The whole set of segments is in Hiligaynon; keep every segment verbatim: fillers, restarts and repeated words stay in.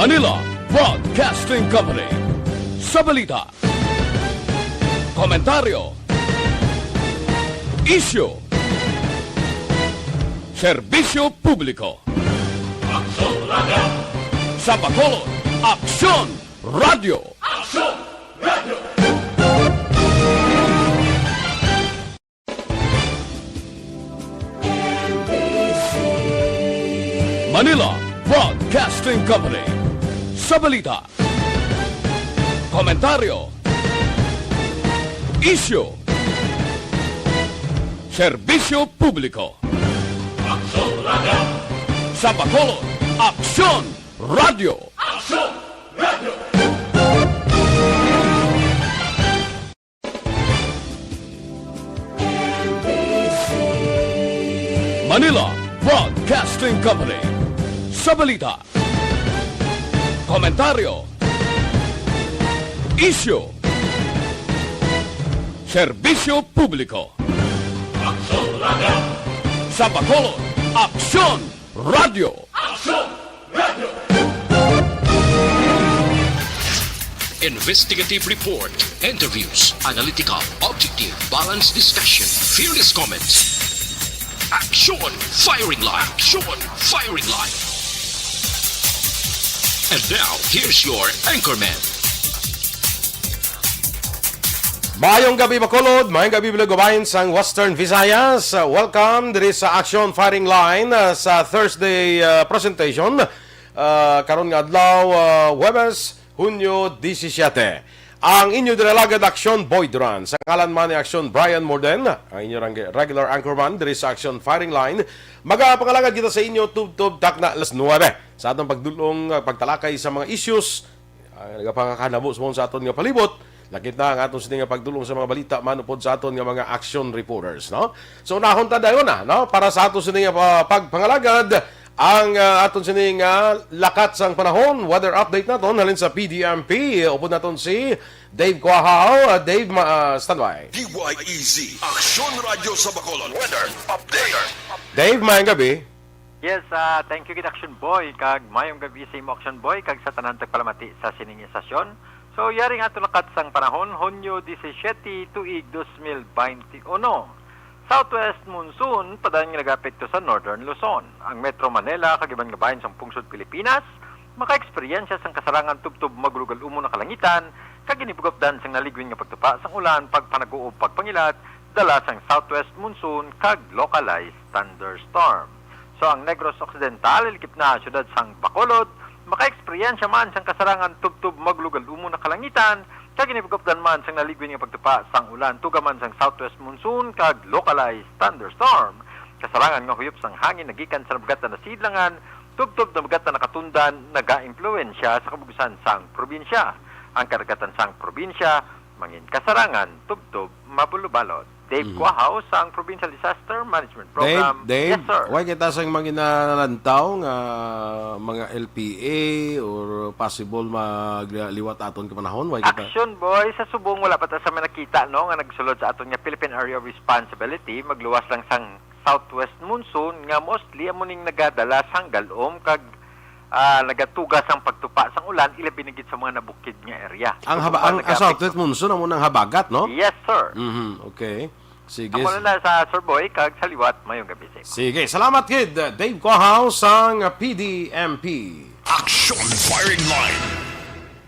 Manila Broadcasting Company. Sa balita, komentaryo, isyu, serbisyo publiko. Aksyon Radio. Sa Bacolod, Aksyon Radio. Aksyon Radio. Manila Broadcasting Company. Sa balita, komentaryo, isyu, serbisyo publiko. Aksyon Radio. Sa Bacolod, Aksyon Radio. Aksyon Radio. Manila Broadcasting Company. Sa balita, komentaryo, isyu, serbisyo publiko. Aksyon Radio. Sa Bacolod, Aksyon Radio. Aksyon Radio. Investigative report, interviews, analytical, objective, balanced discussion, fearless comments. Action Firing Line. Action Firing Line. And now, here's your anchorman. Maayong gabi, Bacolod. Maayong gabi, mga kababayan sang Western Visayas. Uh, welcome diri sa Action Firing Line, uh, sa Thursday, uh, presentation. Uh, karon nga adlaw, uh, Huwebes, Hunyo disisiete. Ang inyo diri alagad, Action Boy Duran. Sa ngalan man ni Action Brian Morden, ang inyo rang-, regular anchorman diri sa Action Firing Line. Magapangalagad kita sa inyo tubtob takna alas nuebe sa atong pagdulong, uh, pagtalakay sa mga issues, ah, nagapangakanabo subong sa aton nga palibot. Lakip na ang aton sini nga pagdulong sa mga balita man upod sa aton nga mga action reporters, no? So, unahon ta dayon na, no? Para sa aton sini nga pa-, pagpangalagad, ang, ah, aton sini nga lakat sang panahon, weather update naton halin sa P D M P. Upod naton si Dave Quahao. Ah, Dave, ma-, ah, standby. D Y E Z, Aksyon Radyo sa Bacolod. Weather update. Dave, maayong gabi. Yes, ah, thank you gid, Action Boy, kag mayong gabi sa imo, Action Boy, kag sa tanan tagpalamati sa sining istasyon. So, yari nga aton lakat sang panahon, Hunyo disisiete, tuig dos mil baynte uno. Southwest monsoon, padayon nga nagaapekto sa Northern Luzon. Ang Metro Manila kag iban nga bahin sang pungsod Pilipinas makaeksperyensya sang kasarangan tubtob magulogal-umon nga kalangitan, kag ginibugapdan sang naligwin nga pagtupa sang ulan, pagpanaguob, pagpangilat, dala sang southwest monsoon kag localized thunderstorm. So, ang Negros Occidental, ilikip na ang siyudad sang Bacolod, makaeksperyensya man sang kasarangan tubtob magulogal-umon nga kalangitan, kag ginibugapdan man sang naligwin nga pagtupa sang ulan, tuga man sang southwest monsoon kag localized thunderstorm. Kasarangan nga huyop sang hangin nagikan sa nabugatan nga sidlangan, tubtob nabugatan nga katundan, nagaimpluwensya sa kabug-osan sang probinsya. Ang karagatan sang probinsya, mangin kasarangan tubtob mabulobalot. Dave Mhm. Quahao sang Provincial Disaster Management Dave, Program. Dave, Yes, sir. Way kita sang mga nalantaw nga mga L P A or possible magliwat aton kapanahon? Way kita? Action, boy, sa subong wala pa ta sa may nakita, no, nga nagsulod sa aton nga Philippine Area of Responsibility, magluwas lang sang southwest monsoon nga mostly amo ning nagadala sang gal-om kag, ah, nagatuga sang pagtupa sang ulan, ilabi na gid sa mga nabukid nga area. Ang So, haba-, kung ang, ang nagapit- southwest monsoon amo nang habagat, no? Yes, sir. Mhm, okay. Sige. Amo na sa Sir Boy, kag sa liwat, mayong gabi sa imo. Sige, salamat gid, Dave Quahao sang P D M P. Action Firing Line.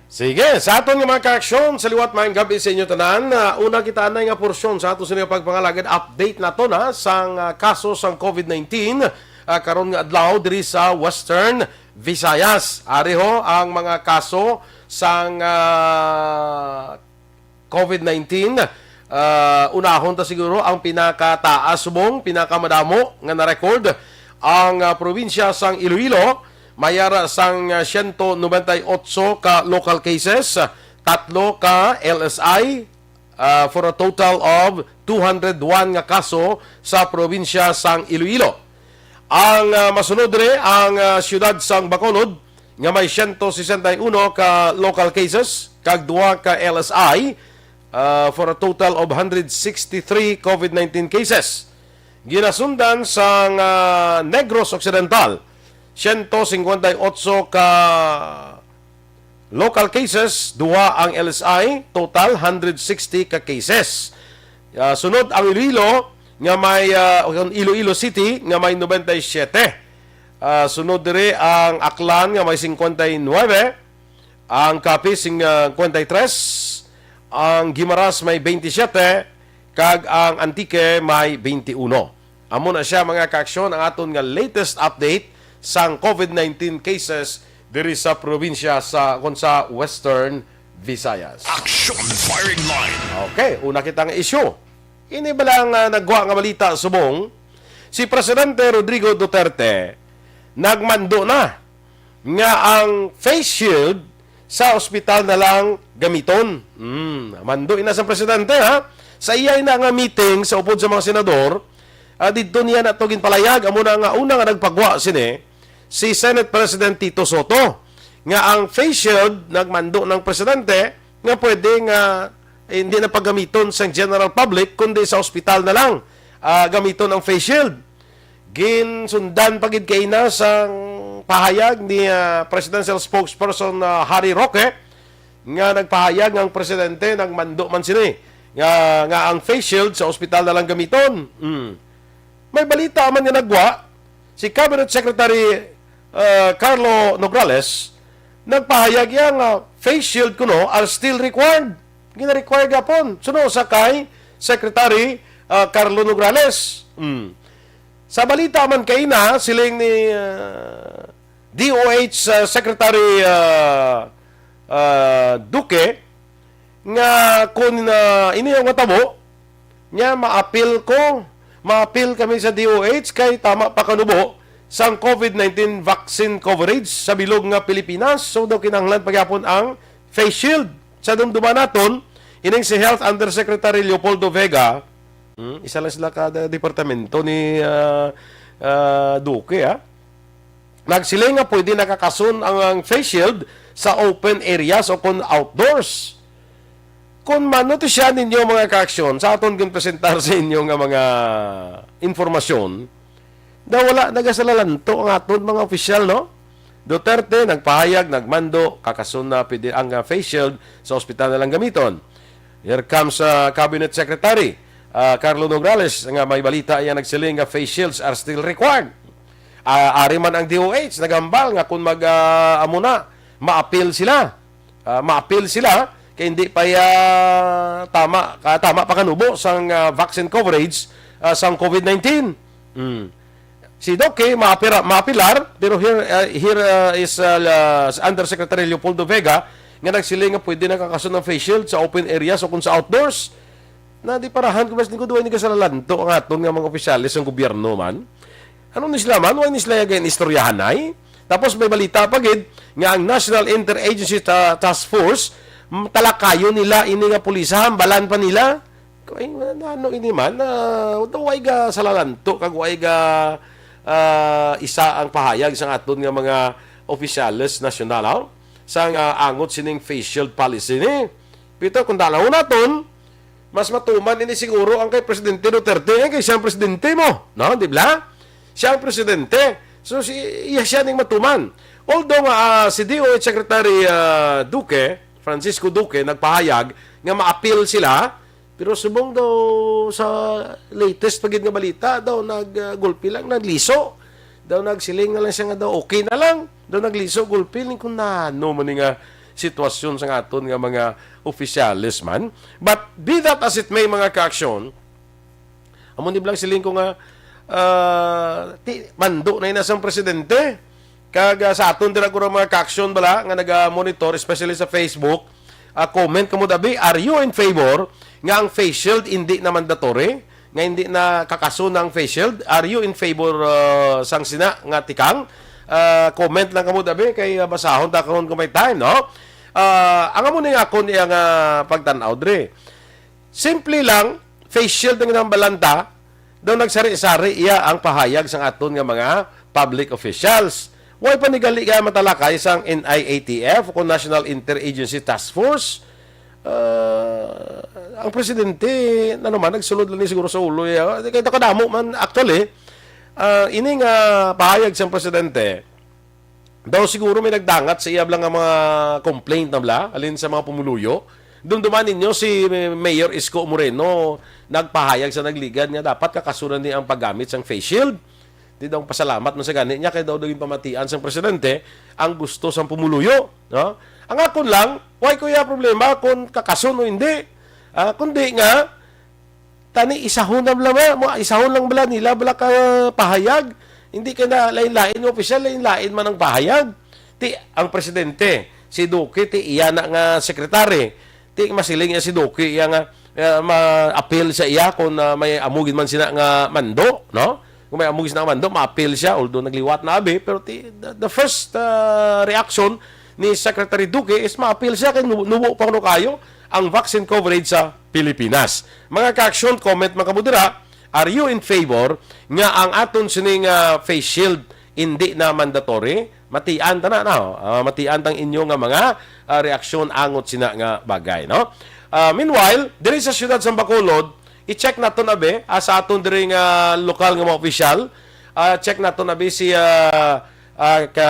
Sige, sa aton nga mga kaaksyon, sa liwat, mayong gabi sa inyo tanan. Ah, una kita anay nga porsyon sa aton sini nga pagpangalagad, update nato na sang, ah, kaso sang covid nineteen, ah, karon nga adlaw diri sa Western Visayas. Ari ho ang mga kaso sang, ah, covid nineteen. Ah, unahon ta siguro ang pinakataas subong, pinakamadamo nga na-record ang, ah, probinsya sang Iloilo. May ara sang, ah, siyento nobenta y otso ka local cases, tatlo ka L S I, ah, for a total of two hundred one nga kaso sa probinsya sang Iloilo. Ang, ah, masunod diri ang, ah, siyudad sang Bacolod, nga may siyento sesenta y uno ka local cases kag duha ka L S I, ah, for a total of hundred sixty-three covid nineteen cases. Ginasundan sang, ah, Negros Occidental, siyento singkwenta y otso ka Local cases, duha ang L S I, total hundred sixty ka cases. Ah, sunod ang Iloilo nga may, ah, Iloilo City nga may ninety-seven. Ah, sunod diri ang Aklan nga may fifty-nine, ang Capiz sing-, ah, fifty-three, ang Guimaras may twenty-seven, kag ang Antique may twenty-one. Amo na siya, mga kaaksyon, ang aton nga latest update sang COVID nineteen cases diri sa probinsya sa, kon sa Western Visayas. Action Firing Line. Okay, una kita nga issue. Ini bala nga nagwa nga balita subong si Presidente Rodrigo Duterte nagmando na nga ang face shield sa ospital na lang gamiton. Hmm, mando ina sa presidente, ha. Sa iya ina nga meeting sa upod sa mga senador, ah, didto niya na to ginpalayag, amo na nga una nga nagpagwa sini si Senate President Tito Soto, nga ang face shield, nagmando ng presidente nga pwede nga, eh, hindi na paggamiton sa general public kundi sa ospital na lang, ah, gamiton ang face shield. Ginsundan pa gid kaina sang pahayag ni, ah, Presidential Spokesperson, ah, Harry Roque, nga nagpahayag nga ang presidente nagmando man sini nga, nga ang face shield sa ospital na lang gamiton. Mm. May balita man nga nagwa si Cabinet Secretary, ah, Carlo Nograles, nagpahayag iya nga face shield kuno are still required. Gina-require gapon. Suno sa kay Secretary, ah, Carlo Nograles. Mm. Sa balita man kaina, siling ni, ah, D O H, ah, Secretary, ah, ah, Duque, nga kun, ah, ini ang matabo, nya maapil ko, maapil kami sa D O H kay tama pa kanubo sang COVID nineteen vaccine coverage sa bilog nga Pilipinas. So daw kinahanglan pagyapon ang face shield. Sa dumduman naton, ining si Health Undersecretary Leopoldo Vega, hmm, isa lang sila kada departamento ni, ah, ah, Duque, ah. Nagsiling nga pwede nakakason ang, ang face shield sa open areas o kon outdoors. Kung mano to siya ninyo, mga kaaksyon, sa aton ginpresentar sa inyo nga mga informasyon, daw wala nagasalalanto ang aton mga opisyal, no? Duterte nagpahayag, nagmando, kakason na pwede ang, ah, face shield sa ospital na lang gamiton. Here comes, ah, Cabinet Secretary, ah, Carlo Nograles, nga may balita iya nagsiling nga face shields are still required. Ah, ari man ang D O H nagambal nga kung mag, ah, amo na, maapil sila. Ah, maapil sila kay hindi pa iya tama, ka, tama pa kanubo sang, ah, vaccine coverage, ah, sang COVID nineteen. Mm. Si Duque maapira-, maapilar, pero here, ah, here, ah, is, ah, la-, Undersecretary Leopoldo Vega nga nagsiling nga pwede nakakason ang face shield sa open areas o kung sa outdoors. Na di parahan ko, mas lingkod, way ni kasalalanto ang aton nga mga opisyales sang gobyerno man. Ano ni sila man? Way ni sila gin-istoryahanay? Tapos may balita pa gid nga ang National Interagency Ta-, Task Force, m-, talakayon nila ini nga pulis, hambalan pa nila. Ay, ano ini man? Ah, way ga salalanto kag way ga, ah, isa ang pahayag sang aton nga mga opisyales nasyonal, oh, sang, ah, angot sining face shield policy ni. Pero kung dalaw naton, mas matuman ini siguro ang kay Presidente Duterte, eh, kay siya ang presidente mo, no? Di ba? Siya ang presidente. So, si, iya siya ning matuman. Although nga, ah, si D O H Secretary, ah, Duque, Francisco Duque, nagpahayag nga maapil sila, pero subong daw sa latest pa gid nga balita, daw nag, ah, gulpi lang, nagliso. Daw nagsiling na lang siya nga daw okay na lang. Daw nagliso, gulpi, ni kung nano man ni nga sitwasyon sa aton nga mga opisyales man. But be that as it may, mga kaaksyon, amo ni blang siling ko nga, ah, ti-, mando na ina sang presidente. Kag, ah, sa aton dira, guro, mga kaaksyon bala nga naga-monitor, especially sa Facebook, ah, comment kamo dabi, are you in favor nga ang face shield hindi na mandatory? Nga hindi na kakason ang face shield? Are you in favor, ah, sang sina nga tikang? Ah, comment lang kamo dabi kay, ah, basahon ta karon kung may time, no? Ah, ang amo ni akon iya nga pagtan-aw diri. Simple lang, face shield ang ginambalan ta, daw nagsari-sari iya ang pahayag sang aton nga mga public officials. Way pa ni gali ka matalakay sang N I A T F o National Interagency Task Force. Ah, ang presidente, ano man, nagsulod lang ni siguro sa ulo, ya. Kay kadamo man, actually, ah, ini nga pahayag sang presidente, daw siguro may nagdangat sa iya bala nga mga complaint na bala, halin sa mga pumuluyo. Dumduman ninyo si Mayor Isko Moreno nagpahayag sa nagligad nga dapat kakasuran ni ang paggamit sang face shield. Di daw pasalamat man sa gani niya kay daw daw ginpamatian sang presidente ang gusto sang pumuluyo, no? Ang akon lang, why ko iya problema kung kakason o hindi? Ah, kundi nga, tani isahon na bala, mo isahon lang bala nila bala ka pahayag. Hindi kay na lain-lain nga opisyal, lain-lain man ang pahayag. Ti ang presidente, si Duque, ti iya na nga secretary. Ti masiling niya si Duque, iya nga, eh, ma-appeal sa iya kung, ah, may amo gid man sina nga mando, no? Kung may amo gid sina nga mando, ma-appeal siya, although nagliwat na abi, pero ti, the, the first, ah, reaction ni Secretary Duque is ma-appeal siya kay nubo, nubo pa kuno kayo ang vaccine coverage sa Pilipinas. Mga ka-aksyon, comment man kamo dira, are you in favor nga ang aton sining, ah, face shield hindi na mandatory? Matian ta na, no? Ah, matian tang inyo nga mga, ah, reaksyon angot sina nga bagay, no? Ah, meanwhile, diri sa siyudad sa Bacolod, i-check naton abi, ah, sa aton diri nga lokal nga mga opisyal, ah, check naton abi si, ah, ah, ka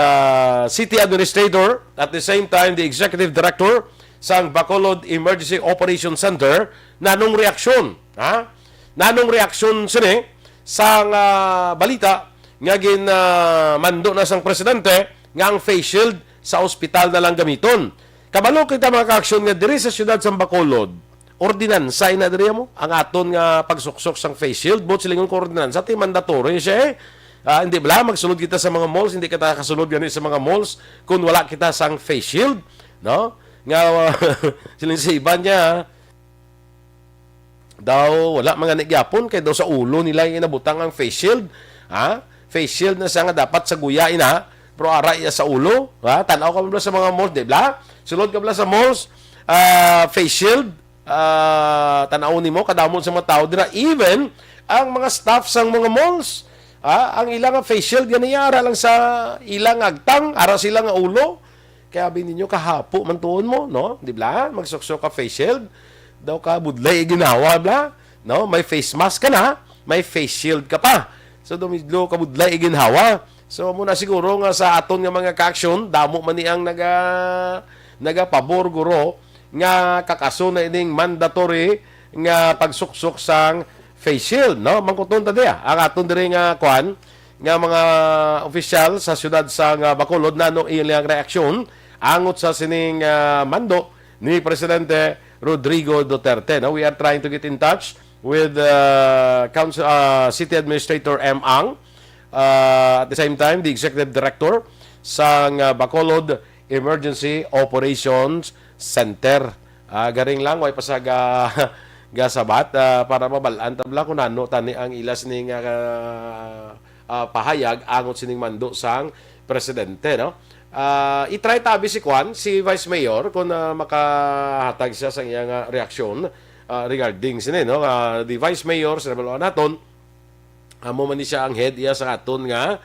city administrator, at the same time the executive director sang Bacolod Emergency Operation Center, nanong reaksyon, ha? Nanong reaksyon sini sang, ah, balita nga gin, ah, mando na sang presidente nga ang face shield sa ospital na lang gamiton. Kabalo kita, mga ka-aksyon, nga diri sa siyudad sa Bacolod, ordinansa ina diri mo ang aton nga pagsuksok sang face shield, buot silingon ko ordinansa, ti mandatory siya eh. Ah, hindi bala magsulod kita sa mga malls, hindi kita kasulod gani sa mga malls kung wala kita sang face shield, no? Nga siling sa iban niya, daw wala man gani gyapon kay daw sa ulo nila yung inabutang ang face shield. Ha? Face shield na siya nga dapat sa guya ina, pero ara iya sa ulo. Ha? Tanaw ka bala sa mga malls, di bala? Sulod ka bala sa malls, ah, face shield, ah, tanaw nimo kadamo sa mga tao dira. Even ang mga staff sang mga malls, ah, ang ilang face shield gani ara lang sa ilang agtang, ara sila nga ulo. Kaya abi ninyo, kahapo man tuon mo, no? Di ba? Magsuksok ka face shield. Daw ka budlay iginhawa, bla? No? May face mask ka na, may face shield ka pa. So, dumidlo ka budlay iginhawa. So, muna siguro nga sa aton nga mga ka-aksyon, damo man ni ang naga, nagapabor, guro, nga kakaso na ining mandatory nga pagsuksok sang face shield, no? Mangkuton ta diya ang aton diri nga kwan, nga mga opisyal sa siyudad sa nga Bacolod, nano ilang reaksyon angot sa sining, ah, mando ni Presidente Rodrigo Duterte, no? We are trying to get in touch with, uh, Council, uh, City Administrator M. Ang, uh, at the same time, the Executive Director sang, uh, Bacolod Emergency Operations Center. Ah, garing lang, way pa sa ga-, gasabat, ah, para mabal-an tabla kung ano tani ang ilas ni nga, ah, ah, pahayag angot sining mando sang presidente, no? Ah, i-try tabi si Kwan, si Vice Mayor, kung, ah, makahatag siya sa iyang, ah, reaksyon, ah, regarding sini, no? Ah, the Vice Mayor, sa nabaluan naton, amo man ni siya ang head iya sa aton nga,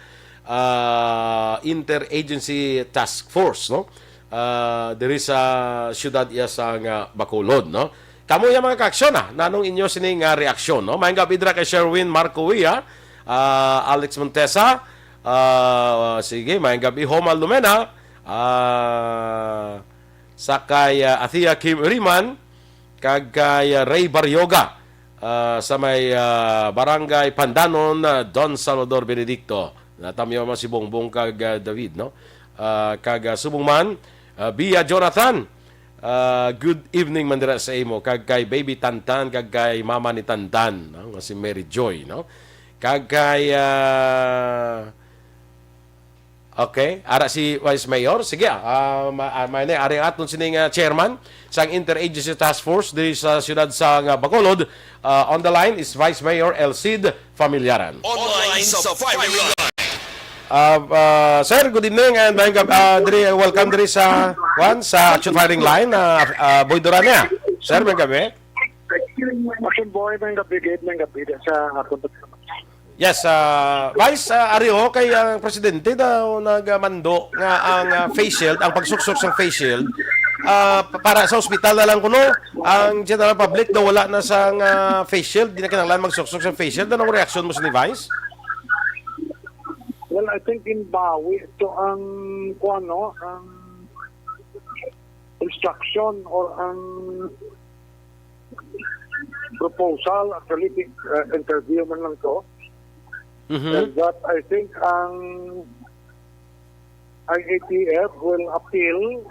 ah, interagency task force, no? Ah, diri sa siyudad iya sa nga Bacolod, no? Kamo ya mga kaaksyon, ah, nanong inyo sini nga reaksyon, no? Maayong gabi dira kay Sherwin Marco Uya, ah, Alex Montesa, ah, sige, maayong gabi, Homa Lumena, ah, sa kay, ah, Athea Kim Uriman, kag kay, ah, Ray Barrioga, ah, sa may, ah, Barangay Pandanon, ah, Don Salvador Benedicto. Natamyaw man si Bongbong kag, ah, David, no? Ah, kag, ah, subong man, ah, Bia Jonathan, ah, good evening man dira sa imo, kag kay Baby Tantan, kag kay Mama ni Tantan, no? Nga si Mary Joy, no? Kag kay, ah, okay, ara si Vice Mayor. Sige, ah, ma-, ah, may na, ari ang aton sining, ah, chairman sang Interagency Task Force diri sa siyudad sa nga Bacolod. Ah, on the line is Vice Mayor Elcid Familiaran. Online sa firing line. Ah, ah, sir, good evening and maayong gab-, ah, diri, welcome diri sa, kwan, sa Action Firing Line, ah, ah, Boy Duran niya. Sir, maayong gabi. Action Boy, maayong gabi, gid, maayong gabi sa aton. Yes, ah, Vice, ah, ari ho, kay ang presidente daw nagmando nga ang, ah, face shield, ang pagsuksok sang face shield, ah, pa-, para sa ospital na lang kuno, ang general public daw wala na sang, ah, face shield, di na kinahanglan magsuksok sang face shield. Anong reaksyon mo sini, Vice? Well, I think ginbawi to ang, kuwan, no, ang instruction or ang proposal. Actually, uh, interview man lang to. Mhm. And that, I think, ang I A T F will appeal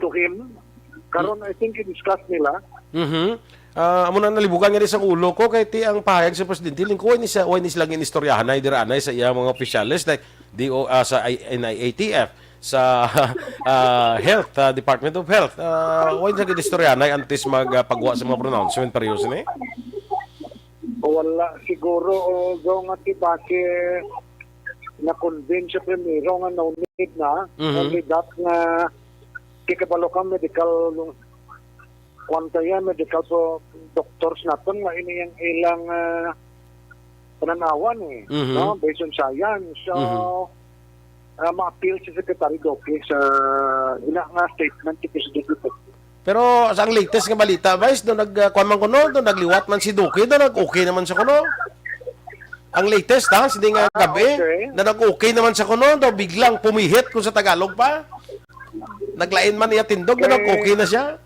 to him. Karon, I think, i-discuss nila. Mhm. Ah, amo na nalibugan nga di sa ulo ko kay ti ang pahayag sa presidente, lingkuway ni siya, way ni sila ginistoryahanay dira anay sa iyang mga opisyales, like, D O, ah, sa I-, N I A T F, sa, ah, Health, ah, Department of Health. Ah, way sa ginistoryahanay antes mag, ah, pagwa sa mga pronouncement, pareho sini? Wala siguro, o, do nga ti base na-convince siya primero nga no need na, Mhm. only that nga di kabalo ka medical, kwan ta yan, medical pro-, doctors naton nga ini ang ilang, ah, pananawan eh, Mhm. no? Based on science. So, Mhm. ah, ma-appeal si Secretary Duque sa ina nga statement ti Presidente Duque. Pero sa ang latest nga balita, Vice, do nag, ah, kwan man kuno, do nagliwat man si Duque, do nag-okay naman siya kuno. Ang latest, ha, sini nga Ah, gabi, okay. na nag-okay naman siya kuno, do biglang pumihit kung sa Tagalog pa. Naglain man iya tindog, do Eh, nag-okay na siya.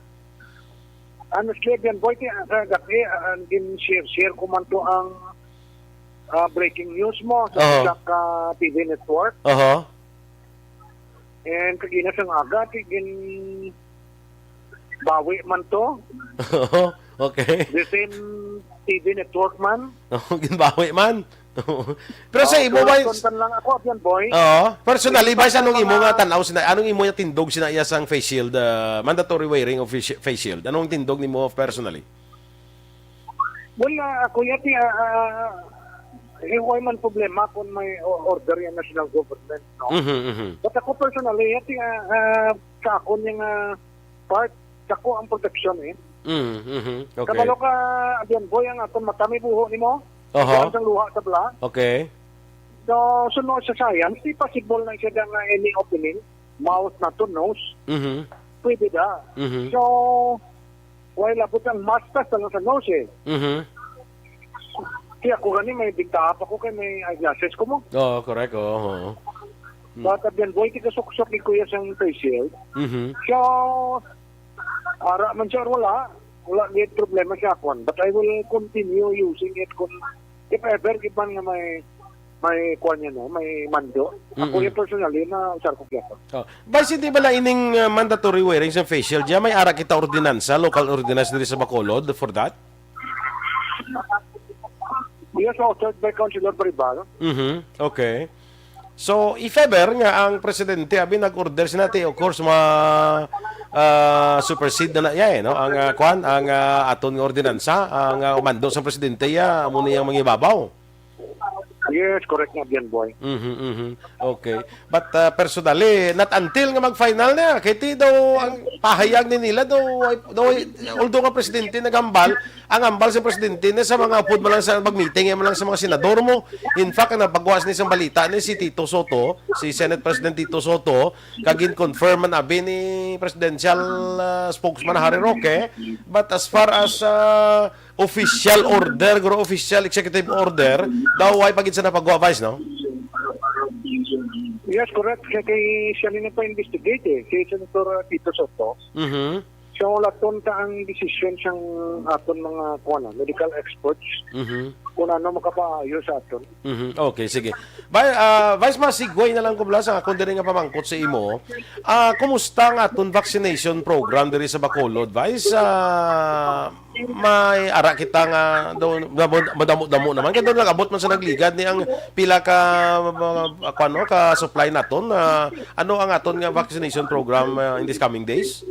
Honestly, Bian Boy, ti, ah, sa gabi, ah, ang gin-share-share ko man to ang, ah, breaking news mo sa Oho. isa ka T V network. Oho. And kagina sang aga, ti gin-, bawi man to. Okay. The same T V network man. Oh, ginbawi man. Pero sa Oh, imo ba, tulaton kan lang ako, Bian Boy. Oo. Personally ba, Basta anong imo mga nga tan-aw sina, anong imo nga tindog sina iya sang face shield, ah, mandatory wearing of face, face shield? Anong tindog nimo personally? Well, ah, ako yati, ah, ah, eh, wala man problema kung may o-, order yan national government, no? Mhm, mhm. But ako personally, yati, ah, ah, sa akon yung, ah, part, sa ko ang protection eh. Mm, mhm. Okay. Kabalo ka, Bian Boy, ang aton mata may buho nimo. Oho. Kuwan sang luha sa bala. Okay. So, sunod sa science, di possible na siya nga any opening, mouth na to nose. Mhm. Pwede da. Mhm. So, why labot ang mask ta sa, sa nose eh? Mhm. Kaya ako gani, may bitaha pa ko kay may eyeglasses ko mo. Oo, correct. Oo, oo. Mm. But, uh, Bian Boy, ti kasuksok ni Kuya sang face shield. Mhm. So, ara man siya, wala. Wala gid problema sa akon. But I will continue using it kung if ever gid man nga may, may kuwan niya, no? May mando. Ako Mm-mm. yung personally na usar ko gyapon. Oh. Vice, hindi bala ining, uh, mandatory wearing sa face shield diya? May ara kita ordinansa, local ordinance diri sa Bacolod for that? Yes, authored by Councilor Baribago. Mhm. Okay. So, if ever nga ang presidente abi nag-order sina ti, of course, ma, ah, supersede na na iya, eh, no? Ang, ah, kwan, ang, ah, aton nga ordinansa, ang, ah, mando sa presidente, ya, amo ni ang mangibabaw. Yes, correct nga, Bian Boy. Mhm, mhm. Okay. But, ah, personally, not until nga mag-final na, kay ti daw ang pahayag ni nila daw, ay, daw, although nga presidente naghambal, ang hambal sa presidente na sa mga upod man lang sa pag-meeting, man lang sa mga senador mo. In fact, ang nagpagawas ni isang balita ni si Tito Soto, si Senate President Tito Soto, kag gin-confirm man abi ni presidential, ah, spokesman Harry Roque. But as far as, ah, official order, guro, official executive order, daw way pa gid sa napagawa, Vice, no? Yes, correct. Kay, kay siya ni nagpa-investigate eh, si Senator Tito Soto. Mhm. So, laton ta ang desisyon sang aton mga, kuwan na, medical experts Mhm. kung ano makapaayo sa aton. Mhm. Okay, sige. Bay, ah, Vice, ma-segue na lang ko bala sa akon diri nga pamangkot sa imo. Ah, kumusta ang aton vaccination program diri sa Bacolod, Vice? Ah, may ara kita nga daw, madamo-damo naman. Kaya daw nag-abot man sa nagligad ni ang pila ka, mga, kuwan, no, ka supply naton. Ah, ano ang aton nga vaccination program, ah, in these coming days?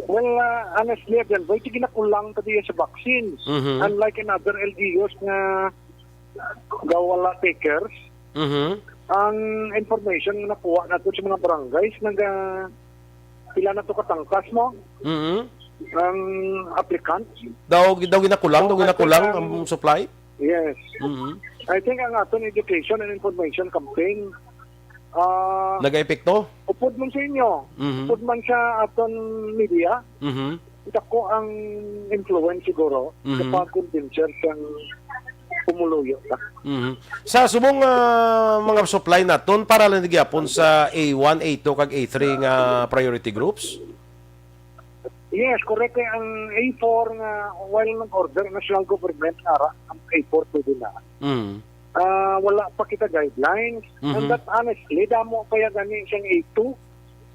Well, uh, honestly, Bian Boy, ti ginakulang ta diya sa vaccines. Mhm. Unlike in other L G Us nga daw wala takers, Mhm. ang information nga nakuha nato sa mga barangays, naga, pila na to katangkas mo? Mhm. Ang applicants. Daw, daw ginakulang, daw So, I ginakulang think ang ang supply? Yes. Mhm. I think ang aton education and information campaign, ah, Nagaepekto? upod man sa inyo, Mhm. upod man sa aton media, Mhm. dako ang influence siguro Mhm. sa pag-convince sang pumuluyo ta. Mhm. Sa subong, ah, mga supply naton, para lang gyapon sa A one, A two, kag A three nga priority groups? Yes, correct. Kay ang A four nga, while nag-order ang national government nga ara, ang A four pwede na. Mm. Ah, wala pa kita guidelines. Mhm. And that, honestly, damo kaya gani siyang A two.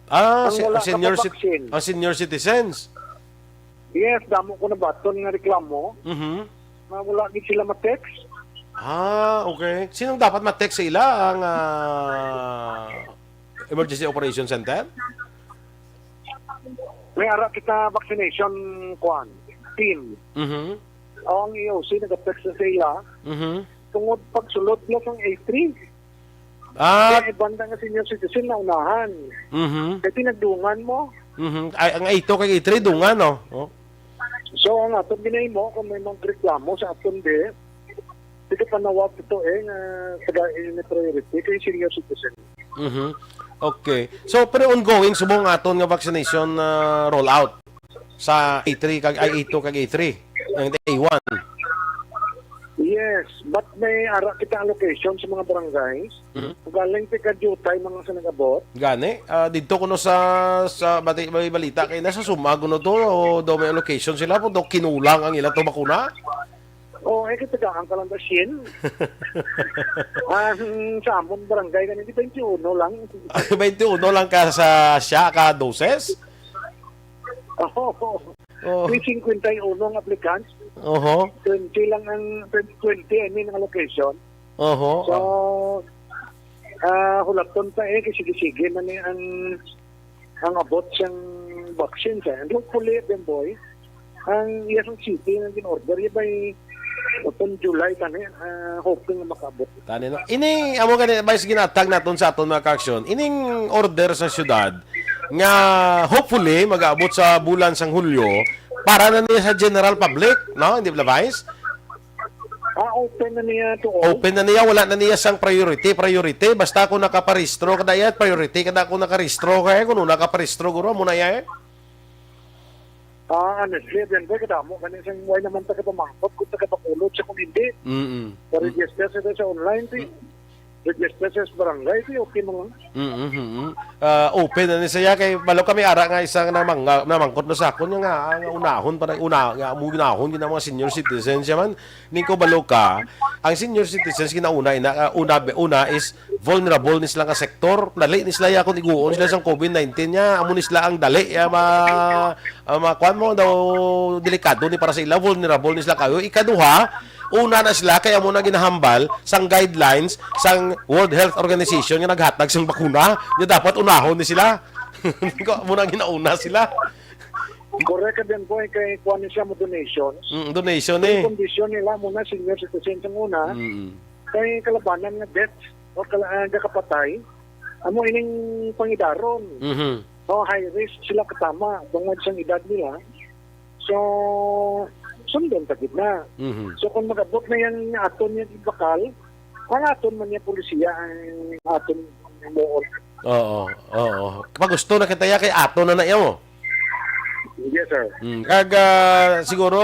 Ah, Ang si, wala ang senior ka pa cit-, vaccine. Ang senior citizens. Yes, damo ko nabaton nga reklamo Mhm. na wala gid sila ma-text. Ah, okay. Sinong dapat ma-text sa ila? Ang, ah, Emergency Operation Center? May ara kita vaccination, kuan, team. Mhm. Ang E O C nag-text na sa ila Mhm. tungod pagsulod na sang A three. Ah. Kaya ibanda nga senior citizen na unahan. Mhm. Kaya pinagdungan mo. Mhm. Ay, ang A two kag A three dungan, no? Oh. So, ang aton ginahimo, kung may mga reklamo sa aton di, dito panawag ito eh, nga taga ini priority kay senior citizen. Mhm. Okay. So, pero ongoing subong aton nga vaccination, ah, rollout sa A three kag, ay, A two kag A three, ang A one. Yes, but may ara kita allocation sa mga barangays. Mhm. Galing ti kadiyutay mga sa nag-abot. Gani, ah, didto kuno sa, sa bati-, may balita kay nasa Suma kuno to, o daw may allocation sila, po daw kinulang ang ilang to bakuna. Oh, eh, kita ang kalang dasyen. Ang sa amon barangay kanina, twenty-one lang. Twenty-one lang ka sa siya ka doses? Oo. Oh. May fifty-one ang applicants. Oho. Twenty lang ang, twenty, I mean, ang allocation. Oho. So, ah, hulaton pa eh, kay sige-sige man eh ang, ang abot sang vaccine sa. And hopefully, then boy, ang iyang city nga gin-order, iya ba'y upon July tani, ah, hoping nga makaabot. Tani, no? Ini, amo gani, vice, ginatag naton sa aton mga ka-aksyon. Ining order sa syudad nga hopefully mag-aabot sa bulan sang Hulyo para na niya sa general public, no? Hindi ba, Vice? Ah, open na niya to all. Open na niya, wala na niya sang priority, priority. Basta kung nakaparehistro ka na iya, priority ka na kung nakarehistro ka eh. Kung nakaparehistro, guro, mo na iya eh. Ah, honestly, then boy, kadamo gani sang way naman taga pamangkot kung taga Bacolod sa kung hindi. Mm-mm. Sa register sa, sa online, ti. Mm. Register sa barangay, ti, okay mo lang. Mm-mm. Ah, open na ni siya kay balo kami ara nga isang namang-, namangkot na sa akon nga, nga unahon pa na, una, nga mo unahon gid ang mga senior citizens siya man. Ning ko balo ka, ang senior citizens ginauna ina, ah, una, una is vulnerable ni sila nga sektor. Dali ni sila ya kung iguon sila sang COVID nineteen niya, amo ni sila ang dali ya ma, ah, ma, kuan mo daw, delikado ni para sa ila, vulnerable ni sila kayo. Ikaduha, una na sila kay amo na ginahambal sang guidelines sang World Health Organization nga naghatag sang bakuna, nga dapat unahon ni sila. Amo na ginauna sila. Correct ka din po, eh, kay kuan ni siya mo donations. Mm, donation Ang eh. Kondisyon nila muna, senior citizen sa muna, Mm. kay kalabanan nga death o kala-, ah, gakapatay, amo ining pangidaron. Mhm. No, high risk sila katama, bangod sang edad nila. So, sundon ta gid na. Mhm. So, kung mag-abot na yan nga aton yung bakal, ang aton man yung polisiya ang aton mo Oo, oo. Pagusto na kita ya kay ato na na iya mo. Yes, sir. Mm. Kag, ah, siguro,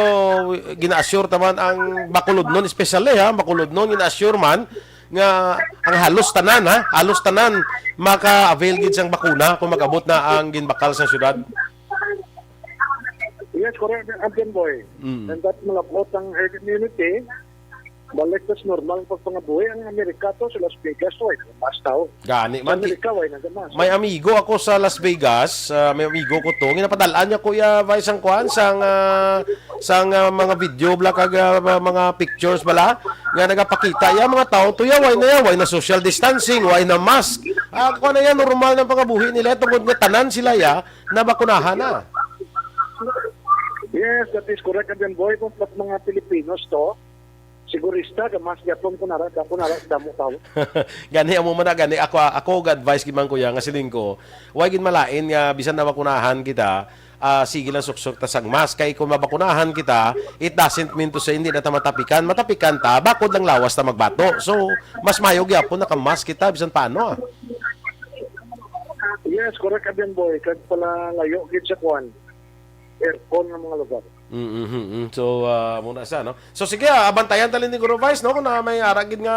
gina-assure ta man ang Bacolodnon, especially, ha, ang Bacolodnon, gina-assure man nga ang halos tanan, ha, halos tanan maka-avail gid sang bakuna kung mag-abot na ang ginbakal sa syudad. Yes, correct, Abyan Boy. Mm. And that malabot ang herd immunity, balik sa normal ang pagpangabuhi. Ang Amerika to, sa Las Vegas to, ay mas tao. Gani Sa man, ti-, Amerika, way na gamas. May amigo ako sa Las Vegas, ah, may amigo ko to. Ginapadal-an niya, Kuya Vice, ang kuan, sang, ah, sang, ah, mga video bala kag, ah, mga pictures bala nga nagapakita ya mga tao to ya, way na ya, way na social distancing, way na mask. Ah, kuan na yan, normal ng pangabuhi nila tungod nga tanan sila ya nabakunahan na. Yes, that is correct, Abyan Boy. Kung pag mga Pilipinos to, sigurista, gamas gyapon ko nara, ko nara, damo tao. Gani, amo man na, gani, ako, ako, ga-advise gid man, kuya, nga siling ko, way gid malain nga bisan nabakunahan kita, ah, sige lang suksok ta sang mask. Kay kung mabakunahan kita, it doesn't mean to say hindi na ta matapikan. Matapikan ta, bakod lang lawas ta magbato. So, mas mayo gyapon naka-mask kita, bisan paano, ah. Yes, correct, Abyan Boy. Kag pala layo gid sa kuan. aircon nga mga lugar. Mm-hmm. So, ah, muna sa, no? So, sige, ah, abantayan tali ni Guro Vice, no? Kung na may ara gid nga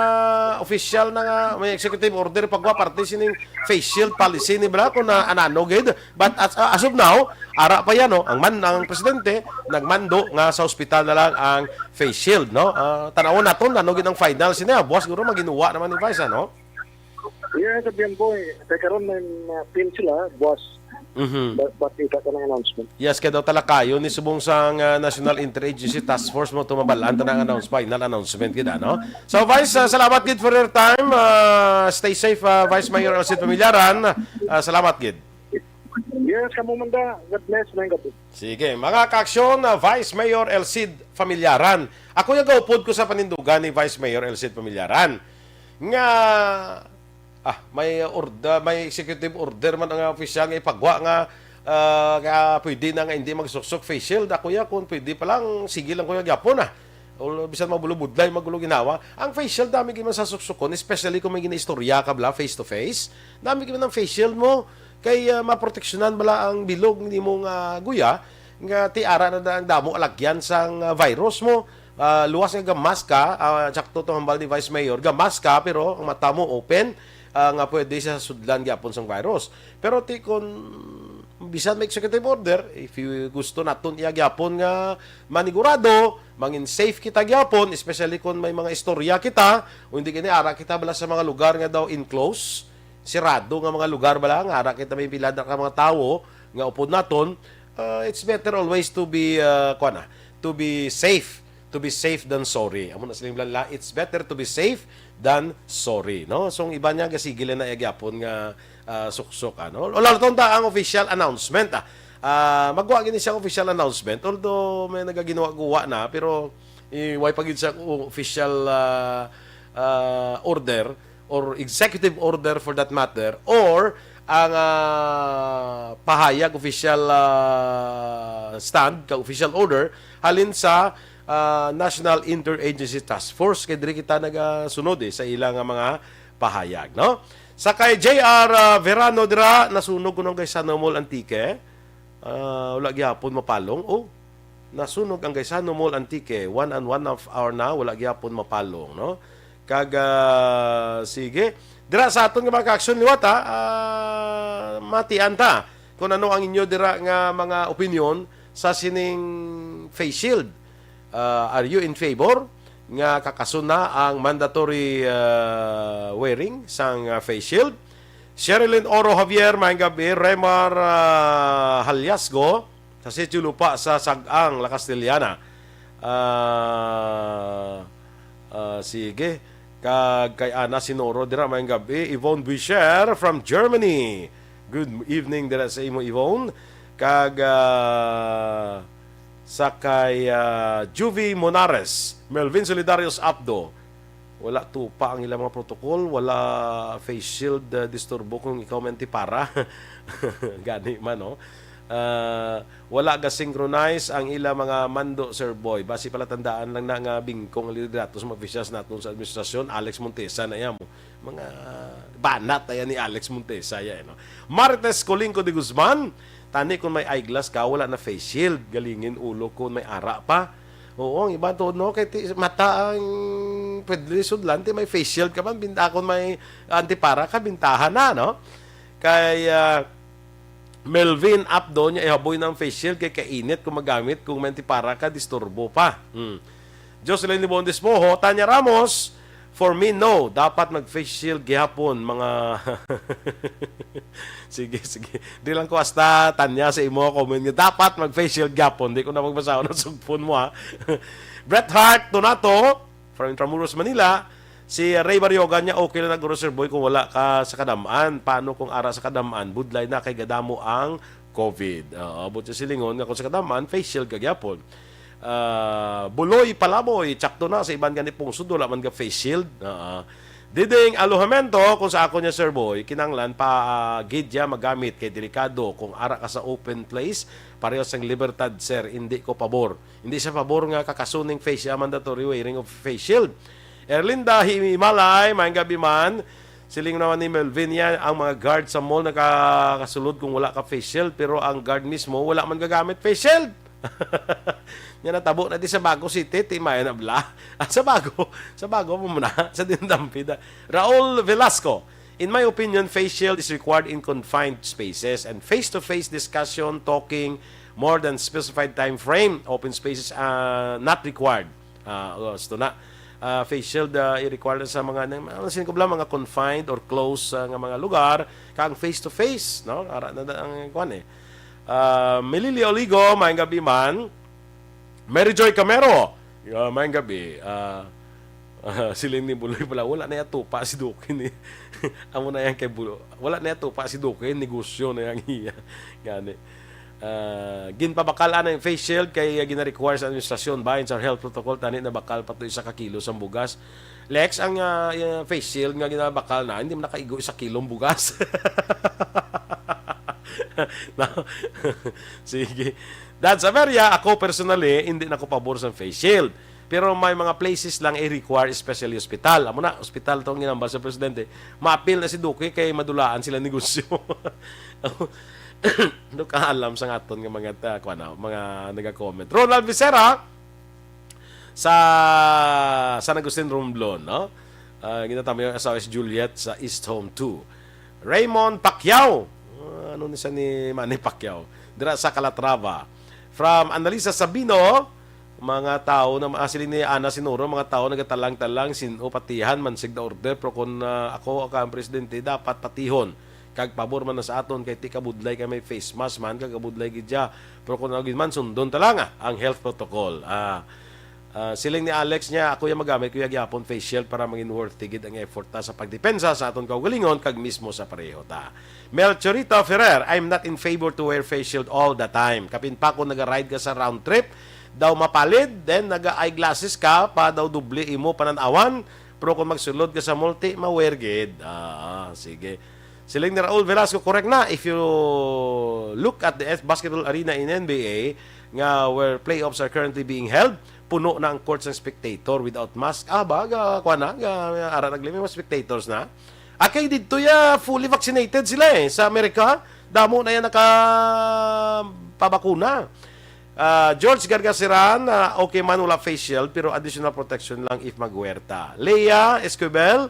official na nga, may executive order pagwa parte sining face shield policy ni bala kung na anano gid. But as, ah, as of now, ara pa yan, no? Ang man, ang presidente, nagmando nga sa ospital na lang ang face shield, no? Ah, tanawon naton, ano gid ang final sini, ah. Buwas guro, maginuwa naman ni Vice, ano? Yeah, sabihan ko eh. Kaya karon may uh, pin sila, buwas. Mhm. But, but ita ka ng announcement. Yes, kaya daw talakayon ni subong sang ah, National Interagency Task Force mo tumabalaan ta ang announce, final announcement gid, ano? So, Vice, ah, salamat gid for your time. Ah, stay safe, ah, Vice Mayor Elcid Pamilaran. Ah, salamat gid. Yes, kamo man da. God bless, may gabi. Sige, mga kaaksyon, ah, Vice Mayor Elcid Familiaran. Ako yung gaupod ko sa panindugan ni Vice Mayor Elcid Familiaran. Nga, ah, may order, may executive order man ang opisyal nga ipagwa nga, ah, nga pwede na nga hindi magsuksok face shield. Ako ya, kung pwede pa lang, sige lang ko ya gyapon, ah. O, bisan mabulubudlay, magulo ginawa. Ang face shield, dami gid man sa suksukon, especially kung may ginaistorya ka bala, face to face. Dami gid man ang face shield mo, kay ah, maproteksyonan bala ang bilog nimo nga guya, nga ti ara na ang damo alagyan sang ah, virus mo. Ah, luwas nga gamask ka, ah, tsakto to hambal ni Vice Mayor, gamask ka, pero ang mata mo open, ah, nga pwede sa sudlan gyapon sang virus. Pero ti kon bisan may executive order, if you gusto naton iya gyapon nga manigurado, mangin safe kita gyapon, especially kon may mga istorya kita, o hindi gani ara kita bala sa mga lugar nga daw enclosed, sirado nga mga lugar bala, nga ara kita may pila na ka mga tawo nga upod naton, uh, it's better always to be, uh, kuwan na, to be safe. To be safe than sorry. Amo na siling bala, it's better to be safe than sorry, no? So, ang iba niya, gasigil na iya gyapon nga ah, suksok, ano? O, lalo ta ang official announcement, ah. Ah, magwa gini siya official announcement, although may nagaginwa-guwa na, pero i way pa gid siya official ah, ah, order or executive order for that matter, or ang ah, pahayag, official ah, stand, ka official order halin sa ah, National Interagency Task Force, kay diri kita nagasunod eh, sa ila nga mga pahayag, no? Sa kay J R ah, Verano dira, nasunog kuno ang Gaisano Mall, Antique. Ah, wala gyapon mapalong. Oh, nasunog ang Gaisano Mall, Antique. One and one half hour na, wala gyapon mapalong, no? Kag, ah, sige. Dira sa aton nga mga kaaksyon liwat, ha? Ah, matian ta kung ano ang inyo dira nga mga opinion sa sining face shield. Ah, are you in favor nga kakason na ang mandatory ah, wearing sang ah, face shield? Sherilyn Oro Javier, maayong gabi. Remar ah, Halyasgo, sa Sitio Lupa sa Sag-ang, La Castellana. Ah, ah, sige. Kag kay Ana Sinoro dira, maayong gabi. Yvonne Buisher from Germany. Good evening dira sa imo, Yvonne. Kag ah, sa kay ah, Juvie Monares, Melvin Solidarios Apdo. Wala tupa ang ilang mga protocol, wala face shield ah, disturbo kung ikaw may antipara. Gani man, no? Ah, wala ga-synchronize ang ila mga mando, Sir Boy. Basi palatandaan lang na nga bingkong ang liderato sa mga officials naton sa administrasyon, Alex Montesa na iya mo. Mga banat na yan ni Alex Montesa, ya, eh, no? Marites Colingco de Guzman, tani kung may eyeglass ka, wala na face shield, galingin ulo ko may ara pa. Oo, ang iba to, no? Kay ti- mata ang pwede sudlan, ti may face shield ka man, binta kung may antipara ka, bintahan na, no? Kay ah, Melvin Apdo niya ihaboy ng face shield kay kainit kung magamit, kung may antipara ka, disturbo pa. Hmm. Jocelyn Libon Despojo, Tanya Ramos, for me, no. Dapat mag-face shield gihapon, mga... Sige, sige. Di lang ko hasta tanya sa imo comment nga dapat mag-face shield gihapon. Di ko na magbasa ng sugpon mo, ha. Bret Hart Donato, from Intramuros, Manila. Si Ray Bariogan niya, okay lang na guro, Sir Boy, kung wala ka sa kadamaan. Paano kung ara sa kadamaan? Budlay na kay gadamo ang COVID. Oo, but sa silingon nga kung sa kadamaan, face shield ka gyapon. Ah, Buloy Palaboy, tsakto na sa iban gani pungsod, wala man ga face shield. Ah, Diding Alojamiento, kung sa ako niya, Sir Boy, kinanglan pa ah, gid ya magamit kay delikado kung ara ka sa open place, pareho sang Libertad, sir, hindi ko pabor. Hindi siya pabor nga kakasuning face ya mandatory wearing of face shield. Erlinda Himalay, maayong gabi man. Siling naman ni Melvin yan, ang mga guard sa mall nakakasulod kung wala ka face shield, pero ang guard mismo wala man gagamit face shield. Nga natabo na di sa Bago City, ti mayo na bala. Ah, sa Bago, sa Bago mo muna, sa Dindampida. Raul Velasco, "In my opinion, face shield is required in confined spaces and face-to-face discussion, talking more than specified time frame. Open spaces are not required." Ah, gusto na. Ah, face shield, ah, i-require sa mga, nang, ano, sin ko bala, mga confined or closed, ah, nga mga lugar, kang face-to-face, no? Ara na, na ang kuwan, eh. Ah, Melili Oligo, maayong gabi man. Mary Joy Camero, ah, maayong gabi. Ah, ah, siling ni Buloy pala, wala na yatupa si Duque ni. Amo na yan kay Buloy. Wala na yatupa si Duque, negosyo na yang iya. Gani. Ah, ginpabakal ana yung face shield kay, ah, gina-require sa administrasyon, bahin sa health protocol, tani nabakal pa to isa ka kilo sang bugas. Lex, ang, ah, yung face shield nga ginabakal na, hindi man nakaigo isa kilong bugas. No? Sige. Dan Saveria, ako personally, hindi na ko pabor sa face shield. Pero may mga places lang i-require, especially hospital. Amo na, hospital to ang ginambal sa presidente. Maapil na si Duque kay madulaan sila negosyo. Ano ka alam sa aton nga mga ta-, kuwan na, mga naga-comment. Ronald Vicera sa San Agustin, Romblon, no? Ah, ginatama yung asawa si Juliet sa East Home two. Raymond Pacquiao. Ah, ano ni sa ni Manny Pacquiao? Dira sa Calatrava. From Annalisa Sabino, mga tao na, ah, siling ni Ana Sinuro, mga tao nagatalang-talang, sin-o patihan man sig the order, pero kung, ah, ako ang presidente, dapat patihon. Kag pabor man na sa aton, kay ti kabudlay kay may face mask man, kag kabudlay gid siya. Pero kung ano gid man, sundon ta lang, ah, ang health protocol. Ah, ah, siling ni Alex niya, "Ako yung magamit, kuya, gyapon face shield para maging worthy gid ang effort ta sa pagdepensa sa aton kaugalingon kag mismo sa pareho ta." Melchorita Ferrer, "I'm not in favor to wear face shield all the time. Kapin pa kung naga-ride ka sa round trip, daw mapalid, then naga-eyeglasses ka pa, daw doble imo panan-awan, pero kung magsulod ka sa multi, ma-wear gid." Ah, sige. Siling ni Raul Velasco, "Correct na. If you look at the S-, basketball arena in N B A, nga where playoffs are currently being held, puno na ang court sang spectator without mask." Ah, ba? Ga, kuwan na? Ga, ara naglimi, mga spectators na. Akay dito ya, fully vaccinated sila eh. Sa Amerika, damo na yan nakapabakuna. Ah, George Gargasiran, ah, okay man wala face shield, pero additional protection lang if magwerta. Leah Esquivel,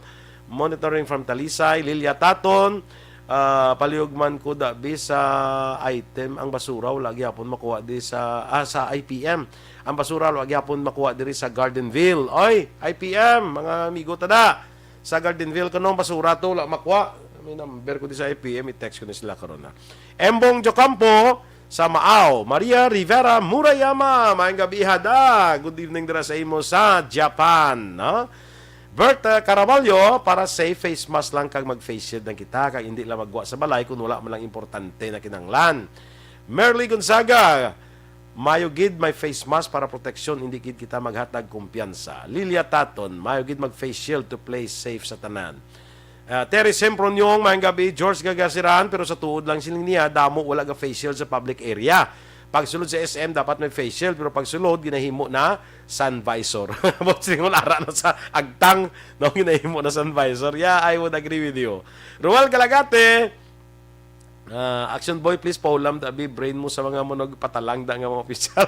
monitoring from Talisay. Lilia Taton, ah, palihog man ko dabi sa item, ang basura wala gyapon makuha di sa, ah, sa I P M. Ang basura wala gyapon makuha diri sa Gardenville. Oy, I P M, mga amigo tada. Sa Gardenville, kanong basura to, wala makuha. May number ko di sa I P M, i-text ko na sila karon, ha. Embong Jocampo, sa Maaw. Maria Rivera Murayama, maayong gabi, Hada. Good evening dira sa imo sa Japan, no? Bert, uh, Caraballo, para safe, face mask lang kag mag-face shield lang kita, kag hindi lang magwa sa balay kung wala man lang importante na kinahanglan. Merly Gonzaga, mayo gid may face mask para proteksyon, hindi gid kita maghatag kumpiyansa. Lilia Taton, mayo gid mag-face shield to play safe sa tanan. Ah, Terry Sempron, maayong gabi. George Gagasiran, pero sa tuod lang siling niya, damo wala ga face shield sa public area. Pagsulod sa S M, dapat may face shield, pero pagsulod, ginahimo na sun visor. Boss, siling mo, ara na sa agtang, no, ginahimo na sun visor. Yeah, I would agree with you. Ruel Galagate, ah, Action Boy, please, paulam dabi, brain mo sa mga manugpatalangda nga mga opisyal.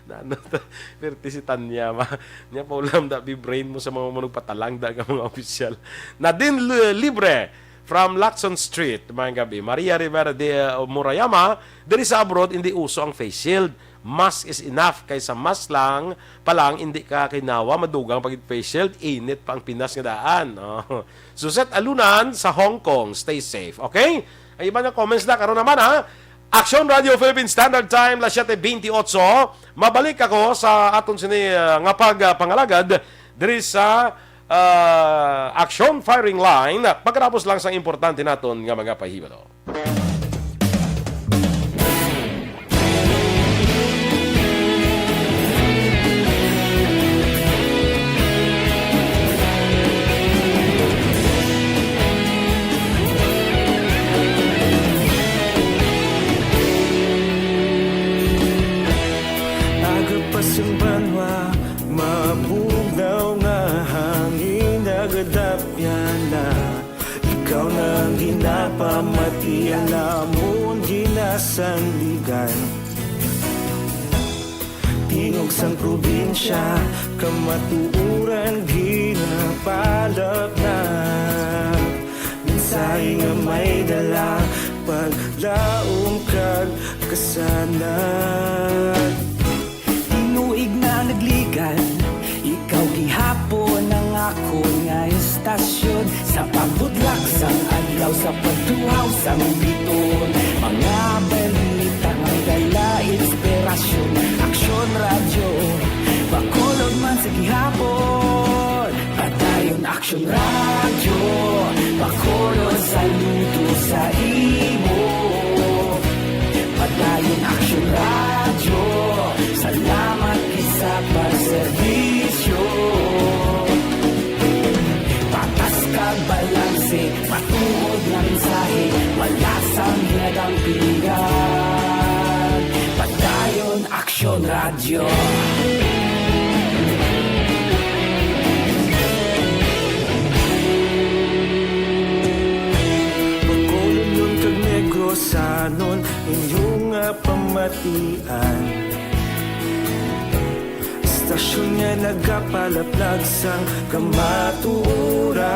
Na, ano to? Perti si Tanya, ma. Nya, paulam dabi, brain mo sa mga manugpatalangda nga mga opisyal. Nadine Lu-, Libre, from Lacson Street, maayong gabi. Maria Rivera de, uh, Murayama, diri sa abroad, hindi uso ang face shield. Mask is enough, kaysa mask lang, pa lang, hindi ka kinawa, madugang pag face shield, init pa ang Pinas nga daan. Oh. Suzette Alunan sa Hong Kong, stay safe. Okay? Ang iba nga comments na, karon naman, ha? Action Radio Philippine Standard Time, las siete veintiocho. Mabalik ako sa aton sini, ah, nga pag, ah, pangalagad diri sa, ah, Action Firing Line. Pagkatapos lang sa importante naton nga mga pahibalo. Agapas ang banwa, mabugnaw nga hangin, nagadapyan na. Iya namon ginasandigan. Tingog sang probinsya, kamatuoran ginapalapnag. Mensahe nga may dala, paglaom kag kasanag. Tinuig na nagligad, ikaw gihapon ang akon nga istasyon. Sa pagbudlak sang adlaw, sa pagtuhaw sang bituon, mga balita nga may dala inspirasyon. Aksyon Radyo, Bacolod man sa gihapon. Padayon Aksyon Radyo, Bacolod, saludo sa imo. Padayon Aksyon Radyo, salamat gid sa pagserbisyo. Patas kag balanse, matuod nga mensahe, wala sang ginadampigan. Padayon Aksyon Radyo. Bacolodnon kag Negrosanon, inyo nga pamatian. Istasyon nga nagapalaplag sang kamatuoran.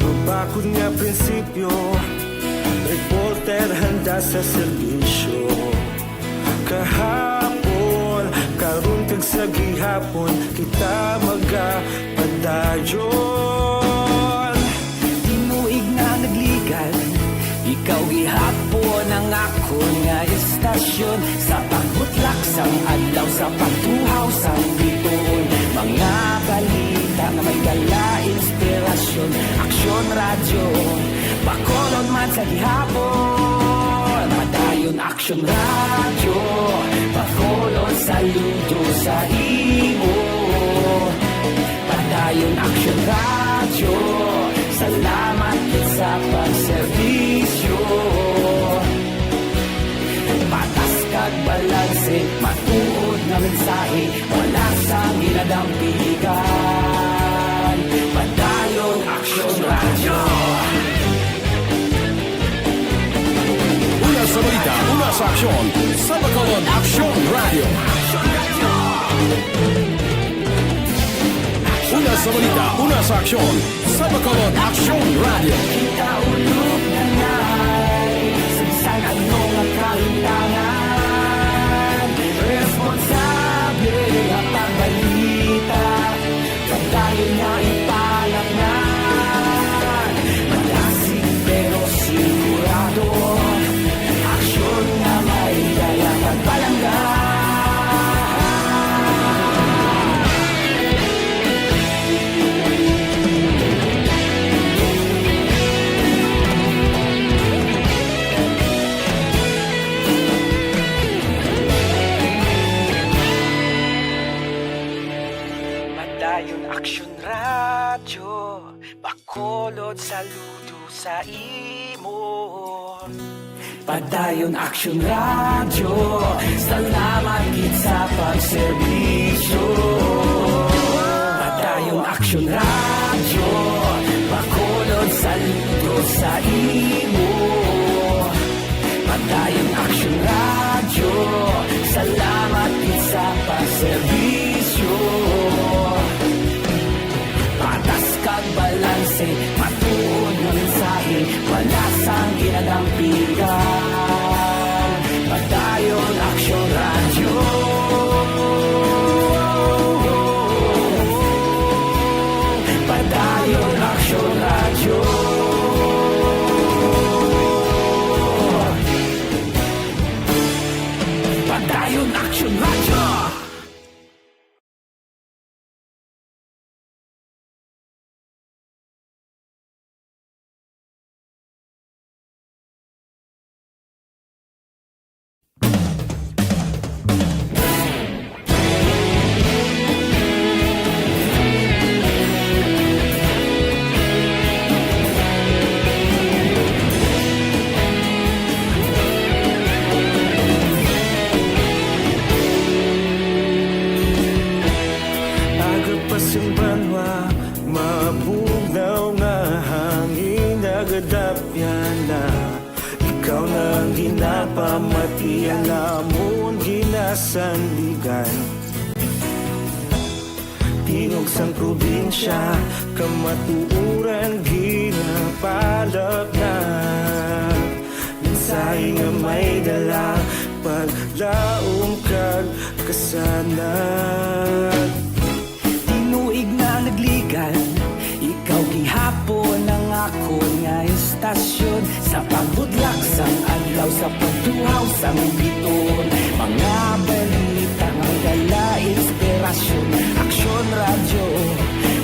Mabakod nga prinsipyo, reporter handa sa serbisyo. Kahapon, karon kag sa gihapon, kita magapadayon. Tinuig na nagligad, ikaw gihapon ang akon nga istasyon. Sa pagbutlak sang adlaw, sa pagtuhaw sang bituon, mga balita nga may dala inspirasyon. Aksyon Radyo, Bacolod man sa gihapon. Padayon Aksyon Radyo, Bacolod, saludo sa imo. Padayon Aksyon Radyo, salamat gid sa pagserbisyo. Patas kag balanse, matuod nga mensahe, wala sang ginadampigan. Padayon Aksyon Radyo. Una sa balita, una sa aksyon, sa Bacolod Aksyon Radyo. Una sa balita, una sa aksyon, sa Bacolod Aksyon Radyo. Kita ulog na nai, sa bisan ano nga kahintangan, responsable nga pagbalita, pagdayon nga ipalapnan, malasig pero sigurado, aksyon nga may dala pagpalangga. Padayon Aksyon Radyo, Bacolod, saludo sa imo. Padayon Aksyon Radyo, salamat gid sa pagserbisyo. Padayon Aksyon Radyo, Bacolod, saludo sa imo. Padayon Aksyon Radyo, salamat gid sa pagserbisyo. Patas kag balanse, matuod nga mensahe, wala sang ginadampigan. Padayon Aksyon Radyo. Padayon Aksyon Radyo. Padayon Aksyon Radyo. Gadapyan na, ikaw na ang ginapamatian, amon ginasandigan. Tingog sang probinsya, kamatuoran ginapalapnag. Mensahe nga may dala, paglaom kag kasanag. Tinuig na nagligan, ikaw gihapon ang akon nga istasyon. Sa pagbutlak sang adlaw, sa pagtuhaw sang biton, mga balita nga dala inspirasyon. Aksyon Radyo,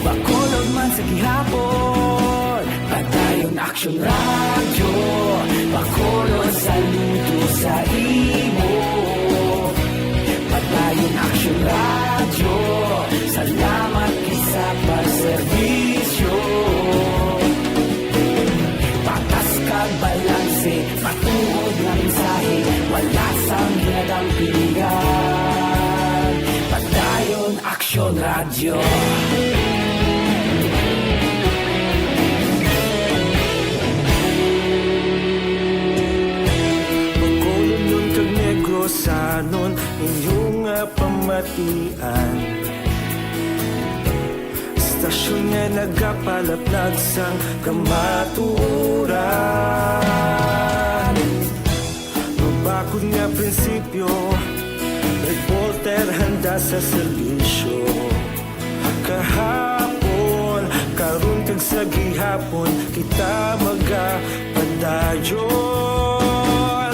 Bacolod man sa gihapon. Padayon Aksyon Radyo, Bacolod, saludo sa imo. Padayon Aksyon Radyo, salamat gid sa pagserbisyo. Patas kag balanse, matuod nga mensahe, wala sang ginadampigan. Padayon Aksyon Radyo. Bacolodnon kag Negrosanon, inyo nga pamatian. Istasyon nga nagapalaplag sang kamatuoran. Mabakod nga prinsipyo, reporter handa sa serbisyo. Kahapon, karon kag sa gihapon, kita magapadayon.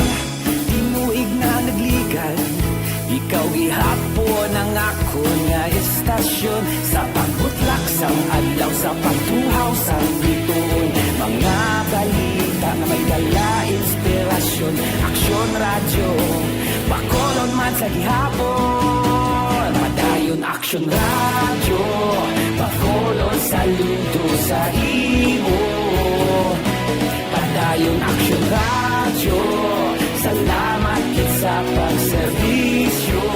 Tinuig na nagligan, ikaw gihapon ang akon nga istasyon. Sa pagbutlak sang adlaw, sa pagtuhaw sang biton, mga balita nga may dala inspirasyon. Aksyon Radyo, Bacolod man sa gihapon. Padayon Aksyon Radyo, Bacolod, saludo sa imo. Padayon Aksyon Radyo, salamat gid sa pagserbisyo.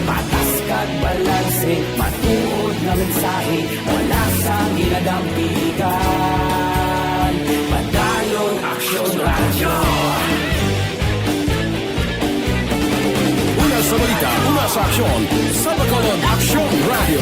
Patas kag balanse, matuod nga mensahe, wala sang ginadampigan. Padayon Aksyon Radyo. Una sa balita, una sa aksyon, sa Bacolod Aksyon Radyo.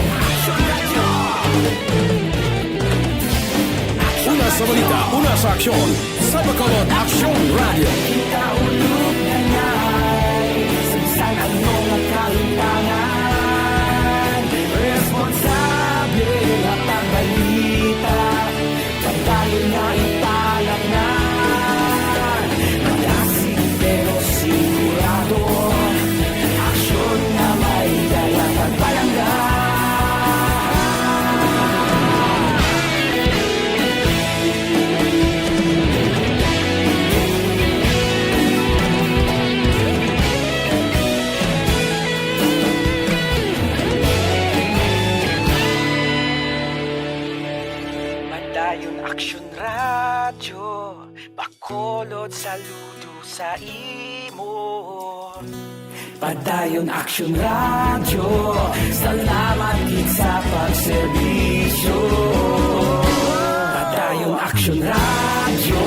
Una sa balita, una sa aksyon, sa Bacolod Aksyon Radyo. Kita ulog na ngay, sa bisan ano nga kahimtangan, responsable nga pagbalita. Padayon nga ipalapngan, madasig pero sigurado. Aksyon nga may dala kag palangga. Padayon Aksyon Radyo, Bacolod, saludo sa imo. Padayon Aksyon Radyo, salamat gid sa pagserbisyo. Padayon Aksyon Radyo,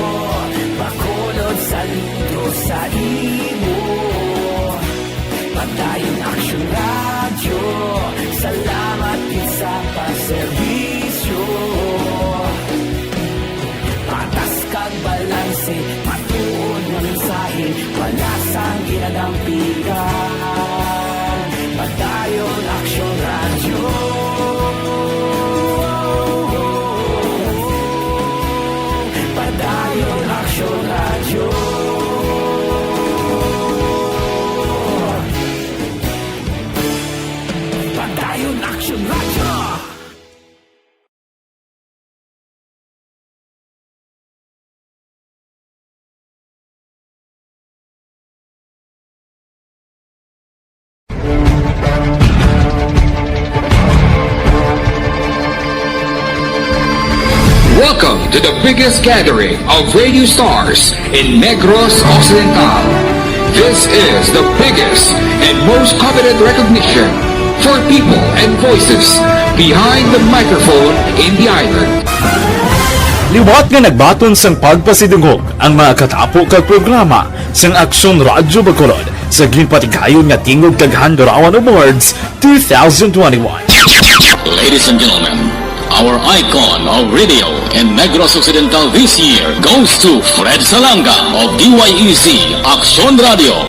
Bacolod, saludo sa imo. Padayon Aksyon Radyo, salamat gid sa pagserbisyo. Patas kag balanse, matuod nga mensahe, wala sang ginadampigan. Padayon Aksyon Radyo. Padayon Aksyon Radyo. Padayon Aksyon Radyo. Welcome to the biggest gathering of radio stars in Negros Occidental. This is the biggest and most coveted recognition for people and voices behind the microphone in the island. Liwat nga nagbaton sang pagpasidungog ang mga katapo kag programa sang Aksyon Radyo Bacolod sa ginpatigayon nga Tingog kag Handurawan Awards two thousand twenty-one. Ladies and gentlemen, our icon of radio in Negros Occidental this year goes to Fred Salanga of D Y E Z Aksyon Radio.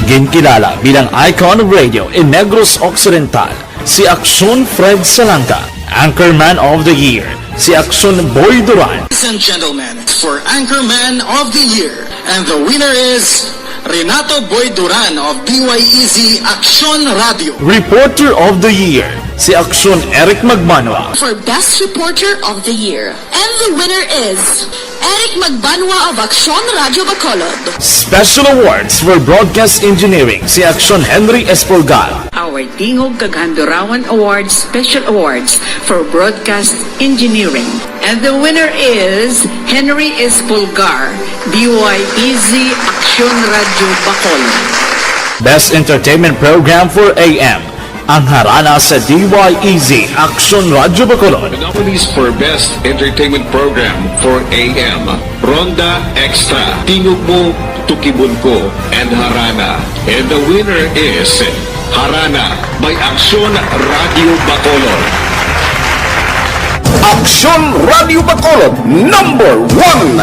Ginkilala bilang icon of radio in Negros Occidental si Aksyon Fred Salanga, Anchorman of the Year, si Aksyon Boy Duran. Ladies and gentlemen, for Anchorman of the Year, and the winner is Renato Boy Duran of D Y E Z Aksyon Radio. Reporter of the Year, si Aksyon Eric Magmanwa. For Best Reporter of the Year, and the winner is Eric Magbanwa of Aksyon Radyo Bacolod. Special Awards for Broadcast Engineering, si Aksyon Henry Espolgar. Our Tingog kag Handurawan Awards Special Awards for Broadcast Engineering. And the winner is Henry Espolgar, D Y E Z Aksyon Radyo Bacolod. Best Entertainment Program for A M, ang harana sa D Y E Z Aksyon Radyo Bacolod. The nominees for Best Entertainment Program for A M, Ronda Extra, Tingog Mo, Tukibon Ko, and Harana. And the winner is Harana by Aksyon Radyo Bacolod. Aksyon Radyo Bacolod, number one.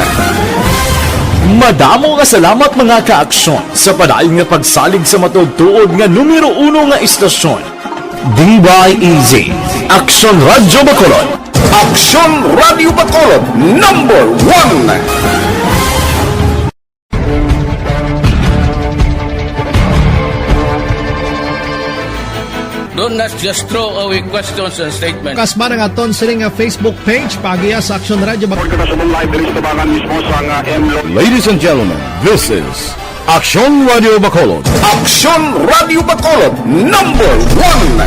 Madamo nga salamat, mga kaaksyon, sa padayon nga pagsalig sa matuod-tuod nga numero uno nga istasyon. D Y E Z, Aksyon Radyo Bacolod. Aksyon Radyo Bacolod, number one. Don't just throw away questions and statements. Kasman ang aton sining nga Facebook page, paagiha sa Aksyon Radyo Bak- Report ko na sa mong live diri sa tubangan mismo sa nga M Lo- Ladies and gentlemen, this is Aksyon Radio Bacolod. Aksyon Radio Bacolod, number one.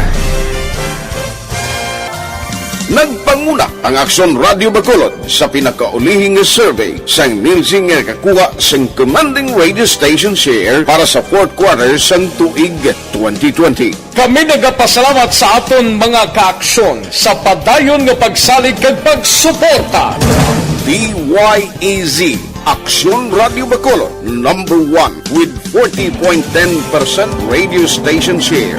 Nagpanguna ang Aksyon Radio Bacolod sa pinakaulihi nga survey sang Nielsen nga nakakuha sang commanding radio station share para sa fourth quarter sang tuig twenty twenty. Kami nagapasalamat sa aton mga kaaksyon sa padayon nga pagsalig kag pagsuporta. D Y E Z, Aksyon Radio Bacolod, number one with forty point ten percent radio station share.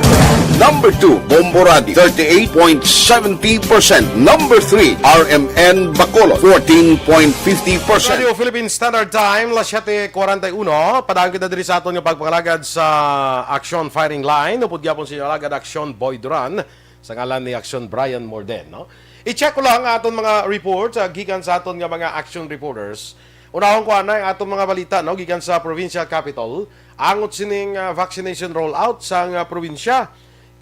Number two, Bombo Radio, thirty-eight point seventy percent. Number three, R M N Bacolod, fourteen point fifty percent. Radio Philippine Standard Time, las siete cuarenta y uno. Padaan kita diri sa aton nga pagpangalagad sa Aksyon Firing Line. Upod gyapon sa inyo alagad, Aksyon Boy Duran, sa ngalan ni Aksyon Brian Morden, no? I-check ko lang ang aton mga reports, ah, gikan sa aton nga mga action reporters. Unahon ko anay ang aton mga balita, no, gikan sa provincial capital. Angot sining, ah, vaccination rollout sa, ah, probinsya.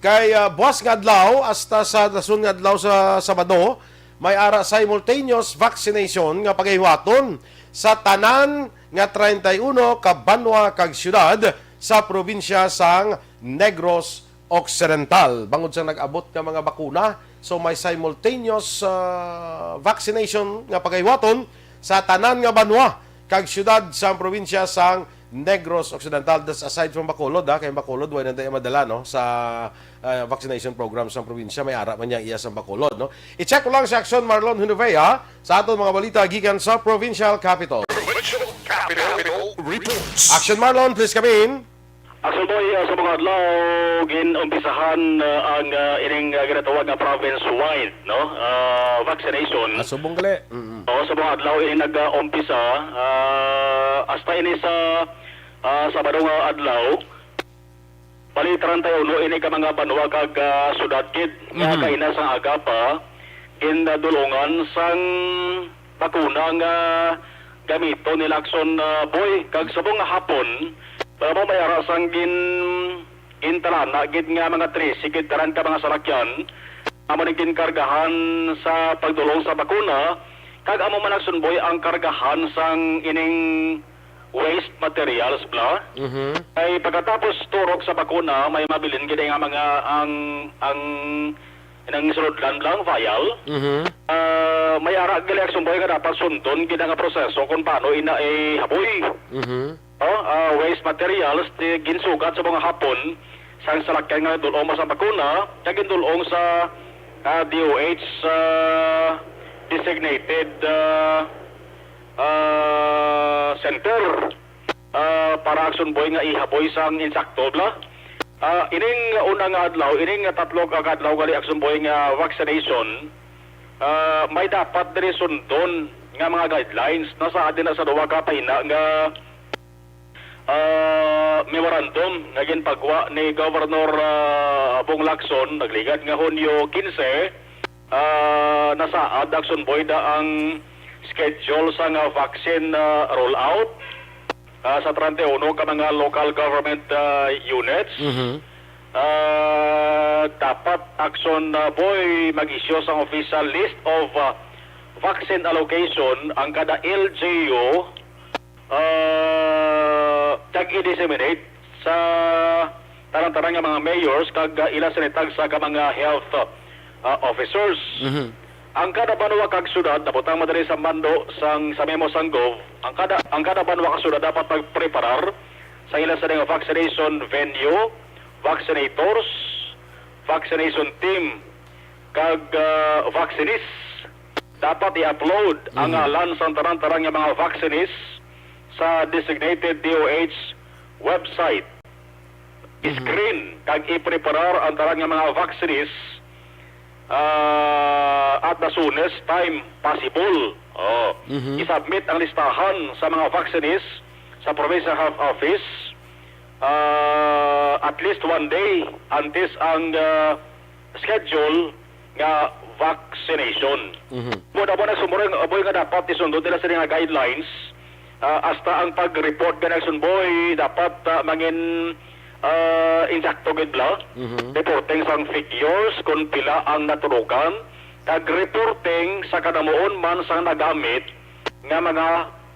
Kay, ah, buwas nga adlaw hasta sa dason nga adlaw sa Sabado, may ara simultaneous vaccination nga pagahiwaton sa tanan nga treinta y uno ka banwa kag siyudad sa probinsya sang Negros Occidental. Bangod sa nag-abot nga mga bakuna, so may simultaneous, ah, vaccination nga pagahiwaton sa tanan nga banwa kag siyudad sang probinsya sang Negros Occidental. That's aside from Bacolod, ha, kay Bacolod way na tayo madala, no, sa, ah, vaccination program sang probinsya. May ara man niya iya sa Bacolod, no. I-check ko lang si Aksyon Marlon Hunuvea sa aton mga balita gikan sa provincial capital. Provincial Capital Reports. Aksyon Marlon, please come in. Actually, boy, ah, sa mga adlaw, gin-umpisahan, ah, ang, ah, ining, ah, ginatawag nga province-wide, no? Ah, vaccination. Ah, subong gali. Mm-mm. Oo, sa mga adlaw, ini nag-umpisa, ah, hasta ini sa, ah, Sabado nga adlaw. Bali, treinta y uno ini ka mga banwa kag, ah, syudad gid nga Mhm. kaina sa aga pa, gindulongan sang bakuna nga gamiton ni Lacson, ah, Boy, kag subong nga hapon, wala mo may ara sang gin-, gintalana gid nga mga trese gid tanan ka mga salakyan amo ni ginkargahan sa pagdulong sa bakuna, kag amo man, Lacson Boy, ang kargahan sang ining waste materials bala. Mhm. Kay pagkatapos turok sa bakuna, may mabilin gid nga mga ang, ang nang sulodlan lang, vial. Mhm. Ah, may ara gali, Lacson Boy, nga dapat sundon gid nga proseso kung paano ina ihaboy. Mhm. Oh, ah, waste materials, ti ginsugat sa mga hapon, sang salakyan nga dulong sa bakuna, kag gindulong sa, ah, D O H, ah, designated, ah, ah, center, ah, para, Action Boy, nga ihaboy sang insakto bala. Ah, ining una nga adlaw, ining tatlo ka adlaw gali, Action Boy, nga vaccination, ah, may dapat diri sundon nga mga guidelines. Nasaad din na sa duha ka pahina nga ah, memorandum nga ginpagwa ni Governor, ah, Bong Lacson, nagligad nga Hunyo quince, ah, nasaad, Action Boy, da ang schedule sa nga vaccine, ah, rollout, ah, sa treinta y uno ka mga local government, ah, units. Mhm. Ah, dapat, Action, ah, Boy, mag-issue sang official list of, ah, vaccine allocation ang kada L G U, ah, kag i-disseminate sa tanan-tanan nga mga mayors kag, ah, ila sini tagsa ka mga health, ah, officers. Mhm. Ang kada banwa kag syudad nabutang man diri sa mando sang, sa memo sang Gov, ang kada, ang kada banwa kag syudad dapat magpreparar sa ila sini nga vaccination venue, vaccinators, vaccination team, kag, ah, vaccinees. Dapat i-upload ang, mhm, ngalan sang tanan-tanan nga mga vaccinees sa designated D O H website. Mhm. I-screen kag i-preparar ang tanan nga mga vaccinees, ah, at the soonest time possible. Oh. Mhm. I-submit ang listahan sa mga vaccinees sa Provincial Health Office, ah, at least one day antes ang, ah, schedule nga vaccination. Mhm. Mo na mo na sumuring aboy nga dapat isundot nila sini nga guidelines, ah, hasta ang pag-report nga, Action Boy, dapat, ah, mangin, ah, insakto gid bala. Mhm. Reporting sang figures kung pila ang naturugan, kag reporting sa kadamuon man sang nagamit nga mga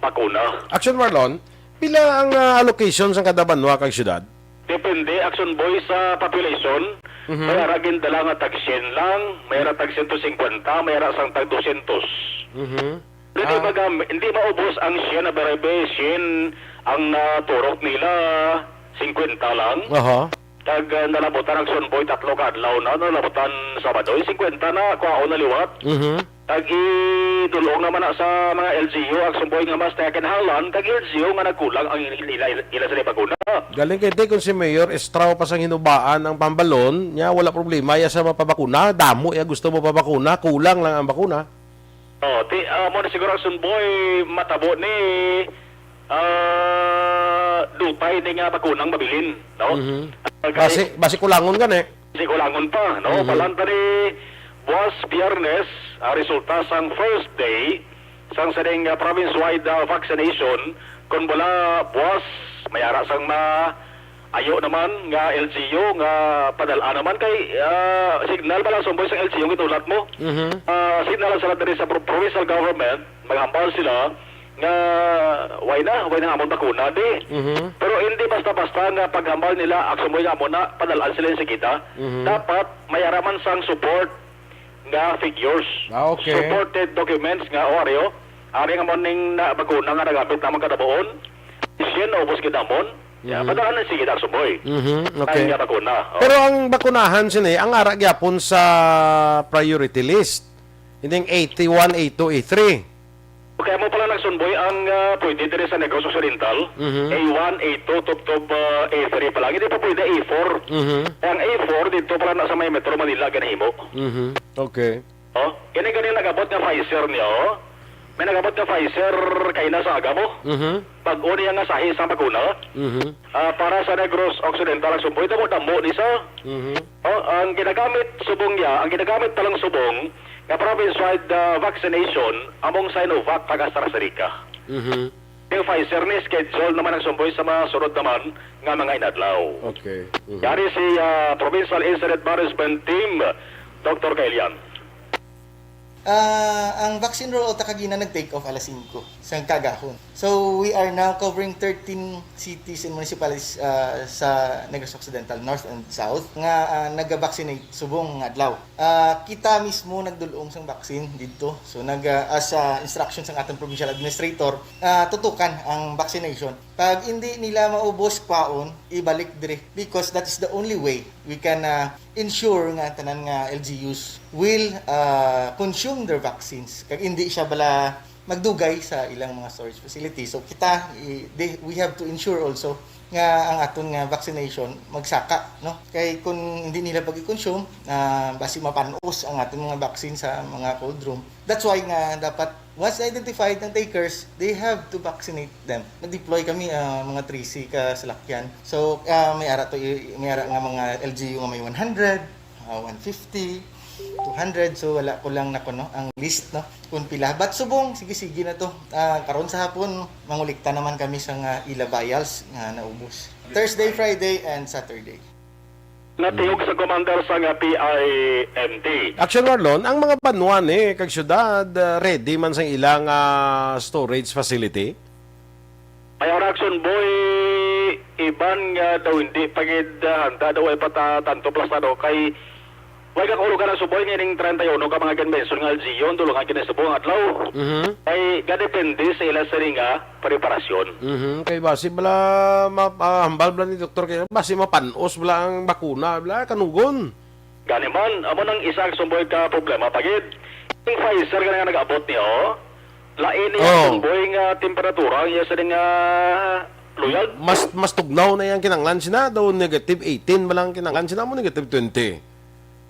bakuna. Action Marlon, pila ang, ah, allocation sang kada banwa kag syudad? Depende, Action Boy, sa population. Mhm. May ara gindala nga tag syen lang, may ara tag sento singkwenta, may ara sang tag dosyentos. Mhm. Hindi Ah. maga-, hindi maubos ang syen na baribe, syen ang naturok nila, singkwenta lang. Aha. Kag, ah, nalabutan, Action Boy, tatlo ka adlaw na, nalabutan Sabado, eh, singkwenta na, kuhaon na liwat. Mhm. Kag idulong naman na sa mga L G U, Action Boy, nga mas tayakinahanglan kag L G U nga nagkulang ang ila, ila, ila sila bakuna. Galing kay, te, kung si Mayor Estrao pa sang hinubaan ang pambalon, nya wala problema ya sa mapabakuna. Damo ya gusto mo pabakuna, kulang lang ang bakuna. Oh, ti, ah, mo na siguro, Action Boy, matabo ni, ah, dutay ni nga bakunang mabilin, no? Mhm. Ah, kay Basi, basi kulangon gani. Sigulangon pa, no? Mhm. Palanta ni buwas Biyernes, ang resulta sang first day sang sining, ah, province-wide, ah, vaccination. Kung wala buwas, may ara sang ma-, ayo naman nga L G U nga padal-an naman kay, ah, signal pala, Action Boy, sang L G U gitulat mo. Mhm. Ah, signal lang sila diri sa pro-, provincial government, maghambal sila nga way na, way na nga amon bakuna, di. Mhm. Pero hindi basta-basta nga paghambal nila, Action Boy, nga amon na, padal-an sila yung sigida. Mhm. Dapat may ara man sang support nga figures. Ah, okay. Supported documents nga, o, ari, o, ari nga mo ning na, bakuna nga nagamit namon kadabuon. Syen na ubos gid namon. Ya, Mhm. padal-an na sigida, Action Boy. Mhm, okay. Ang nga bakuna, o. Pero ang bakunahan sini, ang ara gyapon sa priority list. Ining A one, A two, A three. Kaya mo pala, Action Boy, ang, ah, pwede diri sa Negros Occidental, Mhm. A one, A two, tubtob, ah, A three pa lang. Hindi pa pwede A four. Mhm. Ang A four dito pala na sa may Metro Manila, ganahimo. Mhm. Okay. Oh, kini gani nagabot nga Pfizer niya, oh. May nagabot nga Pfizer kay na sa aga mo. Mhm. Bag-o niya nga sahi sa bakuna. Mhm. Ah, para sa Negros Occidental, Action Boy, damo-damo ni sa. Mhm. Oh, ang ginagamit subong niya, ang ginagamit palang subong nga province-wide, ah, vaccination among Sinovac kag AstraZeneca. Mhm. Yung Pfizer ni schedule naman, Action Boy, sa mga sunod naman nga mga inadlaw. Okay. Mhm. Yari si, ah, Provincial Incident Management Team, Doctor Kailian. Ah, ang vaccine rollout ta kagina nag-take off alas singko sang kagahon. So, we are now covering thirteen cities and municipalities, ah, sa Negros Occidental, North and South, nga, ah, naga-vaccinate subong nga adlaw. Ah, kita mismo nagdul-ong sang vaccine didto. So, nag, ah, as, ah, instruction sang aton provincial administrator, ah, tutukan ang vaccination. Pag hindi nila maubos kwaon, ibalik diri, because that is the only way we can, ah, ensure nga tanan nga L G Us will, ah, consume their vaccines. Kag hindi siya bala magdugay sa ilang mga storage facility. So kita, i-, they, we have to ensure also nga ang aton nga vaccination magsaka, no? Kay kung hindi nila pag-consume, ah, basi mapanos ang aton mga vaccine sa mga cold room. That's why nga dapat once identified ang takers, they have to vaccinate them. Nag-deploy kami, ah, mga three C ka salakyan. So, ah, may ara to, may ara nga mga L G U nga may one hundred, ah, one fifty, two hundred. So, wala ko lang na kuno ang list, no, kung pila. But subong, sige-sige na to. Ah, karon sa hapon, mangulikta naman kami sa nga ila vials nga naubos. Thursday, Friday, and Saturday. Natihog sa commander sang P I M D. Action Marlon, ang mga banwa ni kag syudad, ah, ready man sang ilang, ah, storage facility? Ay, ang Action Boy, iban nga daw hindi pa gid, ah, handa daw ay pata tanto plastado kay way ka kahulogan ang suboy nga ining treinta y uno ka mga convention nga L G U, ang dulungan kini subong adlaw. Mhm. Kay gadepende sa ila sini nga preparasyon. Mhm. Kay basi bala ma-, ah, hambal bala ni doktor kay basi mapanos bala ang bakuna bala kanugon. Gani man, amo nang isa ka sumboy ka problema pa gid. Ang Pfizer nga nga nag-abot niyo, lain niya Oh. sumboy nga temperatura ang iya sa nga luyag. Mas, mas tugnaw na yang kinanglan sina, daw negative eighteen ba lang kinanglan sina mo negative twenty.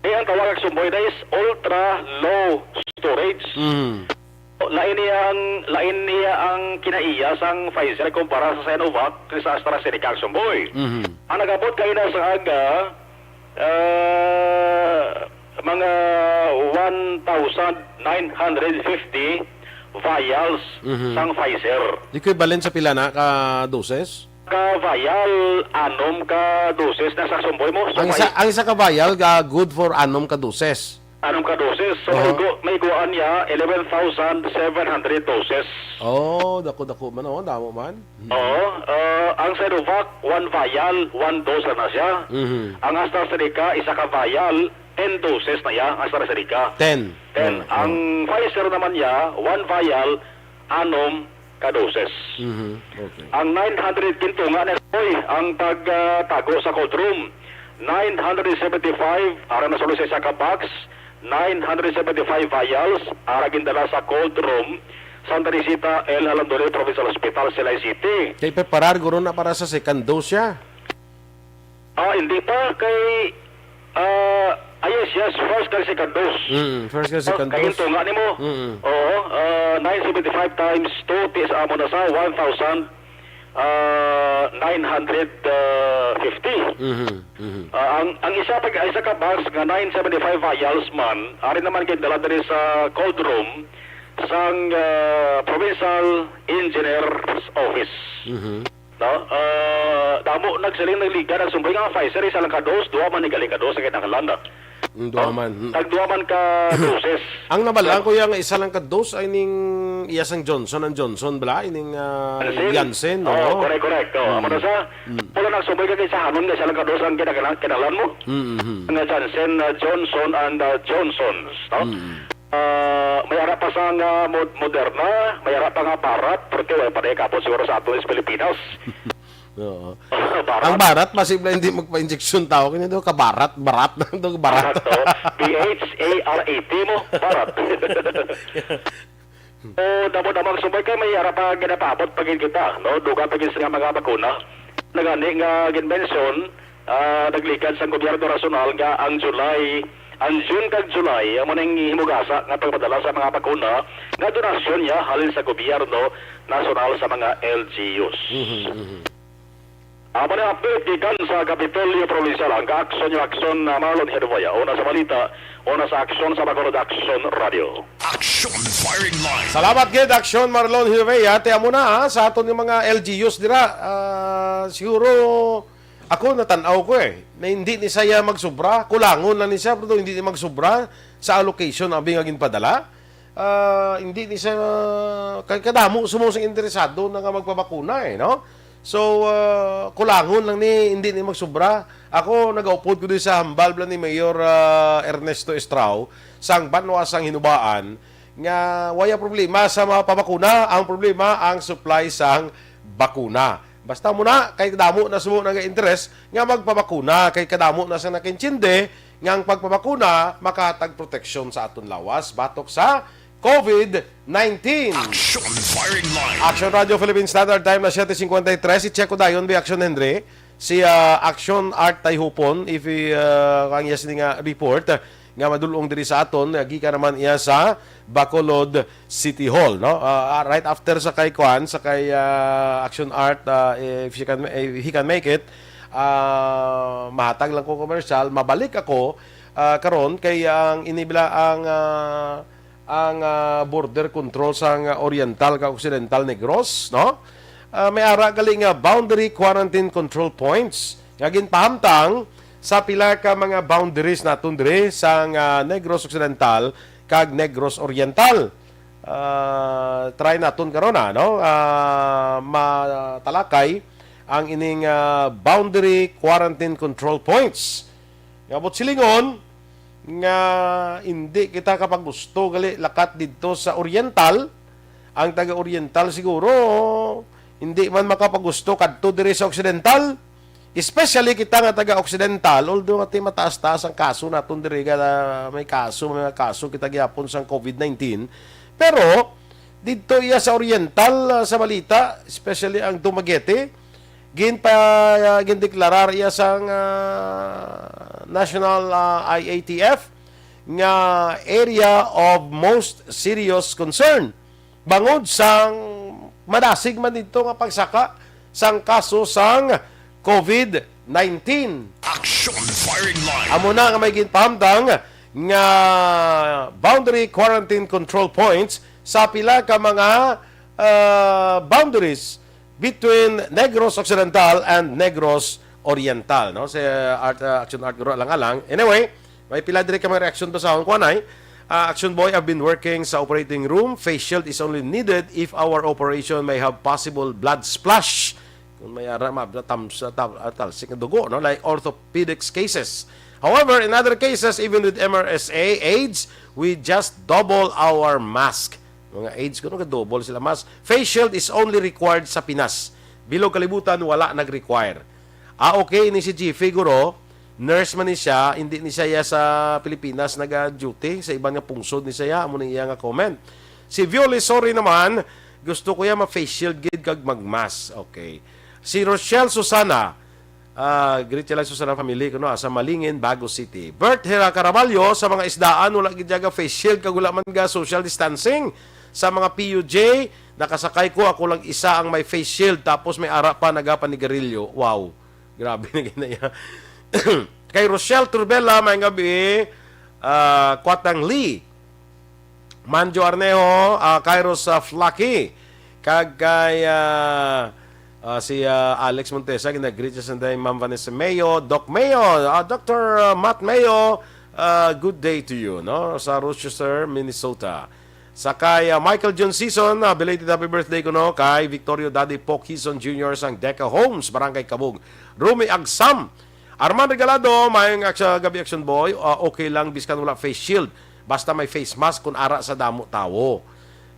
Eh, ang tawag sumboy na is ultra low storage. Mm. Lain niya ang, lain niya ang kinaiya sang Pfizer kumpara sa Sinovac kag sa AstraZeneca, Action Boy. Mhm. Ang nag-abot kaina sa aga, ah, mga one thousand nine hundred fifty vials Mhm. sang Pfizer. Equivalent sa pila na ka doses? Ka vial, anom ka doses na sa sumboy mo. So, Ang isa, may ang isa ka vial ga good for anom ka doses. Anom ka doses. So, Oho. may gu-, may guwaan niya, eleven thousand seven hundred doses. Oh, dako-dako man, oh, damo man. Mhm. Oo. Ah, ang Sinovac, one vial, one dose na siya. Mhm. Ang AstraZeneca, isa ka vial, ten doses na iya, ang AstraZeneca. Ten. Ten. Oh, Ang oh. Pfizer naman niya, one vial, anom ka doses. Mhm. Okay. Ang nine hundred gintunga na, oy, ang pag, ah, tago sa cold room. Nine hundred seventy-five, ara na sa isa ka box, nine hundred seventy-five vials, ara gindala sa cold room, Santa Teresita, El Jalandolid Provincial Hospital, Silay City. Kay preparar guro na para sa second dose siya. Ah, hindi pa. Kay, ah, ah, yes, yes. First kag second dose. Mm, first kag Oh, second kay dose. Ito nga nimo. Mm. Oo, ah, nine seventy-five times two, ti sa amo na sa one thousand, ah, nine hundred fifty. Mhm, mhm. Ah, ang, ang isa pag, isa ka box nga nine seventy-five vials man, ari naman kay dala diri sa cold room sang, ah, Provincial Engineer's Office. Mhm. No? Ah, damo nagsiling nagligad ang sumboy nga Pfizer, isa lang ka dose, duha man ni gali ka dose ang kinahanglan na. Mm, duha No? man. Mm. Tag duha man ka doses. Ang nabalaan So, ko yang isa lang ka dose ay ning iya sang Johnson and Johnson bala, ining, ah, Janssen? Janssen, Oo, oo. correct, correct. Oo, Mm. amo na sa, Mm. wala na sumboy ka kay sa hanon nga isa lang ka dose ang kinahanglan, kinahanglan mo. Mm, mm, mm. Nga Janssen, ah, Johnson and, ah, Johnsons, no? Mm. Ah, may ara pa sa nga Mod-, Moderna, may ara pa nga Bharat, pero wala pa na ikabot siguro sa ato sa Pilipinas. Oo. Bharat. Ang Bharat, masip na hindi magpa-injection tao. Kanya daw, kabarat, barat na daw, Bharat. Bharat, oh. B H A R A T mo, Bharat. Oh, damo-damo ang sumay kay may ara pa ginapaabot pa gid kita, no? Dugang pa gid sa mga bakuna. Nagani nga ginbensyon, ah, nagligad sa gobyerno nasyonal nga ang July, ang June kag July, amo ning himugasa nga pagpadala sa mga bakuna nga donasyon niya halin sa gobyerno nasyonal sa mga L G Us. Mhm, mhm. Amo na update gikan sa Kapitolyo Provincial, ang kaaksyon niyo aksyon na Marlon Hedovoya. Una sa balita, una sa aksyon sa Bacolod Action Radio. Action Firing Line. Salamat gid, Action Marlon Hilvea. Te amo na, ha, sa aton nga mga L G Us dira. Ah, siguro, ako natan-aw ko, eh, na hindi ni saya magsubra. Kulangon lang ni siya, pero hindi ni magsubra sa allocation abi nga ginpadala. Ah, hindi ni siya, kay kadamo sumo sing interesado na nga magpabakuna, eh, no? So, ah, kulangon lang ni, hindi ni magsubra. Ako, nagaupod ko din sa hambal bala ni Mayor, ah, Ernesto Estrao, sang banwa sang Hinubaan, nga waya problema sa mga pabakuna. Ang problema, ang supply sang bakuna. Basta mo na, kay kadamo na sumo nga interes nga magpabakuna, kay kadamo na sa nakintindi nga ang pagpabakuna makahatag proteksyon sa aton lawas batok sa COVID nineteen. Action Firing Line. Action Radio Philippine Standard Time na siyete cincuenta y tres. I-check ko dayon, bi Action Henry. Si, ah, Action Art Tayhupon, if, ah, ang iya sini nga report, ah, nga madulong diri sa aton, ah, gikan naman iya sa Bacolod City Hall, no? Ah, ah, right after sa kay kuan, sa kay, ah, Action Art, ah, if she can, if he can make it, ah, mahatag lang ko commercial, mabalik ako, ah, karon kay ang inibla ang, ah, ang, ah, border control sang Oriental kag Occidental Negros, no? Ah, may ara gali nga boundary quarantine control points nga ginpahamtang sa pila ka mga boundaries naton diri sang, ah, Negros Occidental kag Negros Oriental. Ah, try naton karon, ah, no? Ah, matalakay ang ining, ah, boundary quarantine control points. Nga buot silingon nga hindi kita kapagusto gali lakat didto sa Oriental. Ang taga-Oriental siguro hindi man makapagusto kadto diri sa Occidental. Especially kita nga taga-Occidental, although nga ti mataas-taas ang kaso naton diri, nga may kaso, may mga kaso kita gihapon sang COVID nineteen. Pero didto iya sa Oriental, ah, sa balita, especially ang Dumaguete, ginpa-, ah, gindeklarar iya sang, ah, National, ah, I A T F nga area of most serious concern bangod sang madasig man didto nga pagsaka sang kaso sang COVID nineteen. Action Firing Line. Amo na nga may ginpahamtang nga boundary quarantine control points sa pila ka mga, ah, boundaries between Negros Occidental and Negros Oriental, no? Sa Art, ah, Action Art Guro alang-alang. Anyway, may pila diri ka mga reaction basahon ko anay. Ah, Action Boy, I've been working sa operating room. Face shield is only needed if our operation may have possible blood splash. Kung may ara, ma-, tam-, sa tal-, ah, talsik nga dugo, no? Like orthopedics cases. However, in other cases, even with M R S A aids, we just double our mask. Mga aids, kuno ga-double sila mask. Face shield is only required sa Pinas. Bilog kalibutan, wala nag-require. Ah, okay, ni si Jiffy, guro. Nurse man ni siya, hindi ni siya ya sa Pilipinas naga-duty, sa iban nga pungsod ni siya, amo ni iya nga comment. Si Violi, sorry naman, gusto ko ya ma-face shield gid kag mag-mask. Okay. Si Rochelle Susana, ah, greet siya lang Susana family, kuno, ah, sa Malingin, Bago City. Bert Hera Caraballo, sa mga isdaan, wala gid ga face shield kag wala man ga social distancing. Sa mga P U J, nakasakay ko, ako lang isa ang may face shield, tapos may ara pa nagapanigarilyo. Wow. Grabe na gid na iya. Kay Rochelle Turbella, may gabi, ah, Kwatang Lee. Manjo Arnejo, ah, Kairos, ah, Flaky. Kag kay, ah, ah, si, ah, Alex Montesa, gina-greet siya sa day, Ma'am Vanessa Mayo, Doc Mayo, ah, Doctor, ah, Matt Mayo, ah, good day to you, no? Sa Rochester, Minnesota. Sa kay, ah, Michael John Season, ah, belated happy birthday kuno kay Victorio Daddy Pock Season Junior sang Deca Homes, Barangay Cabug. Rumi Agsam, Arman Regalado, maayong ak-, sa gabi, Action Boy. Ah, okay lang, biskan wala face shield. Basta may face mask kung ara sa damo tawo.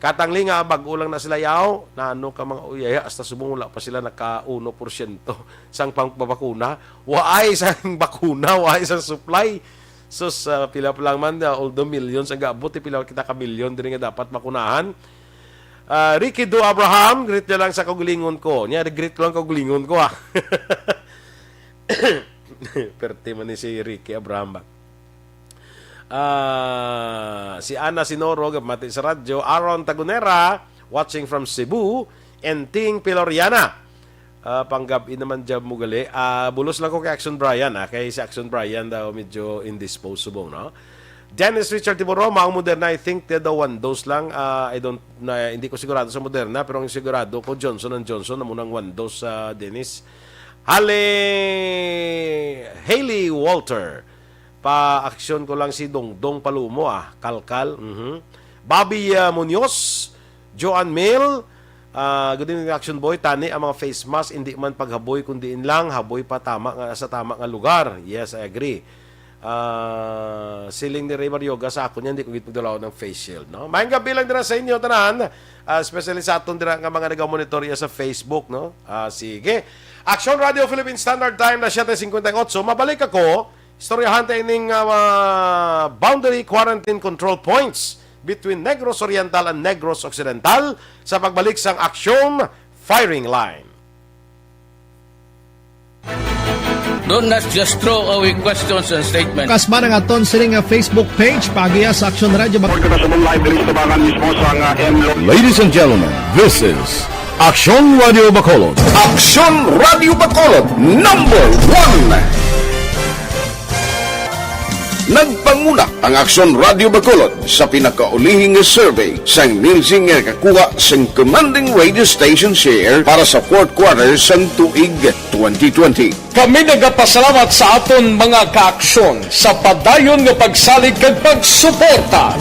Katangli nga, bag-o lang na sila yaw. Na ano ka mga uyaya, hasta subong wala pa sila naka uno porsyento sang pangpabakuna. Waay sang bakuna, waay sang supply. Sus, ah, pila pa lang man, ah, although millions ang gaabot, eh, pila kita ka milyon diri nga dapat bakunahan. Ah, Ricky Do Abraham, greet niya lang sa kaugalingon ko. Niya, greet ko lang kaugalingon ko, ah. Perte man ni si Ricky Abraham ba? Ah, si Ana Sinoro, gabmati sa radyo. Aaron Tagunera, watching from Cebu. Enting Piloriana. Ah, panggab-i naman dyan mo gali. Ah, bulos lang ko kay Action Brian, ah. Kay si Action Brian daw medyo indisposable, no? Dennis Richard Tiboro, maong Moderna, I think the daw one dose lang. Ah, I don't, na, hindi ko sigurado sa Moderna, pero ang sigurado ko, Johnson and Johnson, na munang one dose, ah, Dennis. Hale, Haley Walter. Pa-action ko lang si Dongdong Palumo, ah. Kalkal. Mhm. Bobby, ah, Munoz, Joan Mill, ah, good evening, Action Boy. Tani ang mga face mask, hindi man paghaboy, kundi in lang, haboy pa tama nga, sa tama nga lugar. Yes, I agree. Ah, siling ni Ray Marioga, "Sa ako niya, hindi ko gid pagdulaw ng face shield," no? Maayong gabi lang dira sa inyo tanan, ah, especially sa aton dira nga mga nagamonitor iya sa Facebook, no? Ah, sige. Action Radio Philippine Standard Time na siyete cincuenta y ocho. Mabalik ako, istoryahan ta ining, ah, boundary quarantine control points between Negros Oriental and Negros Occidental sa pagbalik sang Action Firing Line. Don't not just throw away questions and statements. Kasma ang aton sini nga Facebook page, pagiya sa Action Radio Bacolod. Kita sa live diri sa tabangan mismo sa nga M Lo- Ladies and gentlemen, this is Action Radio Bacolod. Action Radio Bacolod, number one. Nagpanguna ang Action Radio Bacolod sa pinakaulihing nga survey sang Nielsen nga nakakuha sang commanding radio station share para sa fourth quarter sang tuig twenty twenty. Kami nagapasalamat sa aton mga kaaksyon sa padayon nga pagsalig kag pagsuporta.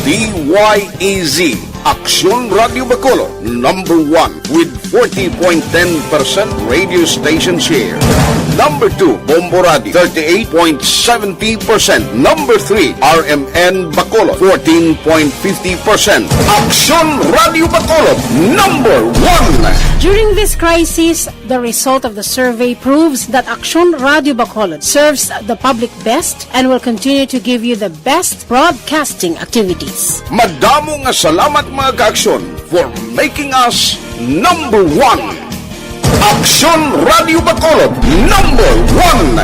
D Y E Z, Aksyon Radio Bacolod, number one with forty point ten percent radio station share. Number two, Bombo Radio, thirty-eight point seventy percent. Number three, R M N Bacolod, fourteen point fifty percent. Aksyon Radio Bacolod, number one. During this crisis, the result of the survey proves that Aksyon Radio Bacolod serves the public best and will continue to give you the best broadcasting activities. Madamo nga salamat, mga kaaksyon, for making us number one. Aksyon Radio Bacolod, number one.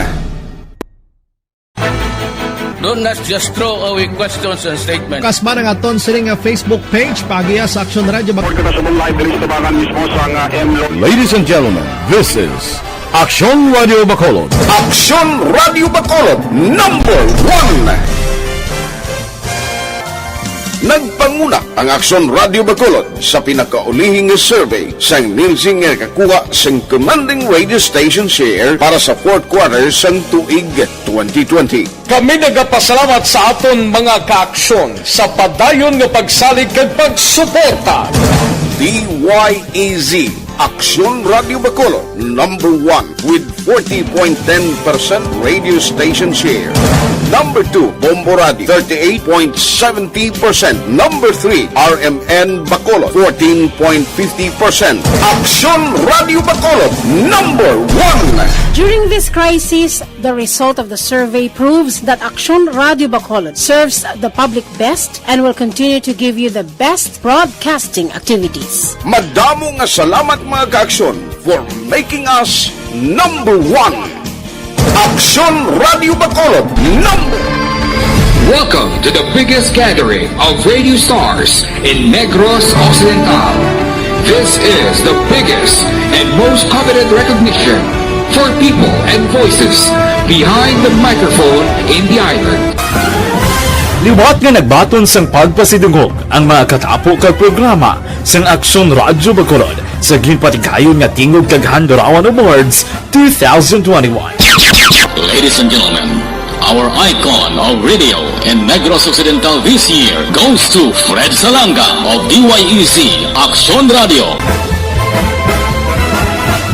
Don't not just throw away questions and statements. Kasma ang aton sini nga Facebook page, pagiya sa Action Radio Bacolod. Kita sa live diri sa tabangan mismo sa nga M Lo- Ladies and gentlemen, this is Action Radio Bacolod. Action Radio Bacolod, number one. Nagpanguna ang Aksyon Radio Bacolod sa pinakaulihing nga survey sang Nielsen nga nakakuha sang commanding radio station share para sa fourth quarter sang tuig twenty twenty. Kami nagapasalamat sa aton mga kaaksyon sa padayon nga pagsalig kag pagsuporta. D Y E Z, Aksyon Radio Bacolod, number one with forty point ten percent radio station share. Number two, Bombo Radio, thirty-eight point seventy percent. Number three, R M N Bacolod, fourteen point fifty percent. Aksyon Radio Bacolod, number one. During this crisis, the result of the survey proves that Aksyon Radio Bacolod serves the public best and will continue to give you the best broadcasting activities. Madamo nga salamat, mga kaaksyon, for making us number one. Aksyon Radio Bacolod, number. Welcome to the biggest gathering of radio stars in Negros Occidental. This is the biggest and most coveted recognition for people and voices behind the microphone in the island. Liwat nga nagbaton sang pagpasidungog ang mga katapo kag programa sang Aksyon Radyo Bacolod sa ginpatigayon nga Tingog kag Handurawan Awards two thousand twenty-one. Ladies and gentlemen, our icon of radio in Negros Occidental this year goes to Fred Salanga of D Y E Z Aksyon Radio.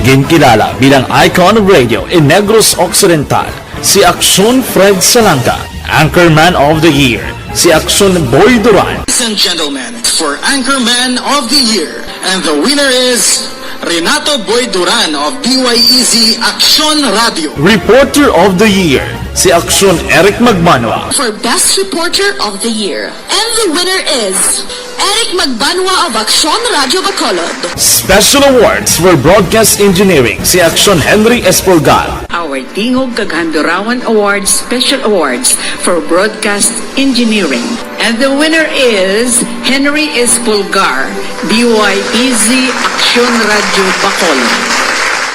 Ginkilala bilang icon of radio in Negros Occidental si Aksyon Fred Salanga, Anchorman of the Year si Aksyon Boy Duran. Ladies and gentlemen, for Anchorman of the Year, and the winner is Renato Boy Duran of D Y E Z Aksyon Radio. Reporter of the Year si Aksyon Eric Magbanwa. For Best Reporter of the Year, and the winner is Eric Magbanwa of Aksyon Radio Bacolod. Special Awards for Broadcast Engineering si Aksyon Henry Espolgar. Our Tingog kag Handurawan Awards Special Awards for Broadcast Engineering. And the winner is Henry Espolgar, D Y E Z Aksyon Radio Bacolod.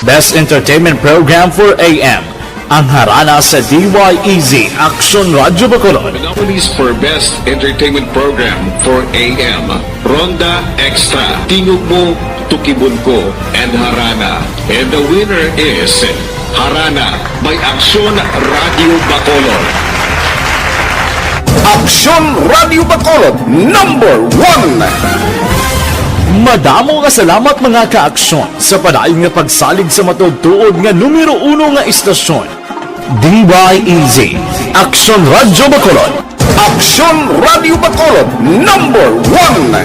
Best Entertainment Program for A M, ang harana sa D Y E Z Aksyon Radio Bacolod. The nominees for Best Entertainment Program for A M, Ronda Extra, Tingog Mo, Tukibon Ko, and Harana. And the winner is Harana by Aksyon Radio Bacolod. Aksyon Radio Bacolod, number one. Madamo nga salamat, mga kaaksyon, sa padayon nga pagsalig sa matuod-tuod nga numero uno nga istasyon. D Y E Z, Aksyon Radyo Bacolod. Aksyon Radyo Bacolod, number one.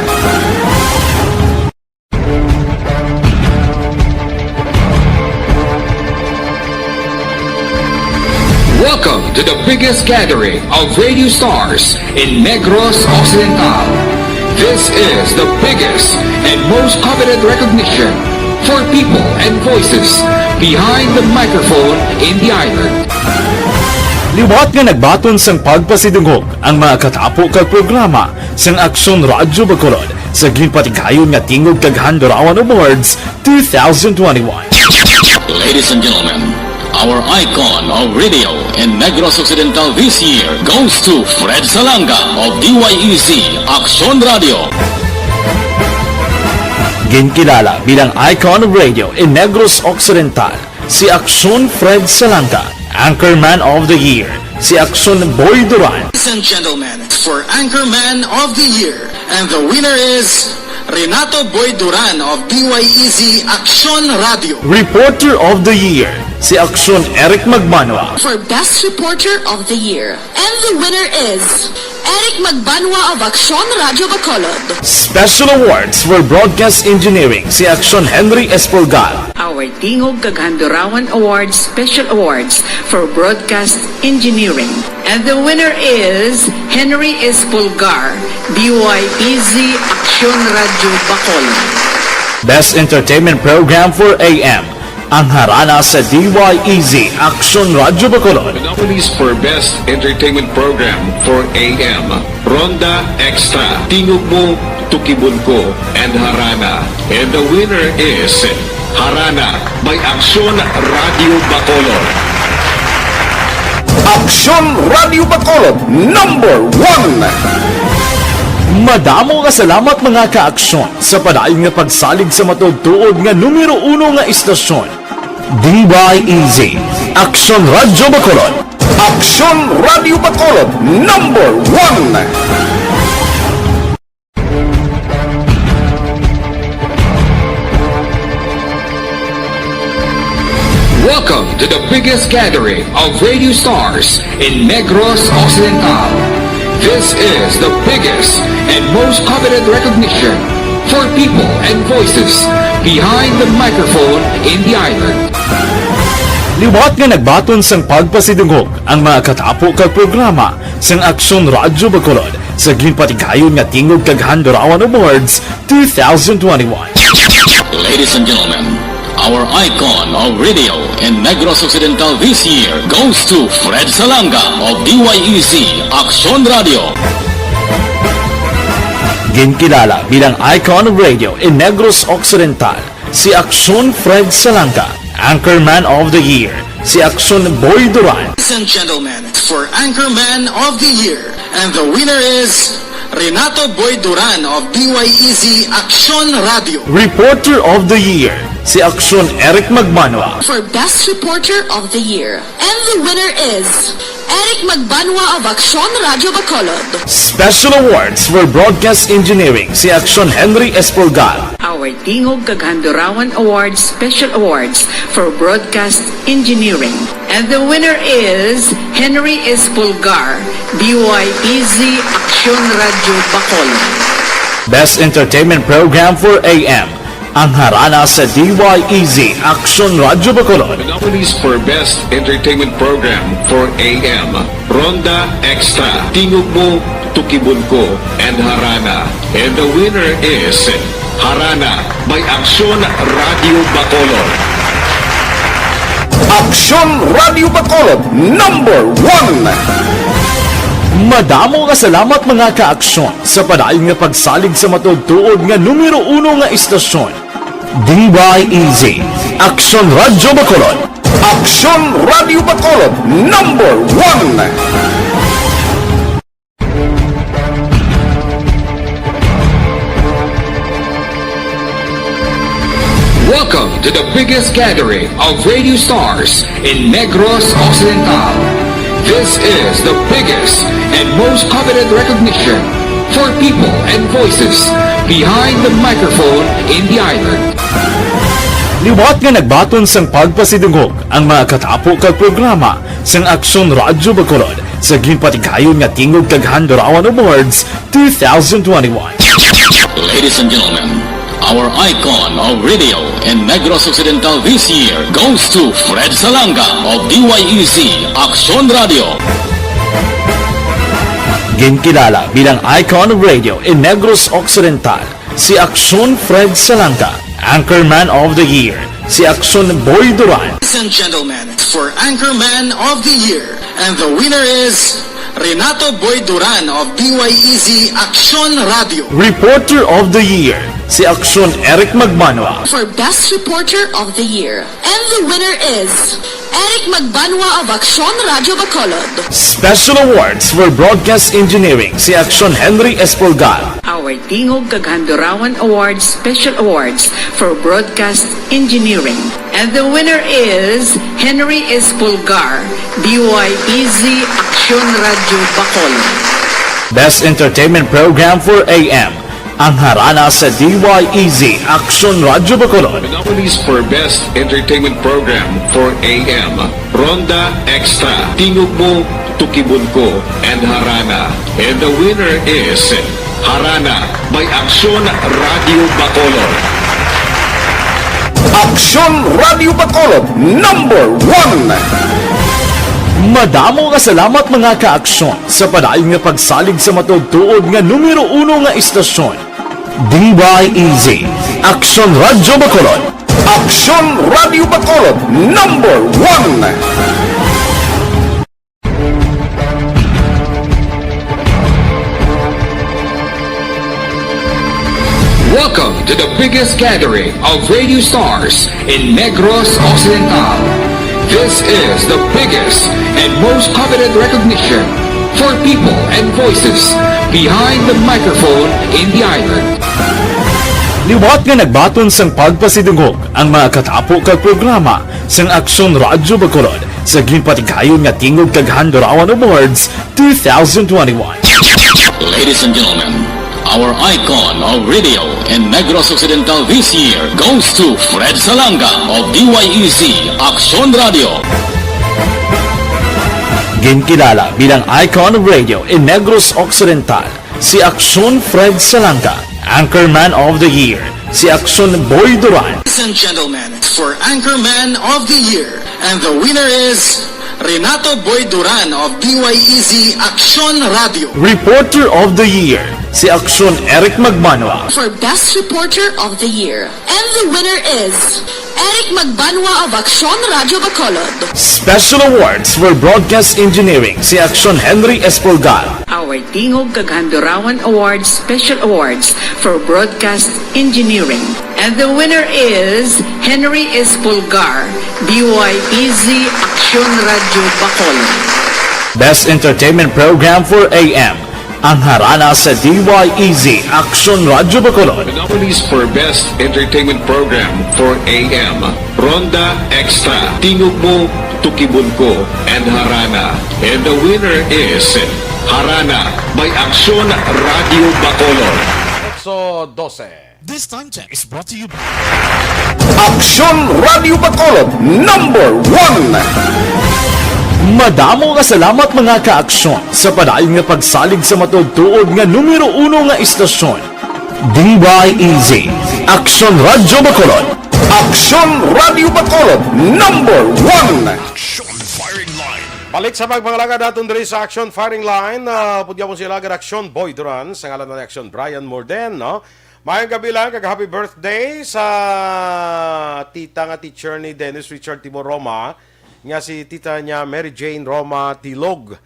Welcome to the biggest gathering of radio stars in Negros Occidental. This is the biggest and most coveted recognition for people and voices behind the microphone in the island. Liwat nga nagbaton sang pagpasidungog ang mga katapo kag programa sang Aksyon Radyo Bacolod sa ginpatigayon nga Tingog kag Handurawan Awards two thousand twenty-one. Ladies and gentlemen, our icon of radio in Negros Occidental this year goes to Fred Salanga of D Y E Z Aksyon Radio. Ginkilala bilang icon of radio in Negros Occidental si Aksyon Fred Salanga, Anchorman of the Year si Aksyon Boy Duran. Ladies and gentlemen, for Anchorman of the Year, and the winner is Renato Boy Duran of D Y E Z Aksyon Radio. Reporter of the Year si Aksyon Eric Magbanwa. For Best Reporter of the Year, and the winner is Eric Magbanwa of Aksyon Radio Bacolod. Special Awards for Broadcast Engineering si Aksyon Henry Espolgar. Our Tingog kag Handurawan Awards Special Awards for Broadcast Engineering. And the winner is Henry Espolgar, D Y E Z Aksyon Radio Bacolod. Best Entertainment Program for A M, Ang Harana sa D Y E Z Aksyon Radio Bacolod. The nominees for Best Entertainment Program for A M, Ronda Extra, Tingog Mo, Tukibon Ko, and Harana. And the winner is Harana by Aksyon Radio Bacolod. Aksyon Radio Bacolod, number one. Madamo nga salamat, mga ka-aksyon, sa padayon nga pagsalig sa matuod-tuod nga numero uno nga istasyon, D Y E Z, Aksyon Radio Bacolod. Aksyon Radio Bacolod, number one. Welcome to the biggest gathering of radio stars in Negros Occidental. This is the biggest and most coveted recognition for people and voices behind the microphone in the island. Liwat nga nagbaton sang pagpasidungog ang mga katapo kag programa sang Aksyon Radyo Bacolod sa ginpatigayon nga Tingog kag Handurawan Awards two thousand twenty-one. Ladies and gentlemen, our icon of radio in Negros Occidental this year goes to Fred Salanga of D Y E Z Aksyon Radio. Ginkilala bilang icon of radio in Negros Occidental si Aksyon Fred Salanga, Anchorman of the Year si Aksyon Boy Duran. Ladies and gentlemen, for Anchorman of the Year, and the winner is Renato Boy Duran of D Y E Z Aksyon Radio. Reporter of the Year si Aksyon Eric Magbanwa. For Best Reporter of the Year, and the winner is Eric Magbanwa of Aksyon Radio Bacolod. Special Awards for Broadcast Engineering si Aksyon Henry Espolgar. Our Tingog kag Handurawan Awards Special Awards for Broadcast Engineering. And the winner is Henry Espolgar, D Y E Z Aksyon Radio Bacolod. Best Entertainment Program for A M, Ang Harana sa D Y E Z Aksyon Radio Bacolod. The nominees for Best Entertainment Program for A M, Ronda Extra, Tingog Mo, Tukibon Ko, and Harana. And the winner is Harana by Aksyon Radio Bacolod. Aksyon Radio Bacolod, number one. Madamo nga salamat, mga ka-aksyon, sa padayon nga pagsalig sa matuod-tuod nga numero uno nga istasyon, D Y E Z, Aksyon Radio Bacolod. Aksyon Radio Bacolod, number one. Welcome to the biggest gathering of radio stars in Negros Occidental. This is the biggest and most coveted recognition for people and voices behind the microphone in the island. Liwat nga nagbaton sang pagpasidungog ang mga katapo kag programa sang Aksyon Radyo Bacolod sa ginpatigayon nga Tingog kag Handurawan Awards two thousand twenty-one. Ladies and gentlemen, our icon of radio in Negros Occidental this year goes to Fred Salanga of D Y E Z Aksyon Radio. Ginkilala bilang icon of radio in Negros Occidental, si Aksyon Fred Salanga, Anchorman of the Year, si Aksyon Boy Duran. Ladies and gentlemen, for Anchorman of the Year, and the winner is Renato Boy Duran of D Y E Z Aksyon Radio. Reporter of the Year, si Aksyon Eric Magmanwa. For Best Reporter of the Year, and the winner is Eric Magbanwa of Aksyon Radyo Bacolod. Special Awards for Broadcast Engineering, si Aksyon Henry Espolgar. Our Tingog kag Handurawan Awards Special Awards for Broadcast Engineering. And the winner is Henry Espolgar, D Y E Z Aksyon Radyo Bacolod. Best Entertainment Program for A M, ang harana sa D Y E Z Aksyon Radyo Bacolod. The nominees for Best Entertainment Program for A M, Ronda Extra, Tingog Mo, Tukibon Ko, and Harana. And the winner is Harana by Aksyon Radyo Bacolod. Aksyon Radyo Bacolod, number one. Madamo nga salamat, mga ka-aksyon, sa padayon nga pagsalig sa matuod-tuod nga numero uno nga istasyon. D Y E Z, Aksyon Radyo Bacolod. Aksyon Radyo Bacolod, number one. Welcome to the biggest gathering of radio stars in Negros Occidental. This is the biggest and most coveted recognition for people and voices behind the microphone in the island. Liwat nga nagbaton sang pagpasidungog ang mga katapo kag programa sang Aksyon Radyo Bacolod sa ginpatigayon nga Tingog kag Handurawan Awards two thousand twenty-one. Ladies and gentlemen, our icon of radio in Negros Occidental this year goes to Fred Salanga of D Y E Z Aksyon Radio. Ginkilala bilang icon of radio in Negros Occidental, si Aksyon Fred Salanga, Anchorman of the Year, si Aksyon Boy Duran. Ladies and gentlemen, for Anchorman of the Year, and the winner is Renato Boy Duran of D Y E Z Aksyon Radio. Reporter of the Year, si Aksyon Eric Magmanwa. For Best Reporter of the Year, and the winner is Eric Magbanwa of Aksyon Radyo Bacolod. Special Awards for Broadcast Engineering, si Aksyon Henry Espolgar. Our Tingog kag Handurawan Awards Special Awards for Broadcast Engineering. And the winner is Henry Espolgar, D Y E Z Aksyon Radyo Bacolod. Best Entertainment Program for A M, ang harana sa D Y E Z Aksyon Radyo Bacolod. The nominees for Best Entertainment Program for A M, Ronda Extra, Tingog Mo, Tukibon Ko, and Harana. And the winner is Harana by Aksyon Radyo Bacolod. Exo dose. This time check is brought to you by Aksyon Radyo Bacolod, number one. Madamo nga salamat, mga ka-aksyon, sa padayon nga pagsalig sa matuod-tuod nga numero uno nga istasyon. D Y E Z, Aksyon Radyo Bacolod. Aksyon Radyo Bacolod, number one. Action Firing Line. Balik sa pagpangalagad naton diri sa Action Firing Line, ah, pudya mo si alagad Action Boy Duran, sa ngalan ni Action Brian Morden, no? Mayong gabi lang, kag happy birthday sa tita nga teacher ni Dennis Richard Timor Roma, nga si tita niya Mary Jane Roma Tilog.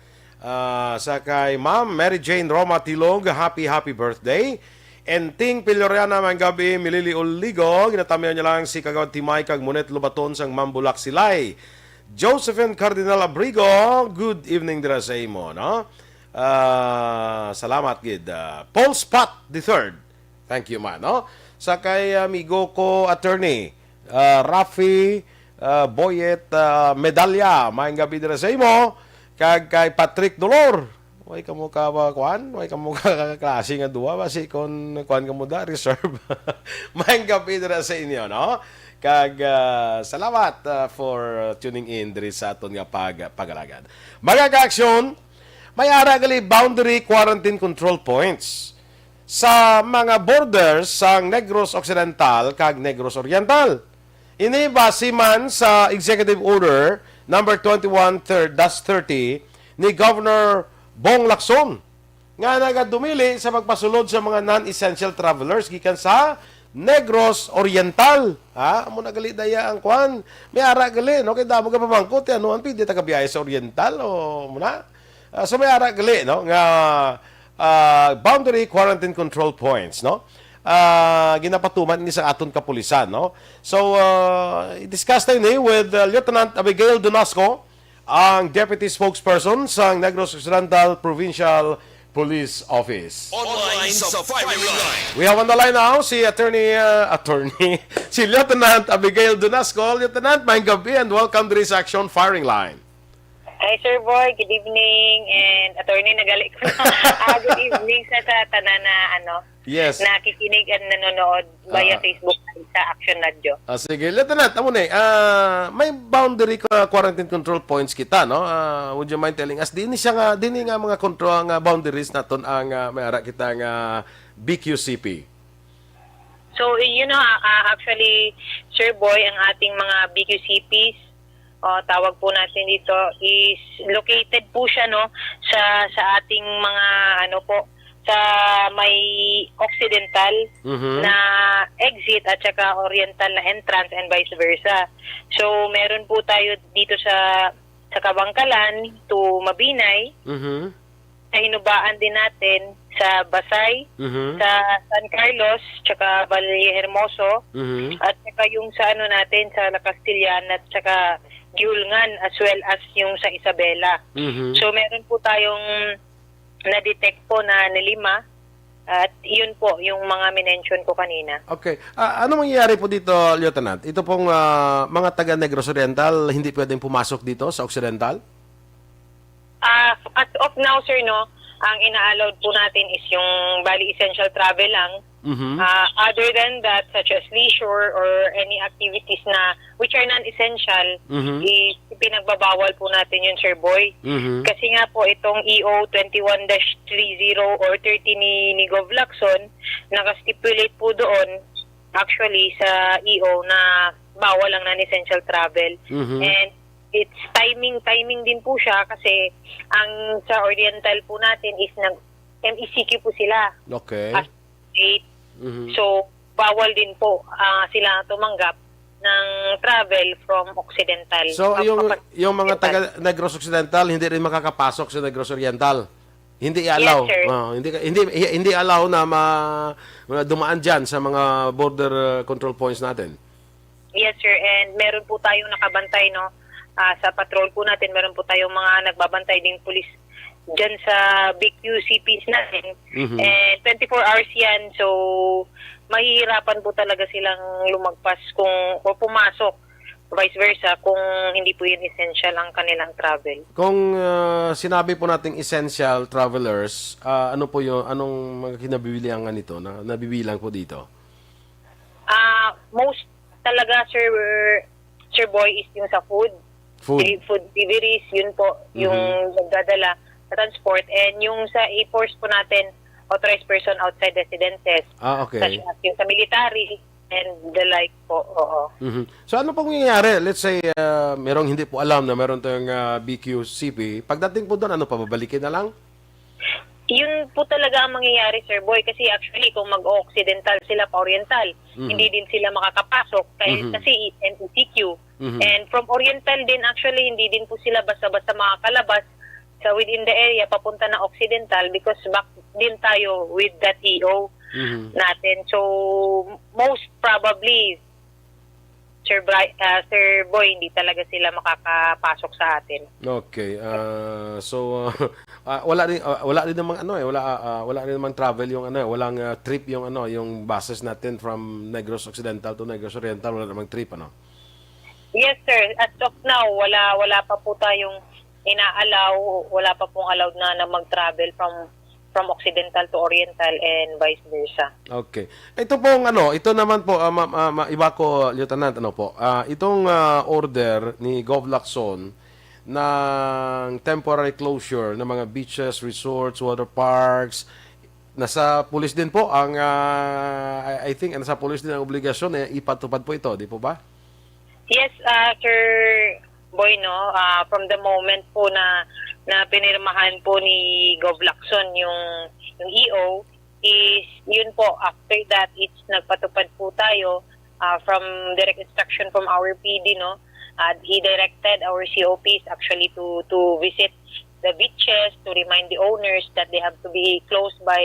Ah, sa kay Ma'am Mary Jane Roma Tilog, happy, happy birthday. And Ting Piloriana, mayong gabi, Milili Oligo, ginatamyaw niya lang si Kagawad Timay kag Monet Lobaton sang Mambulak Silay. Josephine Cardinal Abrigo, good evening dira sa imo, no? Ah, salamat gid. Ah, Paul Spot the third. Thank you, man, no? Sa kay amigo ko, attorney, ah, Rafi, ah, Boyet, ah, Medalla, mayong gabi dira sa imo. Kag kay Patrick Dolor, Way kamo ka, kuan? Way kamo ka, ka klase nga duwa? Basi kon kuan kamo da, reserve. Maayong gab-i dira sa inyo, no? Kag, ah, salamat, ah, for tuning in diri sa aton nga pag-, pag-alagad. Mga ka-aksyon, may ara gali boundary quarantine control points sa mga borders sang Negros Occidental kag Negros Oriental. Ini base man sa Executive Order number twenty-one third dash thirty ni Governor Bong Lacson nga nagadumili sa pagpasulod sa mga non-essential travelers gikan sa Negros Oriental. Ha? Amo na gali daya ang kwan. May ara gali, no? Kay damo ka pamangkot, eh, ano, ang pwede taga biyahe sa Oriental, o muna? Ah, so may ara gali, no? Nga, ah, boundary quarantine control points, no? Ah, ginapatuman ni sa aton kapulisan, no? So, ah, i-discuss tayo ni with, ah, Lieutenant Abigail Donasco, ang Deputy Spokesperson sang Negros Occidental Provincial Police Office. Online sa firing line. We have on the line now si Attorney, uh, Attorney, si Lieutenant Abigail Donasco. Lieutenant, maayong gabi and welcome diri sa Action Firing Line. Hi, Sir Boy. Good evening. And Attorney, nagali ko na. Ah, good evening sa, sa tanan na, ano, Yes. nakikinig and nanonood via Ah. Facebook Live sa Action Radio. Ah, sige. Lieutenant, amo ni, ah, may boundary ka quarantine control points kita, no? Ah, would you mind telling us, dini siya nga, dini nga mga control, nga boundaries naton ang, ah, may ara kita nga B Q C P? So, you know, ah, ah, actually, Sir Boy, ang ating mga B Q C Ps, o tawag po natin dito, is located po siya, no, sa, sa ating mga, ano po, sa may occidental Mhm. na exit at saka oriental na entrance and vice versa. So, meron po tayo dito sa, sa Kabangkalan to Mabinay. Mhm. Sa Hinubaan din natin, sa Basay, Mhm. sa San Carlos, tsaka Valle Hermoso, Mhm. at saka yung sa ano natin, sa La Castellana, at saka Giulngan, as well as yung sa Isabela. Mhm. So, meron po tayong na-detect po na, na lima, at yun po yung mga minention ko kanina. Okay. Ah, ano mangyayari po dito, Lieutenant? Ito pong, ah, mga taga Negros Oriental, hindi pwedeng pumasok dito sa Occidental? Ah, as of now, sir, no, ang ina-allowed po natin is yung bali essential travel lang. Mhm. Ah, other than that, such as leisure or any activities na which are non-essential, Mhm. is pinagbabawal po natin yun, Sir Boy. Mhm. Kasi nga po, itong E O twenty-one dash thirty or thirty ni, ni Gov Lacson, naka-stipulate po doon, actually, sa E O na bawal ang non-essential travel. Mhm. And it's timing, timing din po siya kasi ang sa Oriental po natin is nag-M E C Q po sila Okay. as state. Mhm. So, bawal din po, ah, sila tumanggap ng travel from Occidental. So, Pa-, yung, pa-, yung mga Occidental. taga Negros Occidental, hindi rin makakapasok sa Negros Oriental? Hindi i-allow? Yes, sir. Oh, hindi ka, hindi, hi-, hindi allow na ma-, ma-, dumaan dyan sa mga border, uh, control points natin? Yes, sir. And meron po tayong nakabantay, no? Ah, sa patrol po natin, meron po tayong mga nagbabantay ding pulis dyan sa B Q C Ps natin. Mhm. And twenty-four hours yan. So, mahihirapan po talaga silang lumagpas kung, o pumasok, vice versa, kung hindi po yun essential ang kanilang travel. Kung, ah, sinabi po nating essential travelers, ah, ano po yung, anong mga kinabibilangan nito na nabibilang po dito? Ah, most talaga, Sir, Sir Boy, is yung sa food. Food. Deli-, food deliveries, yun po, yung Mhm. nagdadala sa transport. And yung sa A-Force po natin, authorized person outside residences. Ah, okay. Such as yung sa military and the like po, oo. Mhm. So, ano pong mangyayari? Let's say, ah, merong hindi po alam na meron tayong, ah, B Q C P. Pagdating po doon, ano, pababalikin na lang? Yun po talaga ang mangyayari, Sir Boy, kasi actually kung mag-occidental sila pa oriental, Mhm. hindi din sila makakapasok kay-, Mhm. kasi M E C Q. Mhm. And from oriental din, actually, hindi din po sila basta-basta makakalabas sa within the area papunta na occidental because back din tayo with that E O Mhm. natin. So, most probably, Sir Bri-, ah, Sir Boy, hindi talaga sila makakapasok sa atin. Okay. Ah, so, ah, wala rin, ah, wala rin namang ano eh, wala, ah, ah, wala rin namang travel yung ano eh, walang, ah, trip yung ano, yung buses natin from Negros Occidental to Negros Oriental, wala namang trip, ano? Yes, sir. As of now, wala, wala pa po tayong ina-allow, wala pa pong allowed na, na mag-travel from from occidental to oriental and vice versa. Okay. Ito pong ano, ito naman po, ah, ma- ah, ma- iba ko, Lieutenant, ano po, ah, itong ah, order ni Gov Lacson ng temporary closure ng mga beaches, resorts, water parks, nasa pulis din po ang, ah, I, I think, nasa pulis din ang obligasyon na ipatupad po ito, di po ba? Yes, uh, Sir Boy, no, uh, from the moment po na na pinirmahan po ni Gov Lacson yung yung E O, is yun po, after that, it's nagpatupad po tayo uh, from direct instruction from our P D, no. Uh, he directed our C O Ps actually to to visit the beaches to remind the owners that they have to be closed by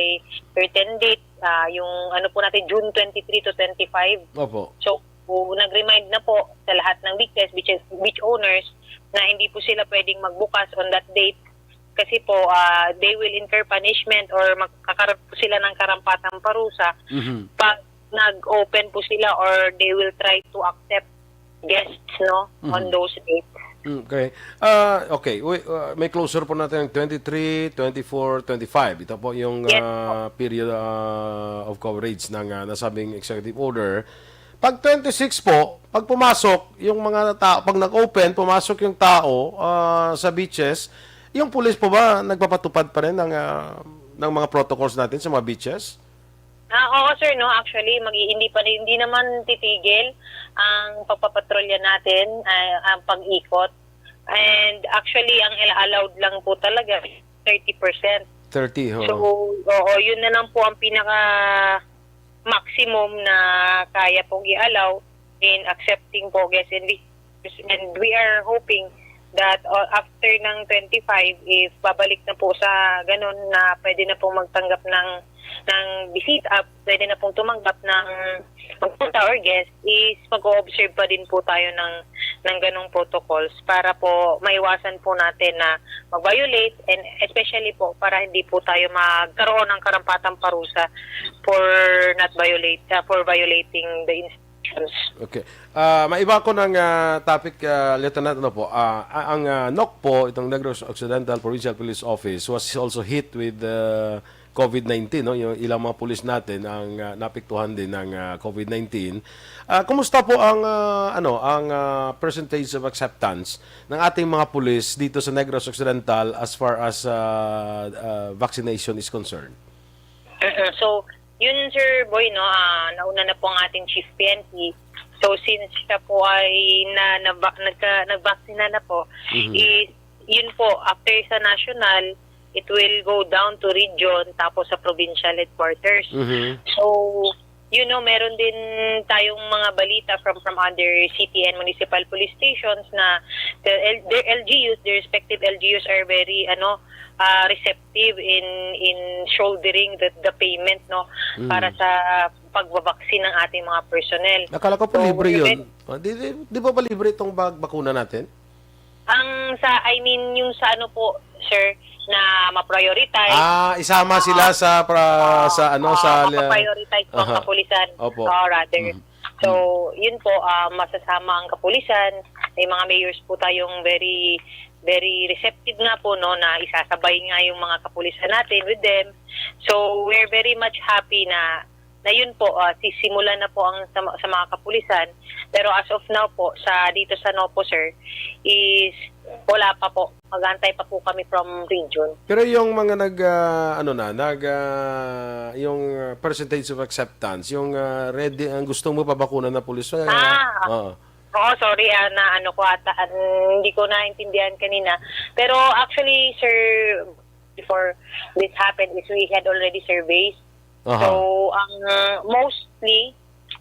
certain date. Uh, yung ano po natin, June twenty-three to twenty-five. Opo. So, po, nag-remind na po sa lahat ng beaches, beaches, beach owners na hindi po sila pwedeng magbukas on that date kasi po uh, they will incur punishment or magkakaroon po sila ng karampatang parusa Mhm. pag nag-open po sila or they will try to accept guests, no, on Mhm. those dates. Okay. Ah, okay. Wi- ah, may closure po natin ang twenty-three, twenty-four, twenty-five. Ito po yung Yes, ah, period ah, of coverage ng ah, nasabing executive order. Pag twenty-six po, pag pumasok yung mga tao, pag nag-open, pumasok yung tao ah, sa beaches, yung pulis po ba nagpapatupad pa rin ng, ah, ng mga protocols natin sa mga beaches? Ah, oo, sir, no. Actually, mag hindi pa hindi naman titigil ang pagpapatrolya natin, ah, ang pag-ikot. And actually, ang ila- allowed lang po talaga is thirty percent. Thirty, ho. So, oo, yun na lang po ang pinaka maximum na kaya pong i-allow in accepting po guests and visitors. And we are hoping that uh, after ng twenty-five, if babalik na po sa ganun na pwede na pong magtanggap ng ng bisita, pwede na pong tumanggap ng magpunta or guest, is mag-o-observe pa din po tayo ng ng ganung protocols para po maiwasan po natin na mag-violate, and especially po para hindi po tayo magkaroon ng karampatang parusa for not violate uh, for violating the instructions. Okay. Ah, maiba ko ng ah, topic, ah, Lieutenant, ano po. Ah, a- ang ah, NOC po, itong Negros Occidental Provincial Police Office, was also hit with uh, COVID nineteen, no? Yung ilang mga pulis natin ang ah, napiktuhan din ng ah, COVID nineteen. Ah, kumusta po ang ah, ano, ang ah, percentage of acceptance ng ating mga pulis dito sa Negros Occidental as far as ah, ah, vaccination is concerned? Mm-mm. So, yun, Sir Boy, no, ah, nauna na po ang ating Chief P N P. So, since siya po ay na, na, nagka, nagbaksina na po, Mhm. is, yun po, after sa national, it will go down to region, tapos sa provincial headquarters. Mhm. So, you know, meron din tayong mga balita from from other city and municipal police stations na the L, their L G Us, their respective L G Us are very ano uh, receptive in in shouldering the, the payment, no, Mm. para sa pagbabaksin ng ating mga personnel. Akala ko po So, libre we yun. went- Ah, di, di, di ba ba libre itong bag bakuna natin? Ang sa I mean yung sa ano po, sir, na ma-prioritize. Ah, isama sila sa pra, sa ano sa uh, prioritize po ang Aha. Kapulisan. Opo. Uh, rather. Mhm. So, yun po, ah, masasama ang Kapulisan. May mga mayors po tayong very very receptive nga po, no, na isasabay nga yung mga kapulisan natin with them. So, we're very much happy na na yun po, ah, sisimulan na po ang sa, sa mga kapulisan. Pero as of now po, sa dito sa NOPO, sir, is wala pa po. Mag-antay pa po kami from region. Pero yung mga nag ah, ano na, nag ah, yung ah, percentage of acceptance, yung ah, ready, ang gusto mo pabakuna na pulis, ah, Ah, oo. Oo, sorry, ah, na ano ko ata, ah, hindi ko naintindihan kanina. Pero actually, sir, before this happened is we had already surveys. Aha. So, ang uh, mostly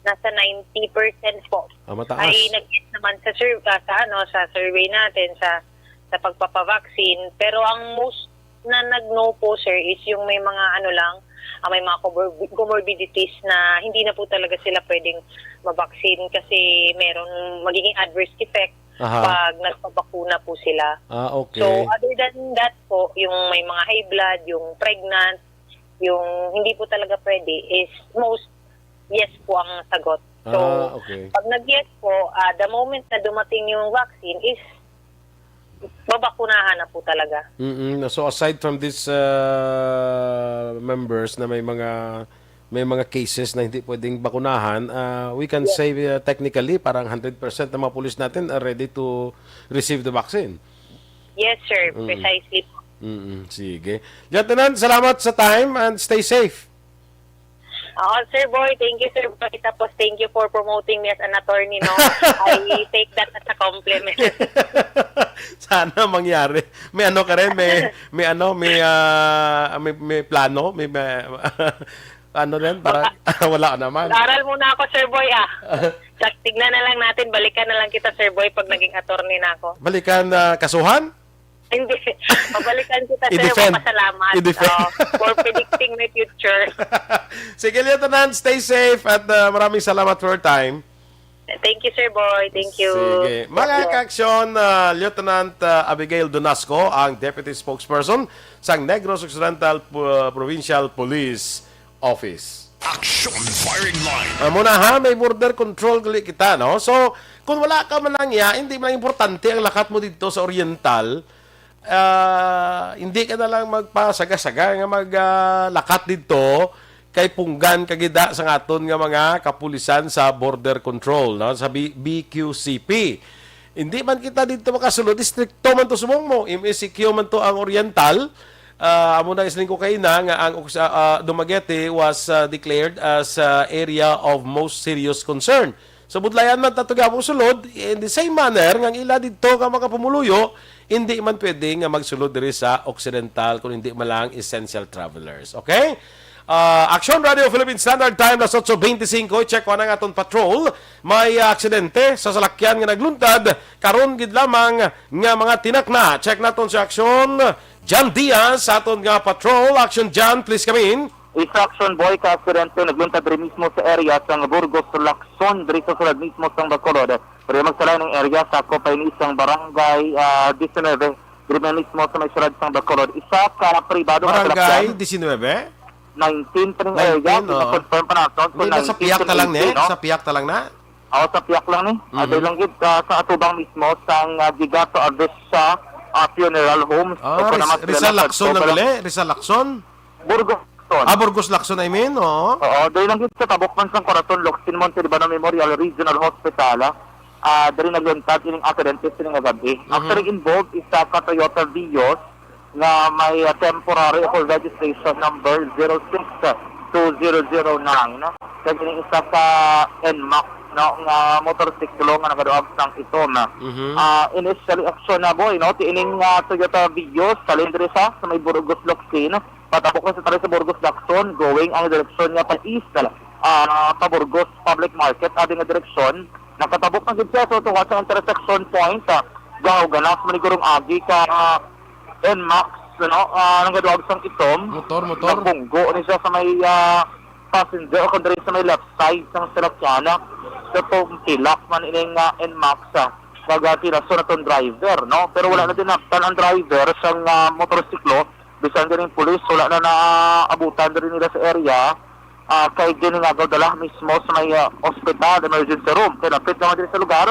nasa ninety percent po Ah, mataas. Ay nag-yes naman sa sur- ah, sa ano sa survey natin sa sa pagpapavaccine, pero ang most na nag-no po, sir, is yung may mga ano lang, ah, may mga comor- comorbidities na hindi na po talaga sila pwedeng mabaksin kasi meron magiging adverse effect Aha. Pag nagpabakuna po sila. Ah, okay. So, other than that po, yung may mga high blood, yung pregnant, yung hindi po talaga pwede is most yes po ang sagot. So, Ah, okay. Pag nag-yes po, ah, the moment na dumating yung vaccine is Babakunahan na po talaga. Mm-mm. So, aside from these, uh, members na may mga, may mga cases na hindi pwedeng bakunahan, uh, we can Yes. say, uh, technically, parang hundred percent ng mga pulis natin are ready to receive the vaccine. Yes, sir. Mm. Precisely. Mm-mm. Sige. Lieutenant, salamat sa time and stay safe. Oo, Sir Boy. Thank you, Sir Boy. Tapos, thank you for promoting me as an attorney, no? I take that as a compliment. Sana mangyari. May ano ka rin, may, may ano, may, ah, may, may plano, may, may ano rin, para wala naman. Mag-aral muna ako, Sir Boy, ah. Sa, tignan na lang natin, balikan na lang kita, Sir Boy, pag naging attorney na ako. Balikan, ah, kasuhan? Hindi. Pabalikan kita, sir. I-defend. Magpasalamat. I-defend. Oh, for predicting my future. Sige, Lieutenant, stay safe at, uh, maraming salamat for your time. Thank you, Sir Boy. Thank you. Sige. Mga kaaksyon, uh, Lieutenant, uh, Abigail Donasco, ang Deputy Spokesperson sang Negros Occidental Pu-, Provincial Police Office. Action Firing Line. Amo na ha, may border control gali kita, no? So, kung wala ka man lang iya, hindi man lang importante ang lakat mo dito sa Oriental, ah, hindi ka na lang magpasaga-saga nga mag, ah, lakat dito kay punggan ka gida sa aton nga mga kapulisan sa border control, no? Sa B-, B Q C P. Hindi man kita dito makasulod, istrikto man to subong mo. M S C Q man to ang Oriental. Ah, amo na isling ko kaina nga ang Ox-, ah, ah, Dumaguete was, ah, declared as, ah, area of most serious concern. So, budlayan man ta to gihapon sulod, in the same manner nga ang ila didto nga mga pumuluyo, hindi man pwede nga magsulod diri sa Occidental kung hindi man lang essential travelers. Okay? Ah, Action Radio Philippine Standard Time, las otso beintisinko. I-check ko na ang aton patrol. May, ah, aksidente sa salakyan nga nagluntad karon gid lamang nga mga tinakna. Check naton si Action John Diaz sa aton nga patrol. Action John, please come in. Isa, Action Boy, ka aksidente nagluntad diri mismo sa area sang Burgos Lacson, diri sa sulod mismo sang Bacolod. Pero magsalay ng area, sakop pa ini sang barangay, ah, diecinuebe, diri man mismo sa may sulod sang Bacolod. Isa ka pribado nga Barangay salakyan. Diecinuebe? Nineteen pa ning area, Nineteen, oo. Gina-confirm pa nato. So, Hindi na sa nineteen piyak na lang ni? twenty, no? Sa piyak na lang na? Oo, sa piyak lang ni. Ah, Mhm. dahil lang gid, ah, sa atubang mismo sang, ah, Gigato Avesa, ah, Funeral Home. Ah, O, kung Ris-, naman sila Rizal sa Lacson lang October. gali? Rizal Lacson? Burgos Lacson. Ah, Burgos Lacson, I mean, oo. Oo, dahil lang gid sa tabok man sang Corazon Locsin Monte Libano Memorial Regional Hospital, ah, diri nagluntad ining aksidente sini nga gabi. Mhm. Actually involved isa ka Toyota Vios nga may, ah, temporary o registration number zero six two zero zero nine. Kag ining isa ka Nmax, no, nga motorsiklo nga nagaduag sang itom. Mhm. Ah, initially, Action Boy, no, ti ining, ah, Toyota Vios, halin diri sa, sa may Burgos Locsin, patabok na sa tali sa Burgos Lacson, going ang direksyon nga pa east, ah, pa Burgos Public Market, adi nga direksyon. Nakatabok na gid siya, so, tungod sa intersection point, ah, gaw ganas manigurong agi ka, ah, Nmax, no, ah, nagaduag sang itom. Motor, motor. Nagbunggo ni siya sa may, ah, passenger o kung diri sa may left side sang salakyan, ah, sa tong pilak man ining, ah, Nmax, ah, nagatilaso na tong driver, no? Pero wala Hmm. na dinaptan ang driver sang, ah, motorsiklo. Bisan ganing pulis, wala na naabutan diri nila sa area. Ah, kay giningagaw dala mismo sa may, ah, ospital emergency room. Kay lapit naman diri sa lugar,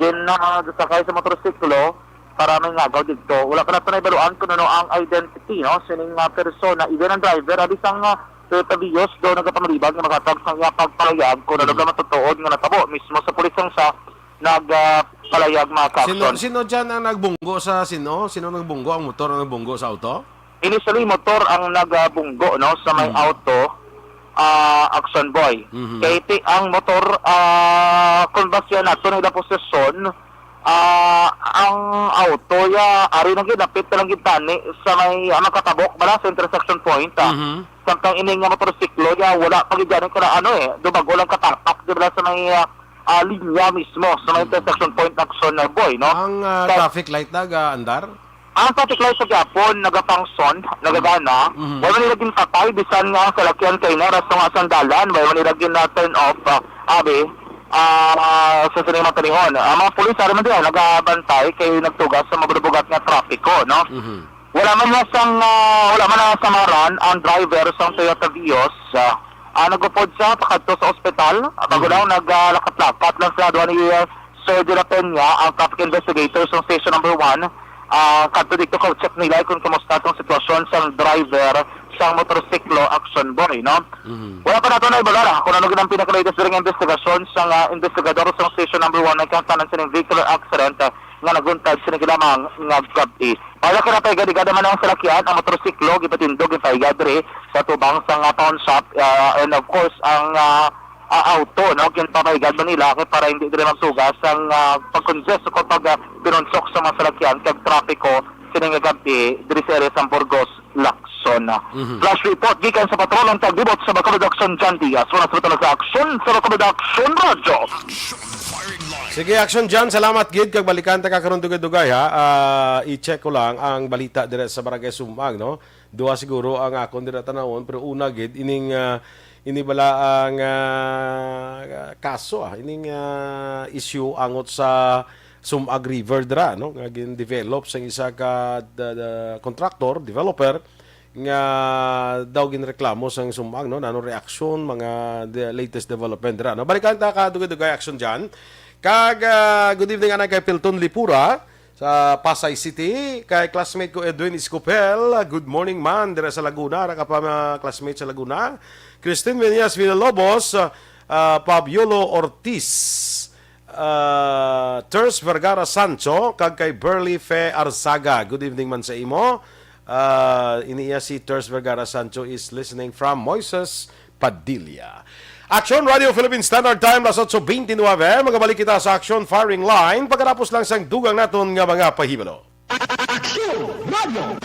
gin, ah, gisakay sa motorsiklo para may ngagaw didto. Wala pa nato nahibaluan kung ano ang identity, no, sining, ah, persona. Even ang driver, abi sang, ah, Toyota Vios daw nagapanglibag nga makatag sa iya pagpalayag kung ano Mhm. ba matutuod nga natabo mismo sa pulis ang sa nag, ah, palayag, mga Sino, Capson. sino dyan ang nagbunggo sa sino? Sino nagbunggo? Ang motor ang nagbunggo sa auto? Initially, motor ang nagabunggo, no, sa may Mm. auto, ah, Action Boy. Mhm. Kay ti-, ang motor, ah, kung basya nato na ila posisyon, ah, ang auto, ya, ari na gid, lapit na lang gid tani sa may, ah, makatabok, bala sa intersection point, ah. Mhm. Samtang ini nga motorsiklo, ya, wala pa gid gani ka na, ano, eh, dumago lang katapak, di ba, sa may, ah, ah, linya mismo, sa may Mhm. intersection point, Action Boy, no? Ang, ah, Sa traffic light nag-aandar? Ang traffic light sa gihapon, nagafunction, nagagana. Mhm. Wala man nila ginpatay, bisan nga ang salakyan kay na, rason nga sandalan, wala man nila gin, ah, turn off, ah, abi, ah, sa sining mga panahon. Ang mga pulis, ari man diha, nagabantay kay nagtugas sa mabubugat nga trapiko, no? Mhm. Wala man na sang, ah, wala man na samaran ang driver sang Toyota Vios, ah, ah, nagupod siya pakadto sa ospital. Ah, bago Mhm. lang naglakat-lakat lang sila duha ni, ah, Sir De La Peña, ang traffic investigator sa Station Number One, Ah, kadto dito ka-check nila kung kumusta tong sitwasyon sang driver sang motorsiklo, Action Boy, no? Mhm. Wala pa nato na ibalala kung ano gid ang pinaka-latest diri nga investigasyon sang, ah, investigador sang Station Number One nga nagkangtanan sining vehicular accident, ah, nga naguntad sining gilamang nga gab-i. Para kay napaigad-igad man ang salakyan, ang motorsiklo gipatindog, gipaigad diri sa tubang sang, ah, pawn shop, ah, and of course ang, ah, ah, auto, no, ginpapaigad man nila kay para hindi diri magtugas ang, ah, pag-congest o pag, ah, pinunsok sa mga salakyan kag trapiko sining nga gab-i diri sa area sa Burgos, Lacson. Mhm. Flash report gikan sa patrol ang taglibot sa Bacolod Action, John Diaz. Wala sa sa Action, sa Bacolod Action Radyo. Action Firing Line. Sige, Action John, salamat gid kag balikan ta ka karon dugay-dugay, ha. Ah, i-check ko lang ang balita dire sa Barangay Sumag, no? Duha siguro ang akon dira tanawon, pero una gid ining, ah, ini bala ang, ah, kaso, ah, ining, ah, issue angot sa Sumag River dira, no, nga gin-develop sang isa ka da-, da-, contractor, developer, nga daw ginreklamo sang Sumag, no, nano reaksyon, mga de-, latest development dira, no. Balikan ta ka dugay-dugay, Action John. Kag, ah, good evening anay kay Pilton Lipura sa Pasay City, kay classmate ko Edwin Escopel. Good morning man dira sa Laguna, ra ka pa mga classmate sa Laguna. Christine Meneas Villalobos, ah, Pabiolo Ortiz, ah, Ters Vergara Sancho, kag kay Burley Fe Arzaga. Good evening man sa imo. Ah, ini iya si Ters Vergara Sancho is listening from Moises Padilla. Action Radio Philippine Standard Time, las otso beintinuebe. Magabalik kita sa Action Firing Line pagkatapos lang sang dugang naton nga mga pahibalo. Action Radio.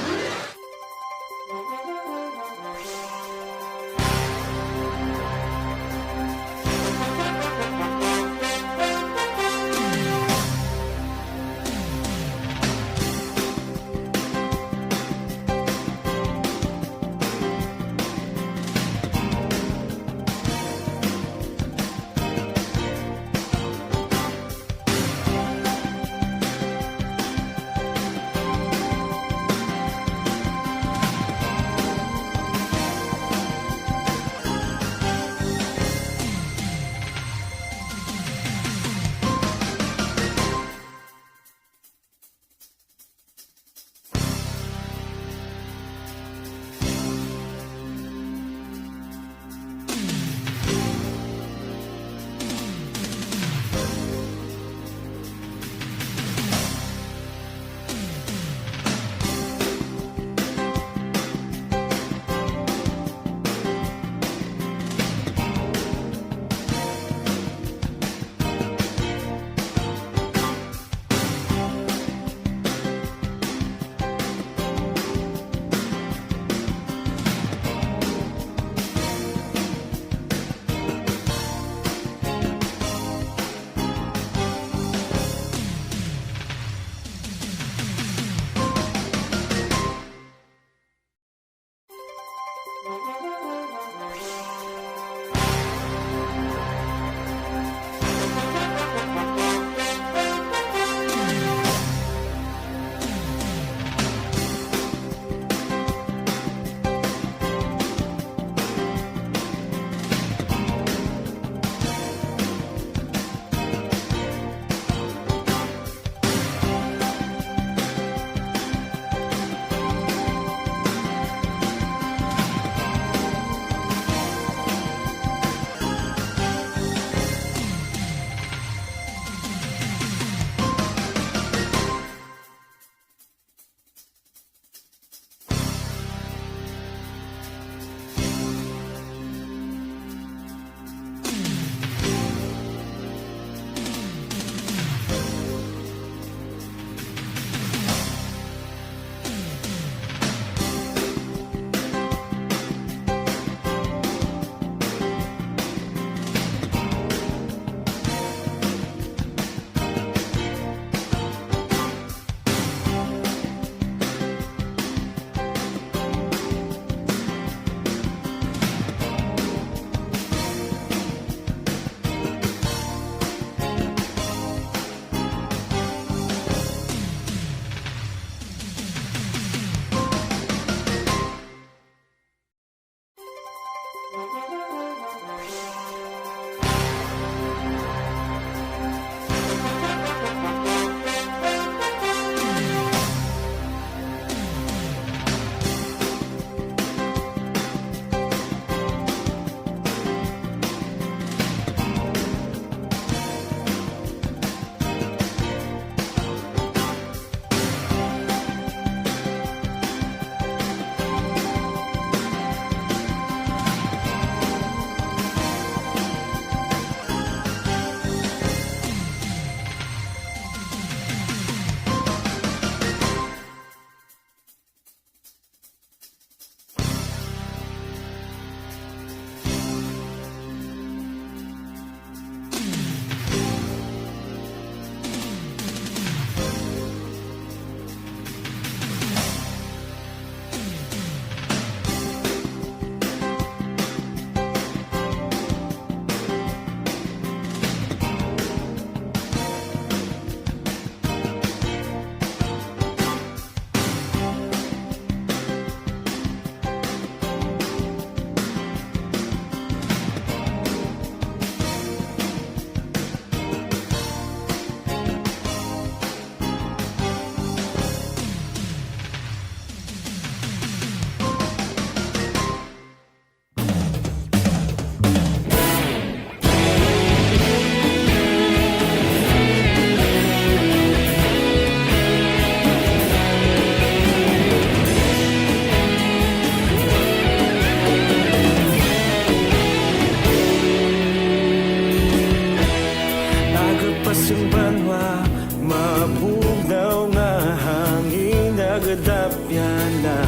Sang banwa, mabugnaw nga hangin nagadapyan na.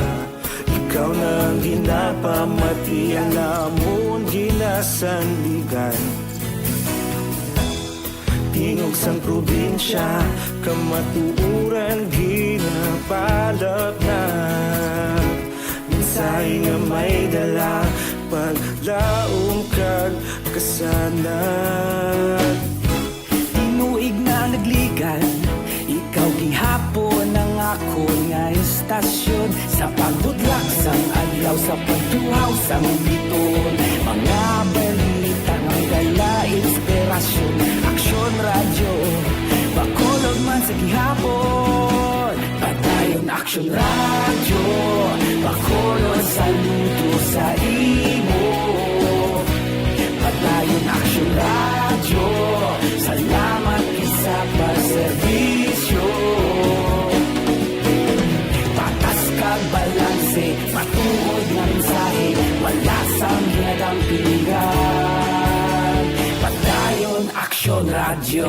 Ikaw na ang ginapamati, ang amon ginasandigan. Tingog sang probinsya, kamatuoran ginapalapnat. Mensahe nga may dala, paglaom kag kasanag. Tinuig na nagligan, ikaw gihapon ang akon nga istasyon. Sa pagbutlak sang adlaw, sa pagtuhaw sang bituon, mga balita nga may dala inspirasyon. Aksyon Radyo, Bacolod man sa gihapon. Padayon Aksyon Radyo, Bacolod saludo sa imo. Padayon Aksyon Radyo, salamat gid sa pagserbisyo. Patas kag balanse, matuod nga mensahe, wala sang ginadampingan. Padayon Aksyon Radyo.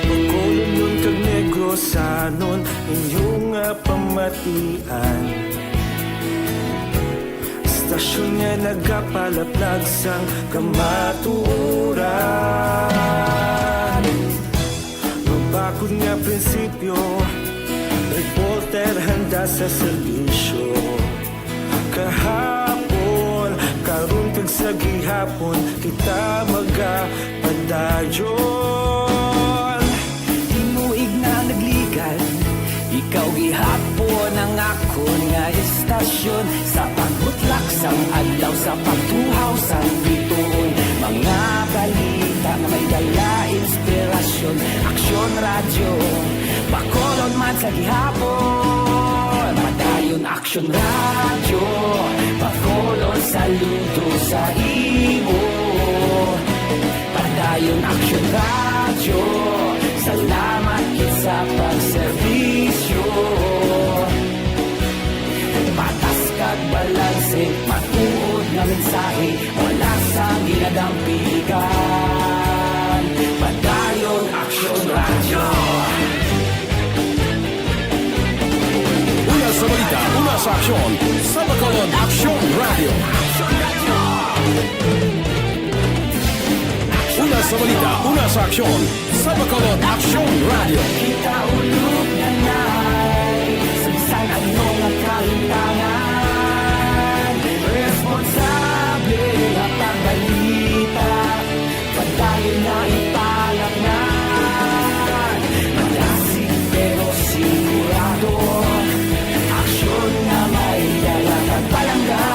Bacolodnon kag Negrosanon, inyo nga pamatian. Istasyon nga nagapalaplag sang kamatuoran. Mabakod nga prinsipyo, reporter handa sa serbisyo. Kahapon, karon kag sa gihapon, kita magapadayon. Tinuig na nagligan, ikaw gihapon ang akon nga istasyon. Sa pagbutlak sang adlaw, sa pagtuhaw sang bituon, mga balita nga may dala inspirasyon. Aksyon Radyo, Bacolod man sa gihapon. Padayon Aksyon Radyo, Bacolod saludo sa imo. Padayon Aksyon Radyo, salamat gid sa pagserbisyo. Patas kag balanse, matuod nga mensahe, wala sang ginadampigan. Padayon Aksyon Radyo. Una sa balita, una sa aksyon, sa Bacolod Aksyon Radyo. Una sa balita, una sa aksyon, sa Bacolod Aksyon Radyo. Kita ulog na nay, sa bisan ano nga kalimtangan, responsable nga pagbalita. Padayon na ipalapngan, malasig pero sigurado, aksyon nga may dala kag palangga.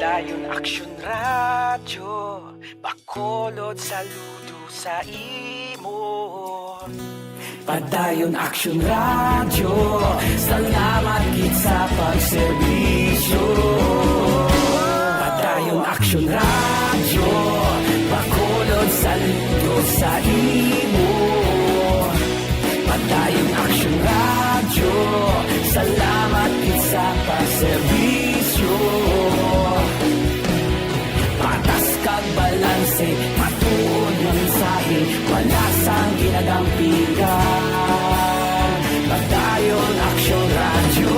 Padayon Aksyon Radyo, Bacolod saludo sa imo. Padayon Aksyon Radyo, salamat gid sa pagserbisyo. Padayon Aksyon Radyo, Bacolod saludo sa imo. Padayon Aksyon Radyo, salamat gid sa pagserbisyo. Patas kag balanse, matuod nga mensahe, wala sang ginadampigan. Padayon Aksyon Radyo.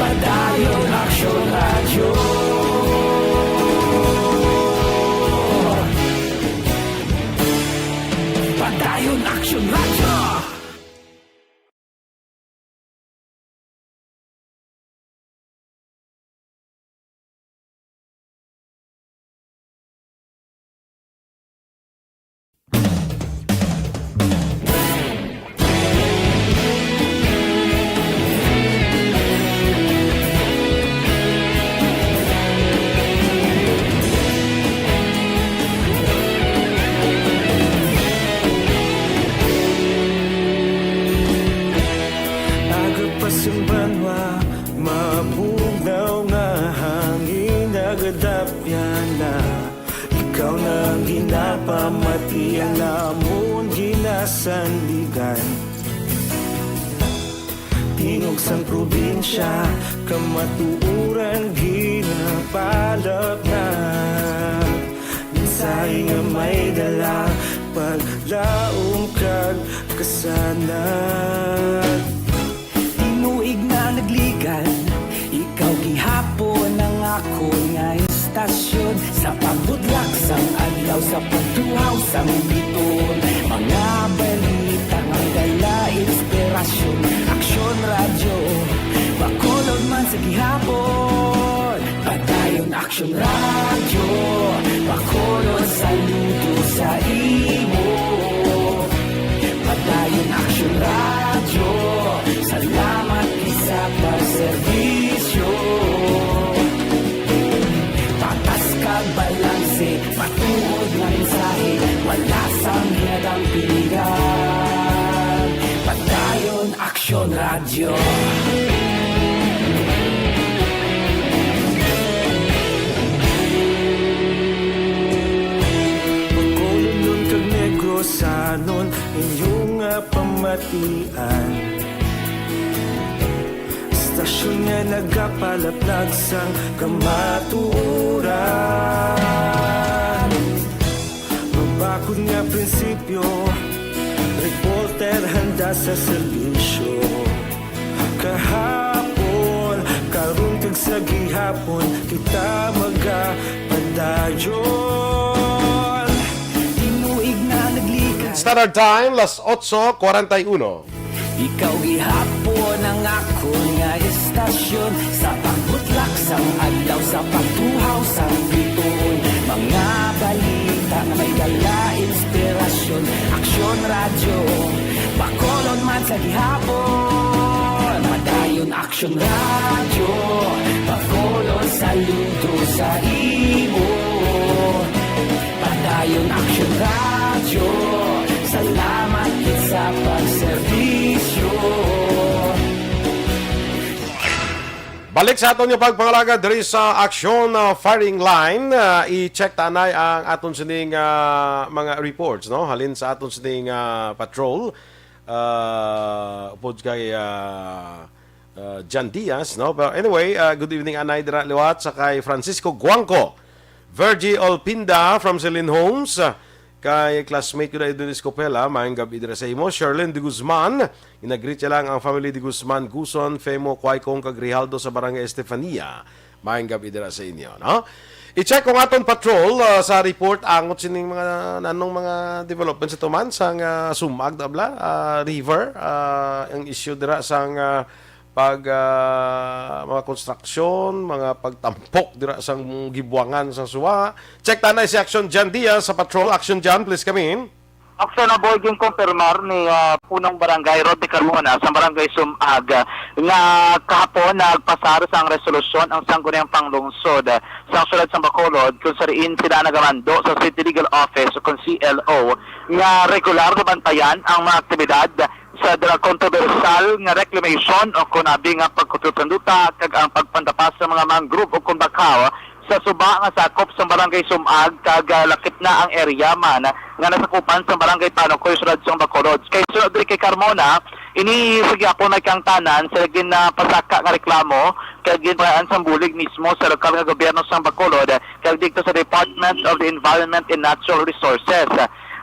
Padayon Aksyon Radyo. Padayon Aksyon Radyo. Matian namon ginasandigan. Tingog sang probinsya, kamatuoran ginapalapnag. Mensahe nga may dala, paglaom kag kasanag. Tinuig na nagligan, ikaw gihapon ang akon nga istasyon. Sa pagbutlak sang adlaw, sa pagtuhaw sang biton, mga balita nga dala inspirasyon. Aksyon Radyo, Bacolod man sa gihapon. Padayon Aksyon Radyo, Bacolod saludo sa imo. Padayon Aksyon Radyo, salamat gid sa pagserbisyo. Patas kag balanse, matuod nga mensahe, wala sang hinadampingan. Padayon Aksyon Radyo. Bacolodnon kag Negrosanon, inyo nga pamatian. Istasyon nga nagapalaplag sang kamatuoran. Mabakod nga prinsipyo, reporter handa sa serbisyo. Kahapon, karon kag sa gihapon, kita magapadayon. Tinuig na naglikan. Standard Time, las otso cuarenta y uno. Ikaw gihapon ang akon nga istasyon. Sa pagbutlak sang adlaw, sa pagtuhaw sang biton, mga balita nga may dala inspirasyon. Aksyon Radyo, Bacolod man sa gihapon. Padayon Aksyon Radyo, Bacolod saludo sa imo. Padayon Aksyon Radyo, salamat gid sa pagserbisyo. Balik sa aton nga pagpangalaga diri sa Aksyon, ah, Firing Line. Ah, i-check ta anay ang aton sining, ah, mga reports, no? Halin sa aton sining, ah, patrol. Ah, upod kay, ah, ah, John Diaz, no? Pero anyway, ah, good evening, anay dira liwat sa kay Francisco Guangco, Virgie Olpinda from Celine Homes, ah, kay classmate ko na Edwin Escopela, maayong gab-i dira sa imo. Sherlyn de Guzman, ginagreet siya lang ang family de Guzman, Guson, Femo, Quaicong, kag Rijaldo sa Barangay Estefania. Maayong gab-i dira sa inyo, no? I-check ko ang aton patrol, ah, sa report angot sining mga nanong mga development sa tuman sang, ah, Sumag, tabla, ah, River, ah, ang issue dira sang, ah, pag, ah, mga konstruksyon, mga pagtampok dira sang gibuangan sang suha. Check ta na si Action John Diaz sa patrol. Action John, please come in. Aksyon na, boy, ginkumpirmar ni, ah, punong barangay Rodney Carmona sa barangay Sumag, ah, nga kahapon nagpasar sang resolusyon ang Sangguniang Panglungsod, ah, sang Siyudad sang Bacolod, kung sa diin sila nagamando sa City Legal Office o kung C L O nga regular na bantayan ang mga aktibidad sa dira kontrobersyal nga reclamation o kung abi nga pagkutrop sang duta kag ang pagpandapas sa mga mangrove o kung bakhaw sa suba nga sakop sang Barangay Sumag kag, ah, lakip na ang area man nga nasakupan sang Barangay Panukoy, Siyudad sang Bacolod. Kay sunod diri kay Carmona, ini sa gihapon may kaangtanan sa ginapasaka nga reklamo kag ginbayaan sang bulig mismo sa lokal nga gobyerno sang Bacolod kag didto sa Department of the Environment and Natural Resources.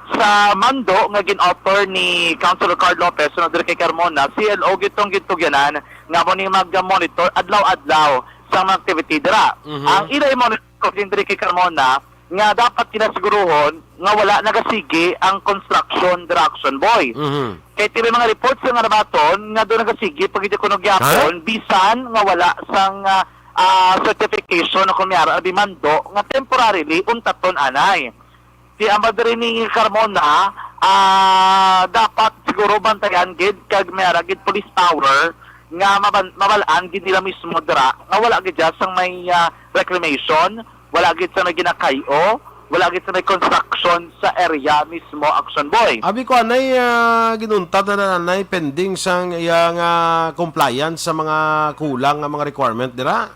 Sa mando nga gin-offer ni Councilor Carl Lopez sunod diri kay Carmona, C L O gid tong gintugyanan nga amo ni mag-monitor adlaw-adlaw sa mga activity dira. Mhm. Ang ila i-monitor din diri kay Carmona nga dapat kinasiguruhon nga wala nagasigi ang construction dira, Action Boy. Mhm. Kay tibay mga reports nga nabaton nga doon nagasigi pag kuno gyapon, bisan nga wala sang, ah, ah, certification o kung may ara abi mando nga temporarily untaton anay. Di ang diri ni Carmona, ah, dapat siguro bantayan gid kag may ara gid police power nga maban-, mabalaan gid nila mismo dira nga wala gid dyan sang may, ah, reclamation, wala gid sa may ginakay-o, wala gid sa may construction sa area mismo, Action Boy. Abi ko anay, ah, ginuntat na anay pending sang iya nga compliance sa mga kulang nga mga requirement dira.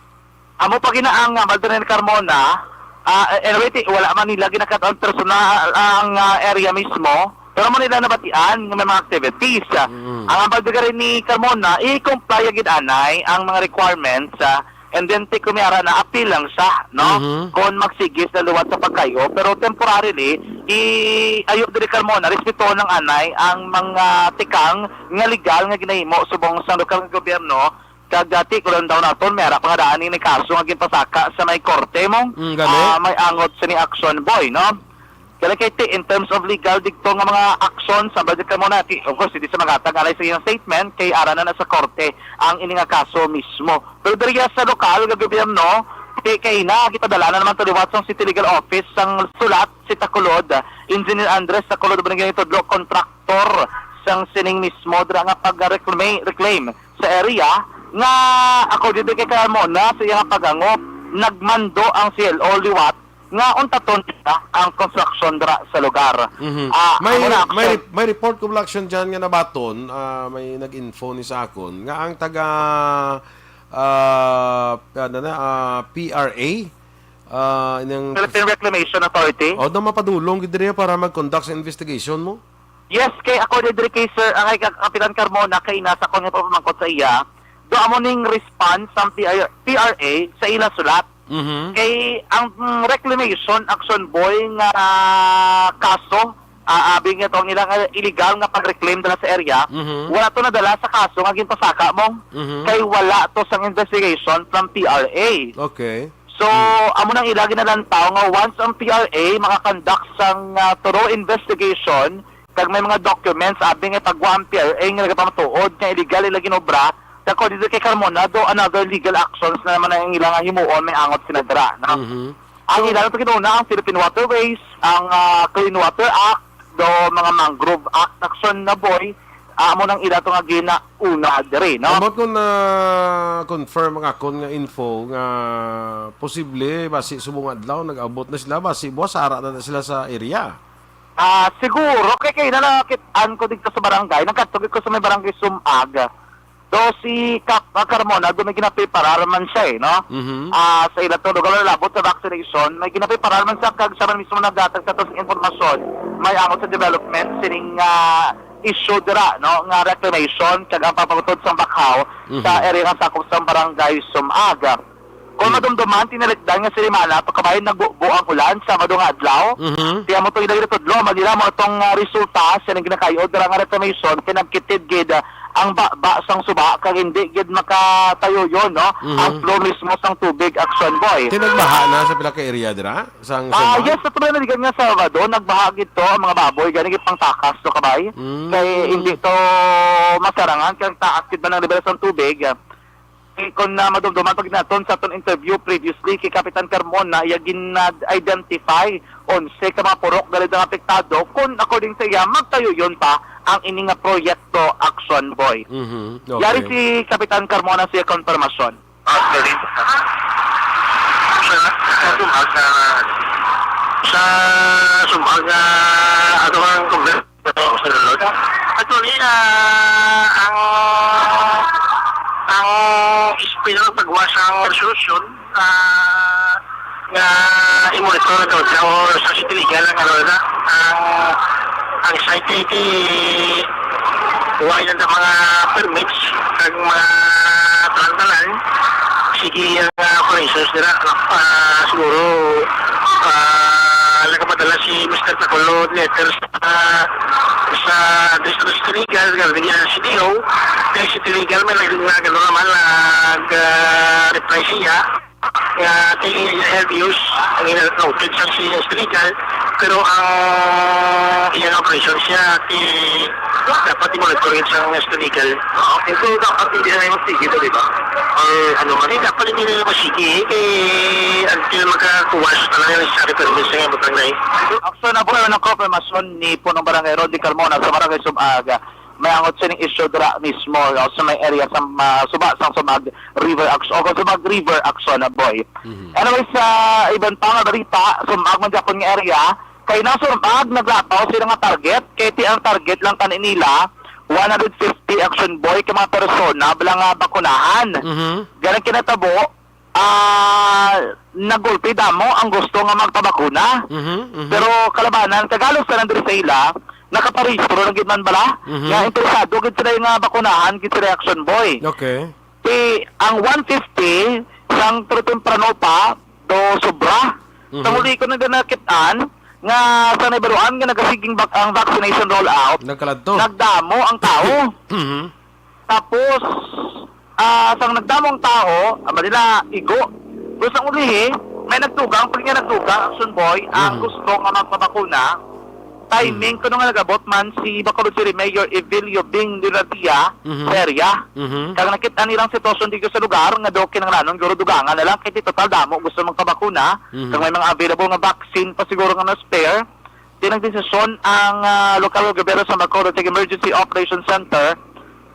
Amo pa ginaang nga Maldonen Carmona, Ah, anyway, ti-, wala man nila ginakat-on personal ang, ah, area mismo, pero mo nila nabatian nga may mga activities. Mm. Ang ambag gani ni Carmona, i-comply gid anay ang mga requirements, ah, and then ti kumiara na appeal lang siya, no? Mhm. Kung magsigis na liwat sa pagkayo, pero temporarily, i-, ayo diri Carmona, respeto ng anay ang mga tikang nga legal nga ginahimo subong sa lokal nga gobyerno, kag, ah, ti, kulang daw naton, may ara pa nga daan ni kaso nga ginpasaka sa may korte mo. Mm, gani? Ah, may angot sa ni Action Boy, no? Kaya kay ti, in terms of legal, digto nga mga action, sa budget ka muna, ti, of course, hindi sa maghatag, alay sa iyang statement, kay ara na na sa korte ang ini nga kaso mismo. Pero diri sa lokal nga gobyerno, ti, kay na, gipadala na naman to liwat sang City Legal Office sang sulat si Tacolod, Engineer Andres Tacolod, ba nang tudlo, contractor sang sining mismo, dira nga pag-reclaim, reclaim sa area nga, according to kay Carmona, sa iyang pagangop, nagmando ang C L O liwat nga untaton nila ang construction dira sa lugar. Mhm. Ah, May, amo na, may, actual- re-, may report ko, Black Sean, dyan nga nabaton, ah, may nag-info ni sa akon, nga ang taga, ah, ano na, ah, P R A, ah, ining Philippine Reclamation Authority? O, na mapadulong gid diri para mag-conduct sa investigation mo? Yes, kay ako ni diri kay Sir, ah, kay Kap-, Kapitan Carmona, kay nasa ko nga pamangkot sa iya, do amo ning response sang P R, P R A sa ila sulat. Mhm. Kay ang, mm, reclamation action boy nga, ah, kaso, ah, abi nga tong ilang, ah, illegal nga pag-reclaim dala sa area, Mhm. wala to nadala sa kaso nga ginpasaka mo. Mhm. Kay wala to sang investigation from P R A. Okay. So, Hmm. amo nang ila ginalantaw nga once ang P R A makakonduct sang, ah, thorough investigation, kag may mga documents, abi nga pagwa ang P R A nga nagapamatuod nga illegal ila ginobra, according to kay Carmona, do another legal actions na naman ang ila nga himuon may angot sila dira, no? Mhm. Ang So, ila to kinuna ang Philippine Waterways, ang, ah, Clean Water Act, do mga Mangrove Act action na boy, ah, amo nang ila to nga ginauna diri, no? Ambot ko na confirm ang akon nga info nga posible basi subong adlaw nag-abot na sila, basi buwas ara na, na sila sa area. Ah, siguro kay, kay nalakit-an ko dito sa barangay, nagkatugid ko sa may barangay Sumag. Do si Kap, ah, Carmona, do may ginapreparar man siya eh, no? Mhm. Ah, sa ila to lugar, labot sa vaccination, may ginapreparar man siya kag siya man mismo naghatag sa tos impormasyon. May angot sa development sining, ah, issue dira, no, nga reclamation kag ang pagpangutod sang bakhaw sa Mhm. area nga sakop sang barangay Sumag. Kung Hmm. madumduman, tinalikdan nga silimana, pagkabahin nagbubo ang ulan sa madunga adlaw. Mhm. Kaya mo itong ilang tudlo, Manila mo itong, ah, resulta sa nang ginakayod dira nga reclamation, kay nagkitid gid, ah, ang baba sang suba, kag hindi gid makatayo yon, no? Mhm. Ang flow mismo sang tubig, action boy. Tinagbaha na sa pila ka area dira? Sang Ah, Sumag? Yes, sa tuloy na ligan nga Sabado, nagbaha gid to ang mga baboy, gani gid pang takas to, kabay. Mm. Kay hindi to masarangan, kay ang taas gid man ang level sang tubig. Eh, kung na madumduman pag naton sa aton interview previously kay Kapitan Carmona, iya gin-identify onse ka mga purok dali nga apektado, kung according sa iya, magtayo yon pa ang ini nga proyekto, action boy. Mhm. Yari Okay. si Kapitan Carmona sa iya konfirmasyon. Actually, sa, sa Sumag na, sa Sumag na, ano ang problema? Actually, ah, ang, ang S P na pagwa sa resolusyon, ah, nga i-monitor na daw siya o sa City Legal ang ano na, ang, ang site ay ti-, kuha yun ng mga permits, ang mga talan-talan, sige ang, ah, operations nila, ano, ah, siguro, ah, nagpadala si Mister Tacolod letters sa, sa District Legal, kag sa C D O, kay City Legal may nag-, nag-, ano naman, nag, ah, reply siya nga ti health use ang ina-, noted sa si City Legal, pero ang iyang operation siya ti dapat i-monitor sa City Legal. Okay, so dapat hindi na yung sige to, di ba? Or ano man? Hindi, dapat hindi na yung masigi, eh, until magkakuwas na lang yung necessary permits sa iyang butang na eh. Action na po ang konfirmasyon ni Punong Barangay Roddy Carmona sa Barangay Subaga. May angot sining issue dira mismo, o sa may area sa, ah, Suba, sang Sumag River Action, o Sumag River Action na boy. Mhm. Anyway, sa iban pa nga balita, Sumag man gyapon nga area, kay na Sumag naglapaw sila nga target, kay ti ang target lang kaninila, one hundred fifty action boy ka mga persona bala nga bakunahan. Mhm. Ganang kinatabo, ah, nagulpi damo ang gusto nga magpabakuna. Mhm, mhm. Pero kalabanan, kag halos tanan diri sa ila, nakaparehistro na gid man bala, Mhm. nga interesado gid sila nga bakunahan gid sila, Action Boy. Okay. Ti, ang one fifty, sang pero temprano pa, do sobra. Mhm. Sa muli ko na nakit-an, nga sa nahibaluan nga nagasiging bak-, ang vaccination rollout, Nagkaladto. nagdamo ang tao. Mhm. Tapos, ah, sang nagdamo ang tao, ang nila igo. Tapos ang ulihi, may nagdugang, pag niya nagdugang, Action Boy, ang Mhm. gusto nga magpabakuna, timing, Mhm. kuno nga nag-abot man si Bacolod City Mayor Evilio Bing Leonardia Mhm. sa area. Mhm. Kag nakita nilang sitwasyon dito sa lugar, nga daw kinahanglanon, guro dugangan na lang, kay di total damo gusto magpabakuna, Mhm. kag may mga available nga vaccine pa siguro nga na-spare. Di nagdesisyon ang, ah, lokal nga gobyerno sa Bacolod kag Emergency Operation Center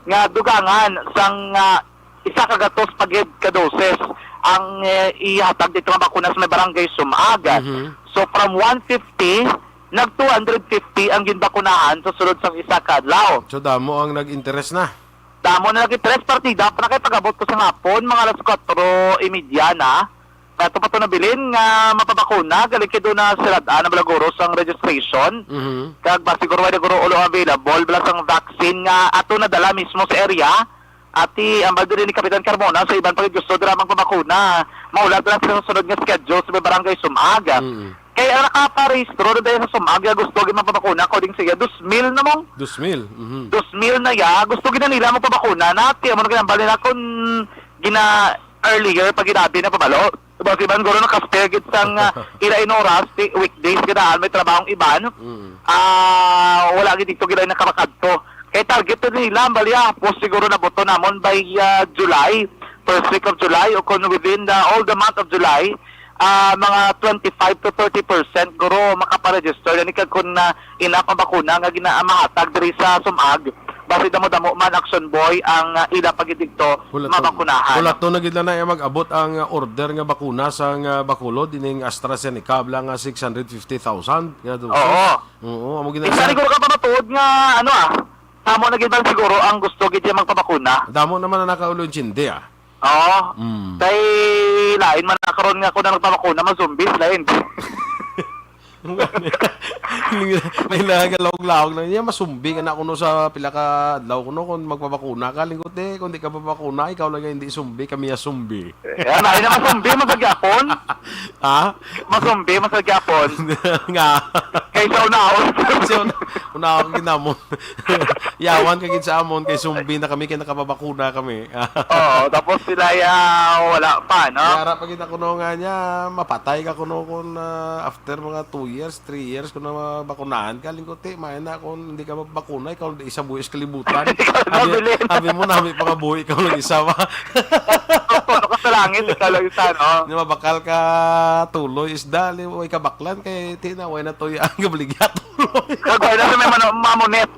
nga dugangan sang, ah, isa ka gatos pa gid ka doses ang, eh, ihatag dito nga bakuna sa may barangay Sumag. Mhm. So, from one fifty, nag two hundred fifty ang ginbakunahan sa sulod sang isa ka adlaw. So, damo ang nag-interes na. Damo na lagi tres partida pa na kay pag-abot ko sa hapon, mga alas kuwatro y media na. Ato pa to nabilin nga mapabakuna, galing kay doon na sirad-an ang balaguro sang registration. Mhm. Kag ba siguro may naguro ulo available, bala sang vaccine nga ato nadala mismo sa area. Ati, ang baldo ni Kapitan Carmona sa iban pa gid gusto dira magpabakuna. Maulat na sila sa sunod nga schedule sa may barangay Sumag. Mm. Kay ang nakaparehistro na dahil sa Sumag nga gusto gid magpabakuna, according sa iya, dos mil na mong. Dos mil, mhm. Dos mil na ya, gusto gid na nila magpabakuna. Nati, amo na ginambal nila kung gina-, earlier, pag ginabi na pabalo. Basi man, guro, nakaspare gid sang, ah, ila in oras, ti-, weekdays, gidaan may trabahong iban. Mm. Ah, wala gid dito gid ay nakamakadto. Kay target to nila, ang balya, hapos siguro na buto namon by, ah, July, first week of July, o kung within the, all the month of July, ah, mga twenty-five to thirty percent, guro, makaparegister. Yan, kag kung na enough ang bakuna nga gina-, mahatag diri sa Sumag, basi damo-damo man, Action Boy, ang, ah, ila pa gid dito Hulaton. mabakunahan. Hulaton na gid lang na mag-abot ang, ah, order nga bakuna sa nga Bacolod, ining AstraZeneca, bala nga six hundred fifty thousand nga doses. Oo. Oo, amo gid na Isa siya. Siguro ka pa matuod nga, ano, ah, amo na gid man siguro ang gusto gid siya magpabakuna. Damo naman na nakaulo yung tsindi, ah. Oo. Mm. Kay lain man na karon nga ako na nagpabakuna, mazumbis, lain. May nagalaog-laog na niya, masumbi ka na kuno sa pila ka adlaw kuno kung magpabakuna ka, lingkod eh, kung di ka papakuna, ikaw lang nga hindi sumbi, kami ya sumbi. Eh, ano, ay na masumbi, masagyapon? Ha? Masumbi, masagyapon? Nga. Kaysa unaon. Kasi una, una ako ginamon. Yawan ka gid sa amon, kay sumbi na kami, kay nakapabakuna kami. Oo, tapos sila ya, wala pa, no? Yara pa gid ako no nga niya, mapatay ka kuno kung, ah, after mga two years, three years, kung na bakunahan ka, lingkod, ti, may na kung hindi ka mabakuna, ikaw di isa buhis kalibutan. Ikaw na Abi, bilin. Abi mo, nami pa nga buhi, ikaw lang isa ba? Todo ka sa langit, ikaw lang isa, no? Di ba, bakal ka tuloy, isda, li-, way ka baklan, kay, ti, na, way na tuya ang gabaligya tuloy. Kagway na sa may mano-, mamunit.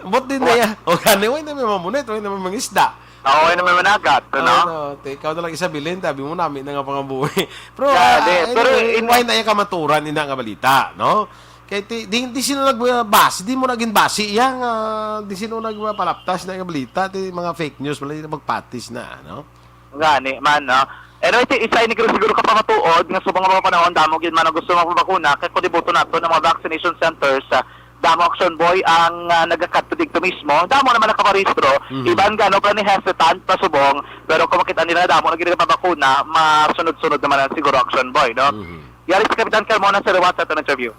Bot din na Wa- ya. O, gani, way na may mamunit, way na may mangisda. Oo, way na may managat, ano? Ay, no, ti, ikaw na lang isa bilin, tabi mo, nami na nga pangabuhi. Pero, Grabe. ah, Pero anyway, in- way na yung kamaturan, ina nga balita, no? Kay ti, di, di sino nagbasi, di mo naging basi, yang, ah, di sino nagpalaptas na nga balita, ti, mga fake news, wala na magpatis na, no? Gani man, no? Pero ito, isa ini siguro ka pamatuod nga subong nga mga panahon, damo gid man ang gusto magpabakuna, kay kundi buto nato ng mga vaccination centers, ah, damo, Action Boy, ang, ah, nagakadto dito mismo. Damo naman nakaparehistro. Mhm. Iban gano pa ni hesitant pa subong, pero kung makita nila damo na gid pabakuna, masunod-sunod naman ang siguro, Action Boy, no? Mhm. Yari si Kapitan Carmona sa liwat sa aton interview.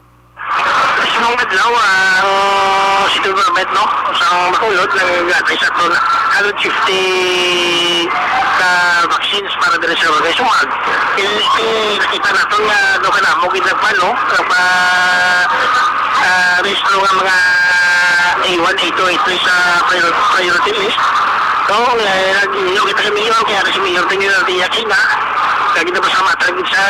Sa mga adlaw, ang city government, no, sa Bacolod, nag-advise ato na hundred fifty ka vaccines para diri sa Barangay Sumag. Kay, kay nakita nato nga daw kanamo gid nagpa-, no, nagpa, ah, rehistro nga mga A one, A two, A three sa prior-, priority list. So, eh, nag-, yung kita sa mayor, kaya si Mayor Daniel Diaz na, lagi na pa sa mata, lagi sa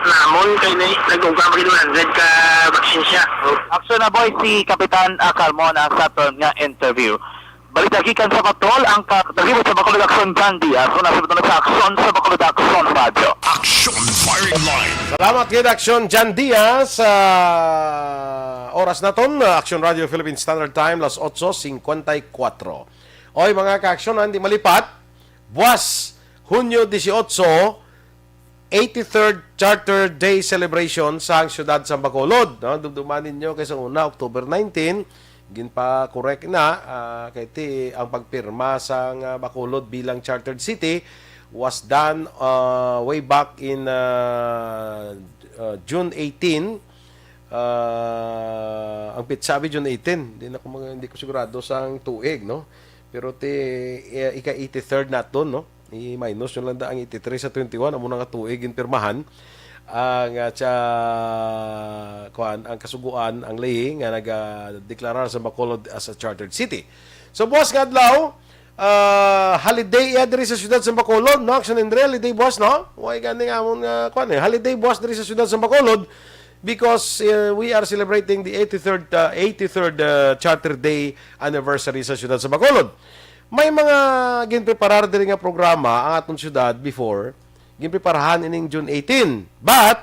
namon, kay ni, nag-ugma pa gid one hundred ka vaccine siya. Action na, boy, si Kapitan, ah, Carmona sa aton nga interview. Balita gikan sa Patol, ang ka-, nag-ibot sa Bacolod Action, John Diaz. Una sa Bacolod Action, sa Bacolod Action Radio. Action Firing Line. Salamat kay Action John Diaz. Sa oras naton, Action Radio Philippine Standard Time, las otso cincuenta y cuatro. Oy, mga ka-action, hindi malipat. Buwas, Hunyo dieciocho, eighty-third Charter Day celebration sa siyudad sa Bacolod, no? Dumduman ninyo kay sa una, October nineteen, ginpa-correct na, ah, kay ti ang pagpirma sa, ah, Bacolod bilang chartered city was done, ah, way back in, ah, ah, June eighteen. Ah, ang petsa abi June eighteen. Di na ko mag-, hindi ko sigurado sa ang tuig, no? Pero ti, eh, ika eighty-third naton, no? I-minus yun lang da ang eighty-three sa twenty-one, amo na nga tuig ginpirmahan ang, ah, tsa-, kuan, ang kasuguan, ang lahi nga nagadeklarar sa Bacolod as a chartered city. So, buwas nga adlaw, ah, holiday iya diri sa siyudad sa Bacolod, no? Action Henry, holiday buwas, no? Way gani nga amon nga, kuan, eh, holiday buwas diri sa siyudad sa Bacolod because, uh, we are celebrating the eighty-third, uh, eighty-third, uh, Charter Day anniversary sa siyudad sa Bacolod. May mga ginpreparar diri nga programa ang aton siyudad before, ginpreparahan ining June eighteen. But,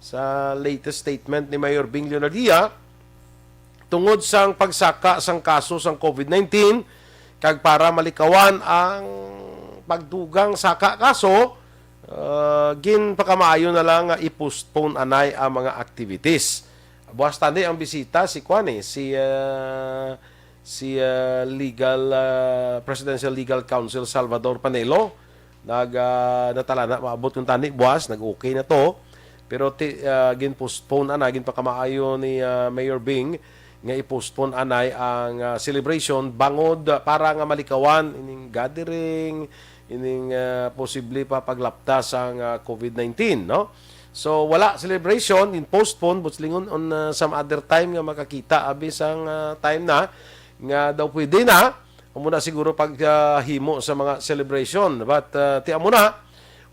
sa latest statement ni Mayor Bing Leonardia, tungod sang pagsaka sang kaso sang COVID nineteen, kag para malikawan ang pagdugang saka kaso, ah, ginpakamaayo na lang nga i-postpone anay ang mga activities. Buwas tani ang bisita si kuan, eh, si, ah, si, ah, legal, ah, Presidential Legal Counsel Salvador Panelo. Nag, ah, natalana, maabot kun tani buwas, nag-okay na to. Pero ti-, ah, gin-postpone ana, ginpakamaayo ni, ah, Mayor Bing nga i-postpone anay ang, ah, celebration bangod, ah, para nga malikawan ining gathering, ining, ah, posible pa paglapta sang, ah, COVID nineteen, no? So, wala celebration, gin-postpone, but lingon on, ah, some other time nga makakita abi sang, ah, time na nga daw pwede na. Amo na siguro pag, ah, himo sa mga celebration. But, ah, ti amo na,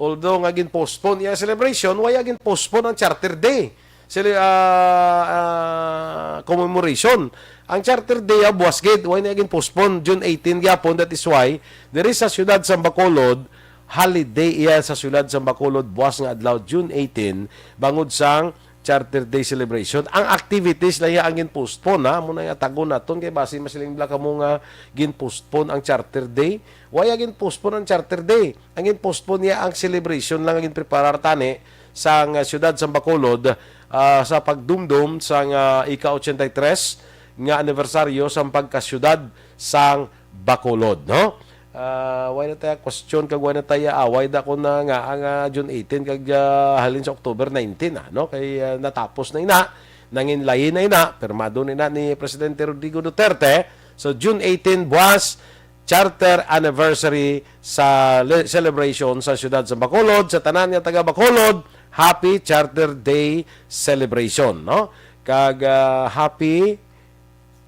although nga gin-postpone iya celebration, wala gin-postpone ang Charter Day. Cele-, ah, ah, commemoration. Ang Charter Day, ah, buwas gid, wala na gin-postpone, June eighteen gyapon. That is why, diri sa siyudad sa Bacolod, holiday iya sa siyudad sa Bacolod, buwas nga adlaw, June eighteen, bangod sang Charter Day celebration. Ang activities lang iya ang gin-postpone, ha? Amo na nga tagon naton kay basi masiling bala kamo nga gin-postpone ang Charter Day. Wala gin-postpone ang Charter Day. Ang gin-postpone niya ang celebration lang ang ginpreparar tani sang, ah, siyudad sang Bacolod, ah, sa pagdumdom sang, ah, ika-eighty-three nga anibersaryo sang pagkasyudad sang Bacolod, no? Ah, wala na tayo question kag wala na tayo away da ko na nga ang, ah, June eighteen kag, ah, halin sa October nineteen, ah, no? Kay, ah, natapos na ina, nangin lain na ina, pirmado na ina ni Presidente Rodrigo Duterte. So, June eighteen, buwas, Charter Anniversary sa le-, celebration sa siyudad sa Bacolod. Sa tanan nga taga Bacolod, Happy Charter Day Celebration, no? Kag, ah, Happy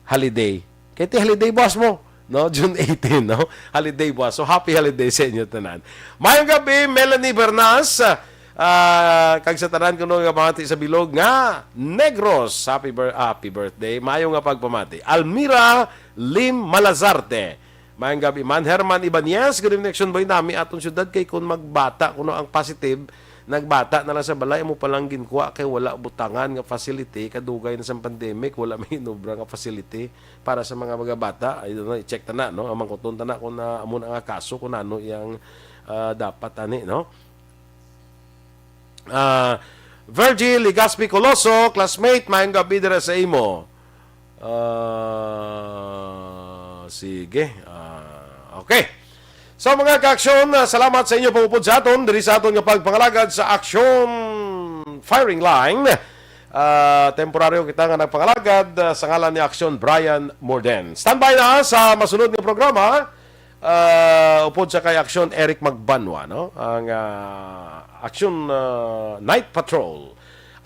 Holiday. Kay ti holiday buwas mo, no? June eighteen, no? Holiday buwas. So, happy holiday sa inyo tanan. Mayong gabi, Melanie Bernas. Ah, kag sa tanan kuno nga mga ti sa bilog nga Negros. Happy bir-, happy birthday. Mayo nga pagpamati. Almira Lim Malazarte. Mayong gabi man. Herman Ibanez, good evening, Action Boy. Nami aton syudad kay kun magbata kuno ang positive, nagbata na lang sa balay, amo pa lang ginkuha kay wala butangan nga facility, kadugay na sa pandemic, wala may inobra nga facility para sa mga, mga bata. I don't know, i-check ta na, no? Amang kuton ta na kung na, amo na nga kaso kung ano yang, ah, dapat ani, no? Ah, Virgil Legaspi Coloso, classmate, mayong gabi dira sa imo. Ah, sige. Ah, okay. So, mga ka-aksyon, ah, salamat sa inyo pag-upod sa aton diri sa aton nga pagpangalagad sa Aksyon Firing Line. Ah, temporaryo kita nga nagpangalagad, ah, sa ngalan ni Aksyon Brian Morden. Standby na sa masunod nga programa. Ah, upod sa kay Aksyon Eric Magbanwa, no? Ang, ah, Aksyon, ah, Night Patrol.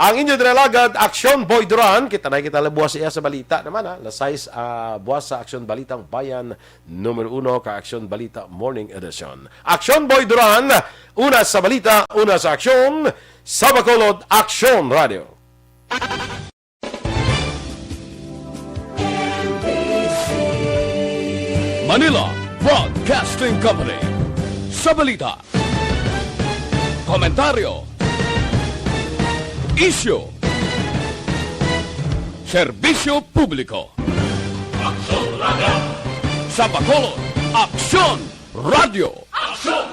Ang inyo dinalagad, Aksyon Boy Duran. Kita na kita labuwas iya sa balita naman, ha? Alas sais, ah, buwas sa Aksyon Balitang Bayan numero uno ka Aksyon Balita Morning Edition. Aksyon Boy Duran, una sa balita, una sa aksyon, sa Bacolod, Aksyon Radio. Manila Broadcasting Company. Sa balita, komentaryo, isyu, serbisyo publiko. Aksyon Radio. Sa Bacolod, Aksyon Radio. Aksyon